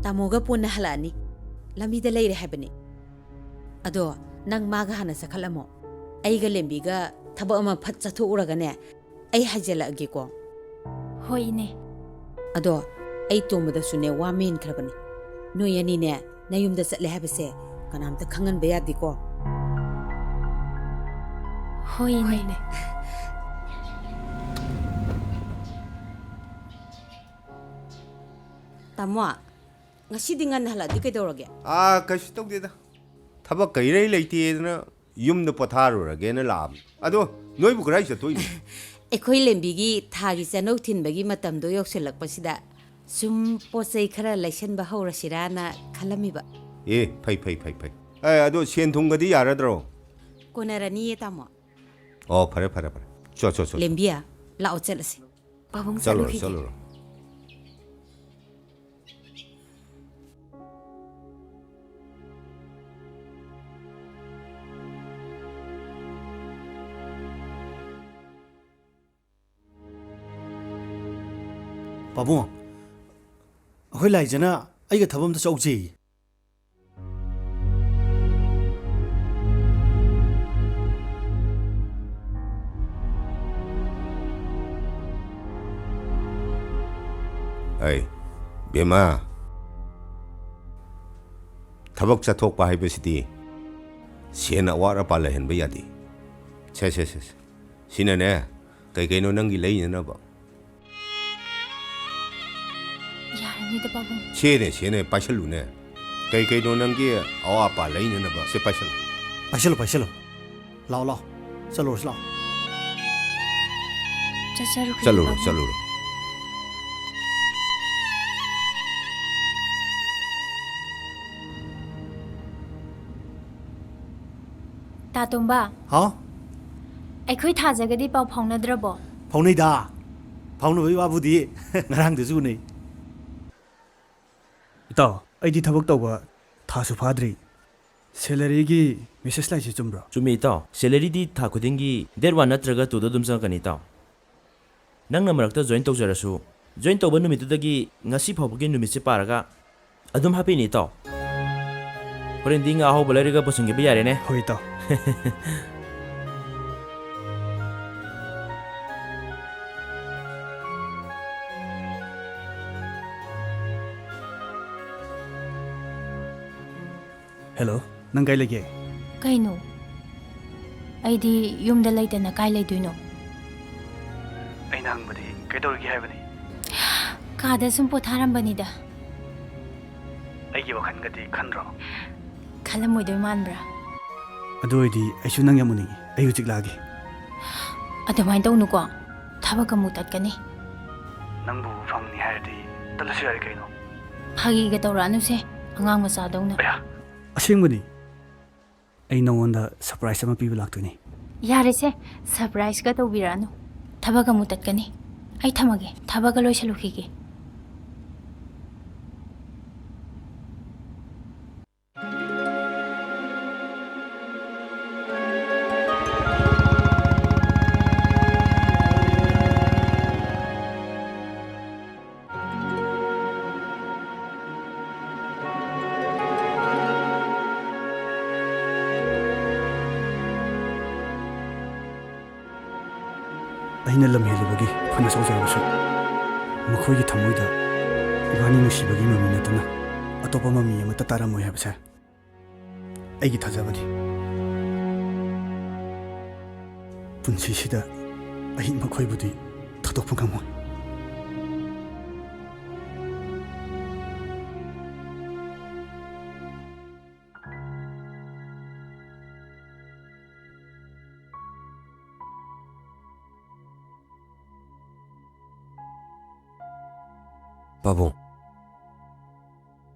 ꯇꯥꯃꯣꯒ ꯄꯨꯟꯅ ꯍꯜꯂꯛꯑꯅꯤ꯫ ꯂꯝꯕꯤꯗ ꯂꯩꯔꯦ ꯍꯥꯏꯕꯅꯦ꯫ ꯑꯗꯣ ꯅꯪ ꯃꯥꯒ ꯍꯥꯟꯅ ꯆꯠꯈꯠꯂꯝꯃꯣ꯫ ꯑꯩꯒ ꯂꯦꯝꯕꯤꯒ ꯊꯕꯛ ꯑꯃ ꯐꯠ ꯆꯠꯊꯣꯛꯎꯔꯒꯅꯦ, ꯑꯩ ꯍꯥꯏꯖꯤꯜꯂꯛꯑꯒꯦꯀꯣ꯫ ꯍꯣꯏ ꯏꯅꯦ꯫ ꯑꯗꯣ ꯑꯩ ꯇꯣꯝꯕꯗꯁꯨꯅꯦ ꯋꯥ ꯃꯦꯟꯈ꯭ꯔꯕꯅꯦ꯫ ꯅꯣꯏ ꯑꯅꯤꯅꯦ ꯅꯌꯨꯝꯗ ꯆꯠꯂꯦ ꯍꯥꯏꯕꯁꯦ ꯀꯅꯥꯝꯇ ꯈꯪꯍꯟꯕ ꯌꯥꯗꯦꯀꯣ꯫ ꯍꯣꯏ ꯏꯅꯦ꯫ ꯇꯥꯃꯣ, ꯉꯁꯤꯗꯤ ꯉꯟꯅ ꯍꯜꯂꯛꯑꯗꯤ ꯀꯩꯗꯧꯔꯒꯦ? ꯑꯥ, ꯀꯩꯁꯨ ꯇꯧꯗꯦꯗ꯫ ꯊꯕꯛ ꯀꯩꯔꯩ ꯂꯩꯇꯦꯗꯅ ꯌꯨꯝꯗ ꯄꯣꯊꯥꯔꯨꯔꯒꯦꯅ ꯂꯥꯛꯑꯕꯅꯤ꯫ ꯑꯗꯣ ꯅꯣꯏꯕꯨ ꯀꯗꯥꯏ ꯆꯠꯇꯣꯏꯅꯣ? ꯑꯩꯈꯣꯏ ꯂꯦꯝꯕꯤꯒꯤ ꯊꯥꯒꯤ ꯆꯥꯅꯧ ꯊꯤꯟꯕꯒꯤ ꯃꯇꯝꯗꯣ ꯌꯧꯁꯤꯜꯂꯛꯄꯁꯤꯗ ꯁꯨꯝ ꯄꯣꯠ ꯆꯩ ꯈꯔ ꯂꯩꯁꯟꯕ ꯍꯧꯔꯁꯤꯔꯥꯅ ꯈꯜꯂꯝꯃꯤꯕ꯫ ꯑꯦ, ꯐꯩ ꯐꯩ ꯐꯩ ꯐꯩ꯫ ꯑꯦ, ꯑꯗꯣ ꯁꯦꯟ ꯊꯨꯝꯒꯗꯤ ꯌꯥꯔꯗ꯭ꯔꯣ? ꯀꯣꯟꯅꯔꯅꯤꯌꯦ ꯇꯥꯃꯣ꯫ ꯑꯣ, ꯐꯔꯦ ꯐꯔꯦ ꯐꯔꯦ꯫ ꯆꯣ ꯆꯣ ꯆꯣ꯫ ꯂꯦꯝꯕꯤꯌꯥ, ꯂꯥꯛꯑꯣ ꯆꯠꯂꯁꯤ꯫ ꯄꯥꯕꯨꯡ ꯆꯠꯂꯨꯔꯣ ꯆꯠꯂꯨꯈꯤꯒꯦ꯫ ꯆꯠꯂꯨꯔꯣ꯫ ꯄꯥꯕꯨꯡ, ꯑꯩꯈꯣꯏ ꯂꯥꯏꯖꯅ ꯑꯩꯒ ꯊꯕꯛ ꯑꯝꯇ ꯆꯧꯁꯦꯌꯦ꯫ ꯑꯩ, ꯕꯦꯝꯃ, ꯊꯕꯛ ꯆꯠꯊꯣꯛꯄ ꯍꯥꯏꯕꯁꯤꯗꯤ ꯁꯦꯟ ꯑꯋꯥꯠ ꯑꯄꯥ ꯂꯩꯍꯟꯕ ꯌꯥꯗꯦ꯫ ꯁꯦ ꯁꯦ ꯁꯦ ꯁꯦ꯫ ꯁꯤꯅꯅꯦ, ꯀꯩ ꯀꯩꯅꯣ ꯅꯪꯒꯤ ꯂꯩꯅꯅꯕ꯫ ꯌꯥꯔꯅꯤꯗ ꯄꯥꯕꯨꯡ꯫ ꯁꯦꯅꯦ ꯁꯦꯅꯦ, ꯄꯥꯏꯁꯜꯂꯨꯅꯦ꯫ ꯀꯩ ꯀꯩꯅꯣ ꯅꯪꯒꯤ ꯑꯋꯥꯠ ꯑꯄꯥ ꯂꯩꯅꯅꯕ꯫ ꯁꯦ, ꯄꯥꯏꯁꯜꯂꯨ꯫ ꯄꯥꯏꯁꯜꯂꯨ, ꯄꯥꯏꯁꯜꯂꯨ꯫ ꯂꯥꯛꯑꯣ, ꯂꯥꯛꯑꯣ꯫ ꯆꯠꯂꯨꯔꯁꯤ ꯂꯥꯛꯑꯣ꯫ ꯆꯠꯆꯔꯨꯈꯤꯒꯦ, ꯆꯠꯂꯨꯔꯣ, ꯄꯥꯕꯨꯡ꯫ ꯆꯠꯂꯨꯔꯣ꯫ ꯇꯥ ꯇꯣꯝꯕ꯫ ꯍꯥꯎ? ꯑꯩꯈꯣꯏ ꯊꯥꯖꯒꯗꯤ ꯄꯥꯎ ꯐꯥꯎꯅꯗ꯭ꯔꯕꯣ? ꯐꯥꯎꯅꯩꯗ꯫ ꯐꯥꯎꯅꯕꯒꯤ ꯋꯥꯕꯨꯗꯤ ꯉꯔꯥꯡꯗꯁꯨ ꯎꯅꯩ꯫ ꯏꯇꯥꯎ, ꯑꯩꯗꯤ ꯊꯕꯛ ꯇꯧꯕ ꯊꯥꯁꯨ ꯐꯥꯗ꯭ꯔꯤ꯫ ꯁꯦꯂꯔꯤꯒꯤ ꯃꯦꯁꯦꯖ ꯂꯥꯛꯏꯁꯦ ꯆꯨꯝꯕ꯭ꯔꯣ? ꯆꯨꯝꯃꯤ ꯏꯇꯥꯎ꯫ ꯁꯦꯂꯔꯤꯗꯤ ꯊꯥ ꯈꯨꯗꯤꯡꯒꯤ ꯗꯦꯠ ꯋꯥꯟ ꯅꯠꯇ꯭ꯔꯒ ꯇꯨꯗ ꯑꯗꯨꯝ ꯆꯪꯉꯛꯀꯅꯤ ꯏꯇꯥꯎ꯫ ꯅꯪꯅ ꯃꯔꯛꯇ ꯖꯣꯏꯟ ꯇꯧꯖꯔꯁꯨ, ꯖꯣꯏꯟ ꯇꯧꯕ ꯅꯨꯃꯤꯠꯇꯨꯗꯒꯤ ꯉꯁꯤ ꯐꯥꯎꯕꯒꯤ ꯅꯨꯃꯤꯠꯁꯦ ꯄꯥꯔꯒ ꯑꯗꯨꯝ ꯍꯥꯞꯄꯤꯅꯤ ꯏꯇꯥꯎ꯫ ꯍꯣꯔꯦꯟꯗꯤ ꯉꯥ ꯑꯍꯥꯎꯕ ꯂꯩꯔꯒ ꯄꯨꯁꯤꯟꯈꯤꯕ ꯌꯥꯔꯦꯅꯦ꯫ ꯍꯣꯏ ꯏꯇꯥꯎ꯫ ꯍꯦꯜꯂꯣ, ꯅꯪ ꯀꯥꯏ ꯂꯩꯒꯦ? ꯀꯩꯅꯣ? ꯑꯩꯗꯤ ꯌꯨꯝꯗ ꯂꯩꯇꯅ ꯀꯥꯏ ꯂꯩꯗꯣꯏꯅꯣ? ꯑꯩꯅ ꯍꯪꯕꯗꯤ ꯀꯩꯗꯧꯔꯤꯒꯦ ꯍꯥꯏꯕꯅꯤ꯫ ꯀꯥꯗ ꯁꯨꯝ ꯄꯣꯊꯥꯔꯝꯕꯅꯤꯗ꯫ ꯑꯩꯒꯤ ꯋꯥꯈꯜꯒꯗꯤ ꯈꯟꯗ꯭ꯔꯣ? ꯈꯜꯂꯝꯃꯣꯏꯗꯣꯏ ꯃꯥꯟꯕ꯭ꯔꯥ? ꯑꯗꯨ ꯑꯣꯏꯔꯗꯤ ꯑꯩꯁꯨ ꯅꯪ ꯌꯥꯝ ꯎꯅꯤꯡꯉꯤ꯫ ꯑꯩ ꯍꯧꯖꯤꯛ ꯂꯥꯛꯑꯒꯦ꯫ ꯑꯗꯨꯃꯥꯏꯅ ꯇꯧꯅꯨꯀꯣ꯫ ꯊꯕꯛ ꯑꯃꯨꯛ ꯇꯠꯀꯅꯤ꯫ ꯅꯪꯕꯨ ꯐꯪꯅꯤ ꯍꯥꯏꯔꯗꯤ ꯇꯠꯂꯁꯨ ꯌꯥꯔꯦ ꯀꯩꯅꯣ꯫ ꯐꯥꯒꯤꯒ ꯇꯧꯔꯛꯑꯅꯨꯁꯦ, ꯑꯉꯥꯡ ꯃꯆꯥꯗꯧꯅ꯫ ꯑꯌꯥ꯫ ꯑꯁꯦꯡꯕꯅꯤ꯫ ꯑꯩ ꯅꯉꯣꯟꯗ ꯁꯔꯄ꯭ꯔꯥꯏꯖ ꯑꯃ ꯄꯤꯕ ꯂꯥꯛꯇꯣꯏꯅꯤ꯫ ꯌꯥꯔꯦꯁꯦ, ꯁꯔꯄ꯭ꯔꯥꯏꯖꯀ ꯇꯧꯕꯤꯔꯛꯑꯅꯨ꯫ ꯊꯕꯛ ꯑꯃꯨꯛ ꯇꯠꯀꯅꯤ꯫ ꯑꯩ ꯊꯝꯃꯒꯦ, ꯊꯕꯛꯀ ꯂꯣꯏꯁꯤꯜꯂꯨꯈꯤꯒꯦ꯫ ꯑꯩꯅ ꯂꯝ ꯍꯦꯜꯂꯨꯕꯒꯤ ꯐꯅ ꯁꯣꯛꯆꯔꯕꯁꯨ, ꯃꯈꯣꯏꯒꯤ ꯊꯃꯣꯏꯗ ꯏꯕꯥꯅꯤ ꯅꯨꯡꯁꯤꯕꯒꯤ ꯃꯃꯤ ꯅꯠꯇꯅ ꯑꯇꯣꯞꯄ ꯃꯃꯤ ꯑꯃꯠꯇ ꯇꯥꯔꯝꯃꯣꯏ ꯍꯥꯏꯕꯁꯦ ꯑꯩꯒꯤ ꯊꯥꯖꯕꯅꯤ꯫ ꯄꯨꯟꯁꯤꯁꯤꯗ ꯑꯩ ꯃꯈꯣꯏꯕꯨꯗꯤ ꯊꯥꯗꯣꯛꯄ ꯉꯝꯃꯣꯏ꯫ ꯄꯥꯕꯨꯡ,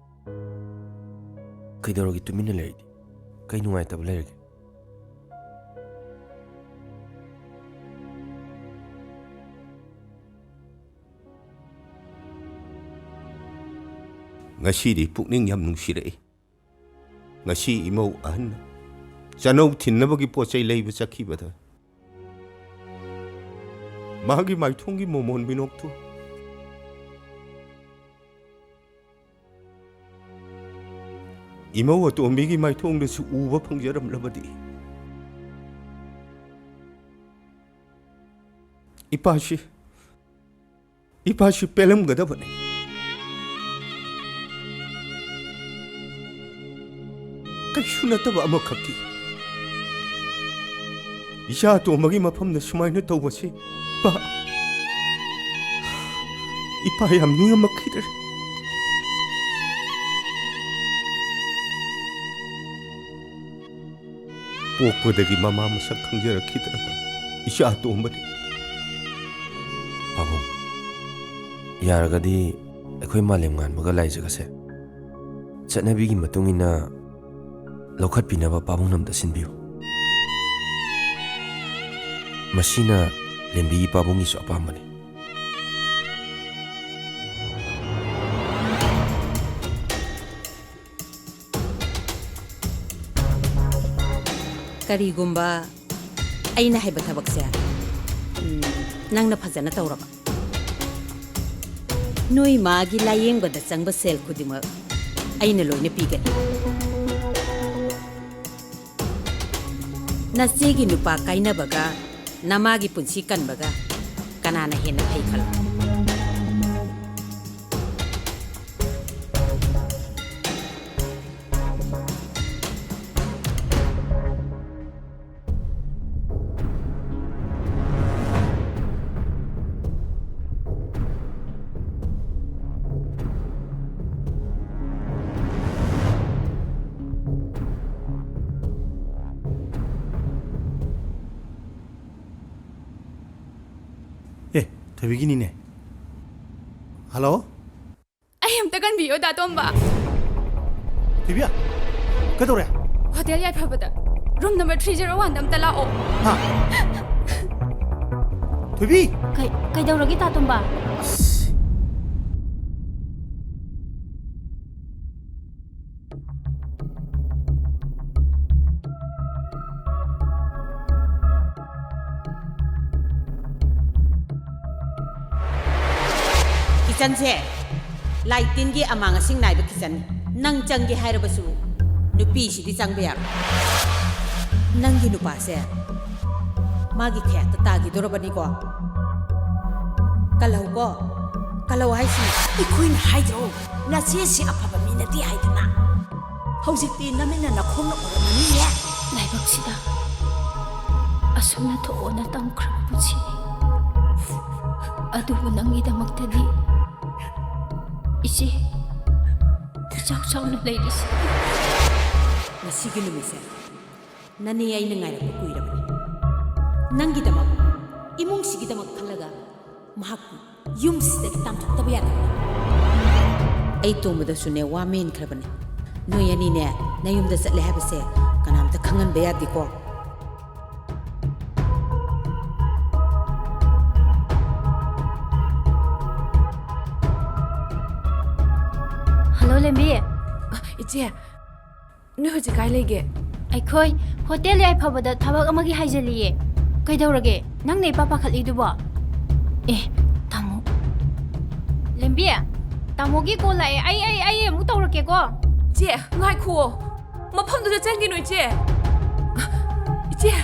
ꯀꯩꯗꯧꯔꯒꯦ ꯇꯨꯃꯤꯟꯅ ꯂꯩꯔꯤꯗꯤ? ꯀꯩ ꯅꯨꯡꯉꯥꯏꯇꯕ ꯂꯩꯔꯒꯦ? ꯉꯁꯤꯗꯤ ꯄꯨꯛꯅꯤꯡ ꯌꯥꯝ ꯅꯨꯡꯁꯤꯔꯛꯏ꯫ ꯉꯁꯤ ꯏꯃꯧ ꯑꯍꯟꯅ ꯆꯅꯧ ꯊꯤꯟꯅꯕꯒꯤ ꯄꯣꯠ ꯆꯩ ꯂꯩꯕ ꯆꯠꯈꯤꯕꯗ ꯃꯥꯒꯤ ꯃꯥꯏꯊꯣꯡꯒꯤ ꯃꯣꯃꯣꯟ ꯃꯤꯅꯣꯛꯇꯨ ꯏꯃꯧ ꯑꯇꯣꯝꯕꯤꯒꯤ ꯃꯥꯏꯊꯣꯡꯗꯁꯨ ꯎꯕ ꯐꯪꯖꯔꯝꯂꯕꯗꯤ ꯏꯄꯥꯁꯤ ꯏꯄꯥꯁꯤ ꯄꯦꯜꯂꯝꯒꯗꯕꯅꯤ꯫ ꯀꯩꯁꯨ ꯅꯠꯇꯕ ꯑꯃꯈꯛꯀꯤ ꯏꯆꯥ ꯑꯇꯣꯝꯕꯒꯤ ꯃꯐꯝꯗ ꯁꯨꯃꯥꯏꯅ ꯇꯧꯕꯁꯤ ꯏꯄꯥ, ꯏꯄꯥ ꯌꯥꯝ ꯅꯤꯡꯉꯝꯃꯛꯈꯤꯗ꯭ꯔꯦ꯫ ꯄꯣꯛꯄꯗꯒꯤ ꯃꯃꯥ ꯃꯁꯛ ꯈꯪꯖꯔꯛꯈꯤꯗ꯭ꯔꯕ ꯏꯆꯥ ꯑꯇꯣꯝꯕꯅꯤ꯫ ꯄꯥꯕꯨꯡ, ꯌꯥꯔꯒꯗꯤ ꯑꯩꯈꯣꯏ ꯃꯥꯂꯦꯝ ꯉꯥꯟꯕꯒ ꯂꯥꯏꯖꯒꯁꯦ ꯆꯠꯅꯕꯤꯒꯤ ꯃꯇꯨꯡ ꯏꯟꯅ ꯂꯧꯈꯠꯄꯤꯅꯕ ꯄꯥꯕꯨꯡꯅ ꯑꯝꯇ ꯁꯤꯟꯕꯤꯌꯨ꯫ ꯃꯁꯤꯅ ꯂꯦꯝꯕꯤꯒꯤ ꯄꯥꯕꯨꯡꯒꯤꯁꯨ ꯑꯄꯥꯝꯕꯅꯤ꯫ ꯀꯔꯤꯒꯨꯝꯕ ꯑꯩꯅ ꯍꯥꯏꯕ ꯊꯕꯛꯁꯦ, ꯎꯝ, ꯅꯪꯅ ꯐꯖꯅ ꯇꯧꯔꯕ, ꯅꯣꯏ ꯃꯥꯒꯤ ꯂꯥꯌꯦꯡꯕꯗ ꯆꯪꯕ ꯁꯦꯜ ꯈꯨꯗꯤꯡꯃꯛ ꯑꯩꯅ ꯂꯣꯏꯅ ꯄꯤꯒꯅꯤ꯫ ꯅꯆꯦꯒꯤ ꯅꯨꯄꯥ ꯀꯥꯏꯅꯕꯒ ꯅꯃꯥꯒꯤ ꯄꯨꯟꯁꯤ ꯀꯟꯕꯒ ꯀꯅꯥꯅ ꯍꯦꯟꯅ ꯐꯩ ꯈꯜꯂꯣ? ꯑꯦ, ꯊꯣꯏꯕꯤꯒꯤꯅꯤꯅꯦ꯫ ꯍꯜꯂꯣ? ꯀꯟꯕꯤꯌꯣ, ꯗꯥ ꯇꯣꯝꯕ꯫ ꯊꯣꯏꯕꯤ, ꯀꯩꯗꯧꯔꯦ? ꯍꯣꯇꯦꯜ ꯌꯥꯏꯐꯕꯗ room number three zero one ꯗ ꯑꯝꯇ ꯂꯥꯛꯑꯣ꯫ ꯍꯥ? ꯊꯣꯏꯕꯤ! ꯀꯩ-, ꯀꯩꯗꯧꯔꯒꯦ, ꯗꯥ ꯇꯣꯝꯕ? ꯑꯁ꯫ ꯀꯤꯆꯟꯁꯦ ꯂꯥꯏ ꯇꯤꯟꯒꯤ ꯑꯃꯥꯡ ꯑꯁꯤꯡ ꯅꯥꯏꯕ ꯀꯤꯆꯟꯅꯤ꯫ ꯅꯪ ꯆꯪꯒꯦ ꯍꯥꯏꯔꯕꯁꯨ ꯅꯨꯄꯤꯁꯤꯗꯤ ꯆꯪꯕ ꯌꯥꯔꯣꯏ꯫ ꯅꯪꯒꯤ ꯅꯨꯄꯥꯁꯦ ꯃꯥꯒꯤ ꯈꯌꯥꯛꯇ ꯇꯥꯈꯤꯗꯣꯔꯕꯅꯤꯀꯣ꯫ ꯀꯜꯍꯧꯀꯣ, ꯀꯜꯍꯧ ꯍꯥꯏꯁꯤ꯫ ꯑꯩꯈꯣꯏꯅ ꯍꯥꯏꯗ꯭ꯔꯣ, ꯅꯆꯦꯁꯤ ꯑꯐꯕ ꯃꯤ ꯅꯠꯇꯦ ꯍꯥꯏꯗꯅ? ꯍꯧꯖꯤꯛꯇꯤ ꯅꯃꯤꯠꯅ ꯅꯈꯣꯡꯅ ꯎꯔꯝꯃꯅꯤꯌꯦ꯫ ꯂꯥꯏꯕꯛꯁꯤꯗ ꯑꯁꯨꯝꯅ ꯊꯣꯛꯑꯣꯅ ꯇꯝꯈ꯭ꯔꯕ ꯄꯨꯟꯁꯤꯅꯤ꯫ ꯑꯗꯨꯕꯨ ꯅꯪꯒꯤꯗꯃꯛꯇꯗꯤ ꯏꯆꯦ, ꯏꯆꯥꯎ ꯆꯥꯎꯅ ꯂꯩꯔꯤꯁꯤ꯫ ꯉꯁꯤꯒꯤ ꯅꯨꯃꯤꯠꯁꯦ ꯅꯅꯦ ꯑꯩꯅ ꯉꯥꯏꯔꯛꯄ ꯀꯨꯏꯔꯕꯅꯤ꯫ ꯅꯪꯒꯤꯗꯃꯛ, ꯏꯃꯨꯡꯁꯤꯒꯤꯗꯃꯛ ꯈꯜꯂꯒ ꯃꯍꯥꯛꯄꯨ ꯌꯨꯝꯁꯤꯗꯒꯤ ꯇꯥꯟꯊꯣꯛꯇꯕ ꯌꯥꯗꯕꯅꯤ꯫ ꯑꯩ ꯇꯣꯝꯕꯗꯁꯨꯅꯦ ꯋꯥ ꯃꯦꯟꯈ꯭ꯔꯕꯅꯤ꯫ ꯅꯣꯏ ꯑꯅꯤꯅꯦ ꯅꯌꯨꯝꯗ ꯆꯠꯂꯦ ꯍꯥꯏꯕꯁꯦ ꯀꯅꯥꯝꯇ ꯈꯪꯍꯟꯕ ꯌꯥꯗꯦꯀꯣ꯫ ꯍꯜꯂꯣ, ꯂꯦꯝꯕꯤ꯫ ꯑ, ꯏꯆꯦ, ꯅꯣꯏ ꯍꯧꯖꯤꯛ ꯀꯥꯏ ꯂꯩꯒꯦ? ꯑꯩꯈꯣꯏ ꯍꯣꯇꯦꯜ ꯌꯥꯏꯐꯕꯗ ꯊꯕꯛ ꯑꯃꯒꯤ ꯍꯥꯏꯖꯜꯂꯤꯌꯦ꯫ ꯀꯩꯗꯧꯔꯒꯦ? ꯅꯪꯅ ꯏꯄꯥ ꯄꯥꯈꯠꯂꯤꯗꯨꯕꯣ? ꯑꯦ, ꯇꯥꯃꯣ꯫ ꯂꯦꯝꯕꯤ, ꯇꯥꯃꯣꯒꯤ ꯀꯣꯜ ꯂꯥꯛꯑꯦ꯫ ꯑꯩ, ꯑꯩ, ꯑꯩ ꯑꯃꯨꯛ ꯇꯧꯔꯛꯀꯦꯀꯣ꯫ ꯆꯦ, ꯉꯥꯏꯈꯨꯑꯣ꯫ ꯃꯐꯝꯗꯨꯗ ꯆꯪꯒꯤꯅꯨ, ꯏꯆꯦ꯫ ꯏꯆꯦ꯫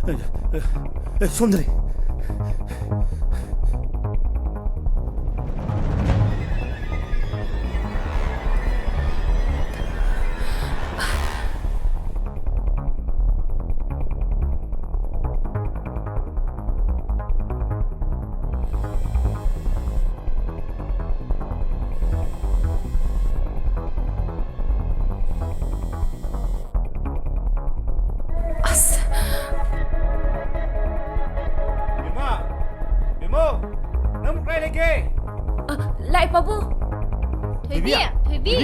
ꯑꯦ, ꯁꯣꯝꯗꯅꯤ꯫ ꯑꯁ! ꯕꯦꯝꯃ! ꯕꯦꯝꯃꯧ! ꯅꯪꯕꯨ ꯀꯗꯥꯏ ꯂꯩꯒꯦ? ꯑ, ꯂꯥꯛꯑꯦ, ꯄꯥꯕꯨꯡ꯫ ꯊꯣꯏꯕꯤ! ꯊꯣꯏꯕꯤ! ꯊꯣꯏꯕꯤ!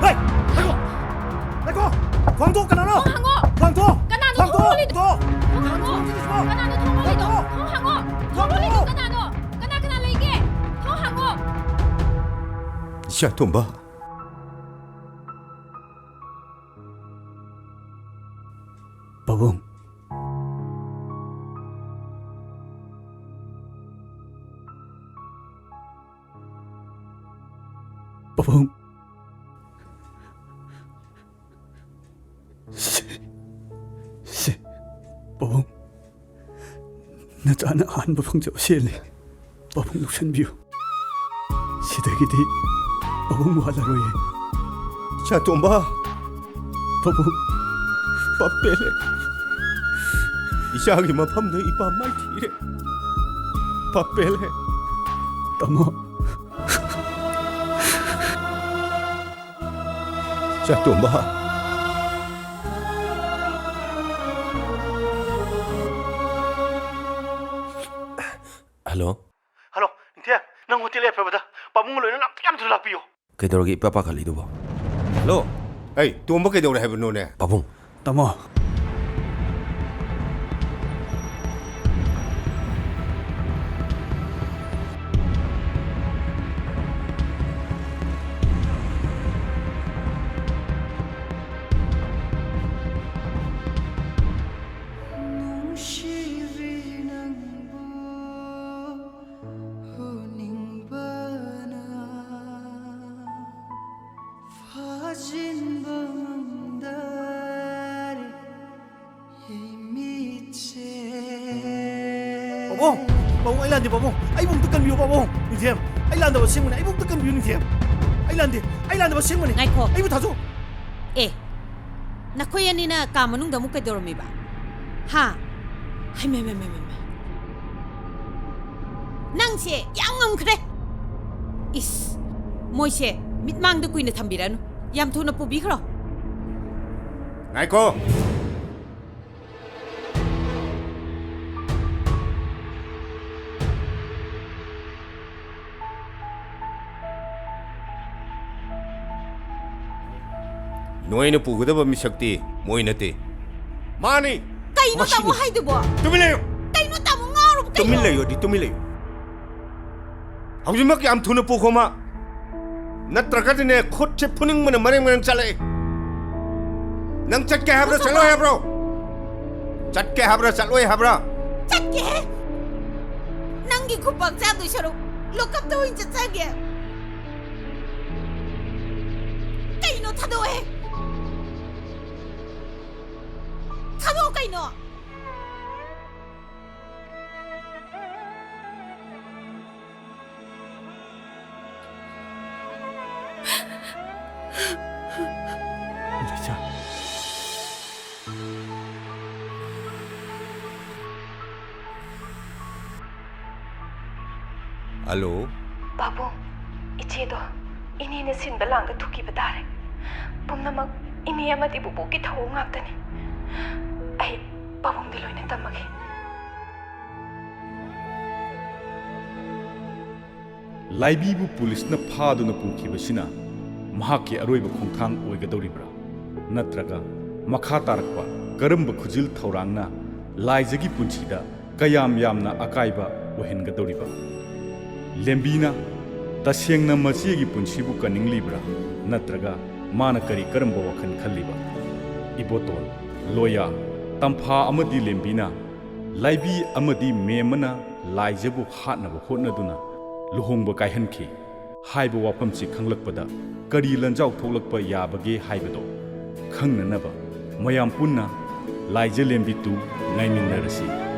ꯍꯦ! ꯉꯥꯏꯈꯣ! ꯉꯥꯏꯈꯣ! ꯊꯣꯡ ꯍꯥꯡꯗꯣꯛꯑꯣ! ꯀꯅꯥꯅꯣ? ꯊꯣꯡ ꯍꯥꯡꯉꯣ! ꯊꯣꯡ ꯍꯥꯡꯗꯣꯛꯑꯣ! ꯀꯅꯥꯅꯣ ꯊꯣꯡ ꯊꯣꯡ ꯍꯥꯡꯉꯣ! ꯂꯣꯜꯂꯤꯗꯣ? ꯊꯣꯡ ꯍꯥꯡꯉꯣ! ꯊꯣꯡ ꯍꯥꯡꯉꯣ! ꯊꯣꯡ ꯍꯥꯡꯉꯣ! ꯊꯣꯡ ꯂꯣꯜꯂꯤꯗꯣ ꯀꯅꯥꯅꯣ? ꯀꯅꯥ ꯀꯅꯥ ꯂꯩꯒꯦ? ꯊꯣꯡ ꯍꯥꯡꯉꯣ! ꯏꯆꯥ ꯇꯣꯝꯕ꯫ ꯄꯥꯕꯨꯡ꯫ ꯄꯥꯕꯨꯡ꯫ ꯁꯤ, ꯁꯤ, ꯄꯥꯕꯨꯡ꯫ ꯅꯆꯥꯅ ꯑꯍꯥꯟꯕ ꯐꯪꯖꯕ ꯁꯦꯜꯅꯤ꯫ ꯄꯥꯕꯨꯡ ꯂꯧꯁꯟꯕꯤꯌꯨ꯫ ꯁꯤꯗꯒꯤꯗꯤ ꯄꯥꯕꯨꯡ ꯋꯥꯠꯂꯔꯣꯏꯌꯦ꯫ ꯏꯆꯥꯇꯣꯝꯕ꯫ ꯄꯥꯕꯨꯡ꯫ ꯄꯥꯞ ꯄꯦꯜꯂꯦ꯫ ꯏꯆꯥꯒꯤ ꯃꯐꯝꯗ ꯏꯄꯥ ꯃꯥꯏꯊꯤꯔꯦ꯫ ꯄꯥꯞ ꯄꯦꯜꯂꯦ꯫ ꯇꯥꯃꯣ꯫ ꯏꯆꯥꯇꯣꯝꯕ꯫ ꯍꯜꯂꯣ꯫ ꯍꯜꯂꯣ, ꯅꯤꯡꯊꯦꯝ, ꯅꯪ ꯍꯣꯇꯦꯜ ꯑꯦꯐ ꯑꯦꯐꯗ ꯄꯥꯕꯨꯡꯒ ꯂꯣꯏꯅ ꯂꯥꯛꯇ ꯌꯥꯝ ꯊꯨꯅ ꯂꯥꯛꯄꯤꯌꯨ꯫ ꯀꯩꯗꯧꯔꯒꯦ ꯏꯄꯥ ꯄꯥꯈꯠꯂꯤꯗꯨꯕꯣ? ꯍꯜꯂꯣ꯫ ꯑꯩ ꯇꯣꯝꯕ ꯀꯩꯗꯧꯔꯦ ꯍꯥꯏꯕꯅꯣꯅꯦ? ꯄꯥꯕꯨꯡ꯫ ꯇꯥꯃꯣ꯫ ꯅꯨꯡꯁꯤꯕꯤ ꯅꯪꯕꯨ ꯎꯅꯤꯡꯕꯅ ꯐꯥꯖꯤꯟꯕ ꯉꯝꯗꯔꯦ꯫ ꯄꯥꯕꯨꯡ, ꯑꯩ ꯂꯥꯟꯗꯦ, ꯄꯥꯕꯨꯡ꯫ ꯑꯩꯕꯨ ꯑꯝꯇ ꯀꯟꯕꯤꯌꯨ, ꯄꯥꯕꯨꯡ꯫ ꯅꯤꯡꯊꯦꯝ, ꯑꯩ ꯂꯥꯟꯗꯕ ꯑꯁꯦꯡꯕꯅꯤ꯫ ꯑꯩꯕꯨ ꯑꯝꯇ ꯀꯟꯕꯤꯌꯨ, ꯅꯤꯡꯊꯦꯝ꯫ ꯑꯩ ꯂꯥꯟꯗꯦ, ꯑꯩ ꯂꯥꯟꯗꯕ ꯑꯁꯦꯡꯕꯅꯤ꯫ ꯉꯥꯏꯈꯣ꯫ ꯑꯩꯕꯨ ꯊꯥꯖꯧ꯫ ꯑꯦ, ꯅꯈꯣꯏ ꯑꯅꯤꯅ ꯀꯥ ꯃꯅꯨꯡꯗ ꯑꯃꯨꯛ ꯀꯩꯗꯧꯔꯝꯃꯤꯕ? ꯍꯥ? ꯍꯩꯃ, ꯍꯩꯃ, ꯍꯩꯃ, ꯍꯩꯃ꯫ ꯅꯪꯁꯦ ꯌꯥꯝ ꯉꯝꯈ꯭ꯔꯦ꯫ ꯏꯁ, ꯃꯣꯏꯁꯦ ꯃꯤꯠꯃꯥꯡꯗ ꯀꯨꯏꯅ ꯊꯝꯕꯤꯔꯅꯨ꯫ ꯌꯥꯝ ꯊꯨꯅ ꯄꯨꯕꯤꯈ꯭ꯔꯣ꯫ ꯉꯥꯏꯈꯣ꯫ ꯅꯣꯏꯅ ꯄꯨꯒꯗꯕ ꯃꯤꯁꯛꯇꯤ ꯃꯣꯏ ꯅꯠꯇꯦ꯫ ꯃꯥꯅꯤ꯫ ꯀꯩꯅꯣ ꯃꯁꯤꯅꯤ꯫ ꯇꯥꯃꯣ ꯍꯥꯏꯗꯨꯕꯣ? ꯇꯨꯃꯤꯟ ꯂꯩꯌꯨ꯫ ꯀꯩꯅꯣ ꯇꯥꯃꯣ ꯉꯥꯎꯔꯕ ꯀꯩꯅꯣ? ꯇꯨꯃꯤꯟ ꯂꯩꯌꯨꯗꯤ ꯇꯨꯃꯤꯟ ꯂꯩꯌꯨ꯫ ꯍꯧꯖꯤꯛꯃꯛ ꯌꯥꯝ ꯊꯨꯅ ꯄꯨꯈꯣ ꯃꯥ꯫ ꯅꯠꯇ꯭ꯔꯒꯗꯤꯅꯦ, ꯈꯨꯠꯁꯦ ꯐꯨꯅꯤꯡꯕꯅ ꯃꯔꯦꯡ ꯃꯔꯦꯡ ꯆꯠꯂꯛꯑꯦ꯫ ꯅꯪ ꯆꯠꯀꯦ ꯍꯥꯏꯕ꯭ꯔꯣ, ꯃꯨꯁꯥꯐꯥ! ꯆꯠꯂꯣꯏ ꯍꯥꯏꯕ꯭ꯔꯣ? ꯆꯠꯀꯦ ꯍꯥꯏꯕ꯭ꯔꯥ, ꯆꯠꯂꯣꯏ ꯍꯥꯏꯕ꯭ꯔꯥ? ꯆꯠꯀꯦꯍꯦ! ꯅꯪꯒꯤ ꯈꯨꯄꯥꯛ ꯆꯥꯗꯣꯏ ꯁꯔꯨꯛ ꯂꯣꯀꯞꯇ ꯑꯣꯏꯅ ꯆꯠꯆꯒꯦ꯫ ꯀꯩꯅꯣ, ꯊꯥꯗꯣꯛꯑꯦ! ꯊꯥꯗꯣꯛꯑꯣ ꯀꯩꯅꯣ! ꯂꯩꯆꯥ꯫ ꯍꯜꯂꯣ꯫ ꯄꯥꯕꯨꯡ, ꯏꯆꯦꯗꯣ ꯏꯅꯦꯅ ꯁꯤꯟꯕ ꯂꯥꯡꯗ ꯊꯣꯛꯈꯤꯕ ꯇꯥꯔꯦ꯫ ꯄꯨꯝꯅꯃꯛ ꯏꯅꯦ ꯑꯃꯗꯤ ꯄꯨꯄꯨꯒꯤ ꯊꯧꯑꯣꯡ ꯉꯥꯛꯇꯅꯤ꯫ ꯑꯩ ꯄꯥꯕꯨꯡꯗ ꯂꯣꯏꯅ ꯇꯝꯃꯒꯦ꯫ ꯂꯥꯏꯕꯤꯕꯨ ꯄꯨꯂꯤꯁꯅ ꯐꯥꯗꯨꯅ ꯄꯨꯈꯤꯕꯁꯤꯅ ꯃꯍꯥꯛꯀꯤ ꯑꯔꯣꯏꯕ ꯈꯣꯡꯊꯥꯡ ꯑꯣꯏꯒꯗꯧꯔꯤꯕ꯭ꯔꯥ? ꯅꯠꯇ꯭ꯔꯒ ꯃꯈꯥ ꯇꯥꯔꯛꯄ ꯀꯔꯝꯕ ꯈꯨꯖꯤꯜ ꯊꯧꯔꯥꯡꯅ ꯂꯥꯏꯖꯒꯤ ꯄꯨꯟꯁꯤꯗ ꯀꯌꯥꯝ ꯌꯥꯝꯅ ꯑꯀꯥꯏꯕ ꯑꯣꯏꯍꯟꯒꯗꯧꯔꯤꯕ? ꯂꯦꯝꯕꯤꯅ ꯇꯁꯦꯡꯅ ꯃꯆꯦꯒꯤ ꯄꯨꯟꯁꯤꯕꯨ ꯀꯟꯅꯤꯡꯂꯤꯕ꯭ꯔꯥ? ꯅꯠꯇ꯭ꯔꯒ ꯃꯥꯅ ꯀꯔꯤ ꯀꯔꯝꯕ ꯋꯥꯈꯜ ꯈꯜꯂꯤꯕ? ꯏꯕꯣꯇꯣꯟ, ꯂꯣꯌꯥ, ꯇꯝꯐꯥ ꯑꯃꯗꯤ ꯂꯦꯝꯕꯤꯅ ꯂꯥꯏꯕꯤ ꯑꯃꯗꯤ ꯃꯦꯝꯃꯅ ꯂꯥꯏꯖꯕꯨ ꯍꯥꯠꯅꯕ ꯍꯣꯠꯅꯗꯨꯅ ꯂꯨꯍꯣꯡꯕ ꯀꯥꯏꯍꯟꯈꯤ ꯍꯥꯏꯕ ꯋꯥꯐꯝꯁꯤ ꯈꯪꯂꯛꯄꯗ ꯀꯔꯤ ꯂꯟꯖꯥꯎ ꯊꯣꯛꯂꯛꯄ ꯌꯥꯕꯒꯦ ꯍꯥꯏꯕꯗꯣ ꯈꯪꯅꯅꯕ ꯃꯌꯥꯝ ꯄꯨꯟꯅ ꯂꯥꯏꯖ ꯂꯦꯝꯕꯤ ꯇꯨ ꯉꯥꯏꯃꯤꯟꯅꯔꯁꯤ꯫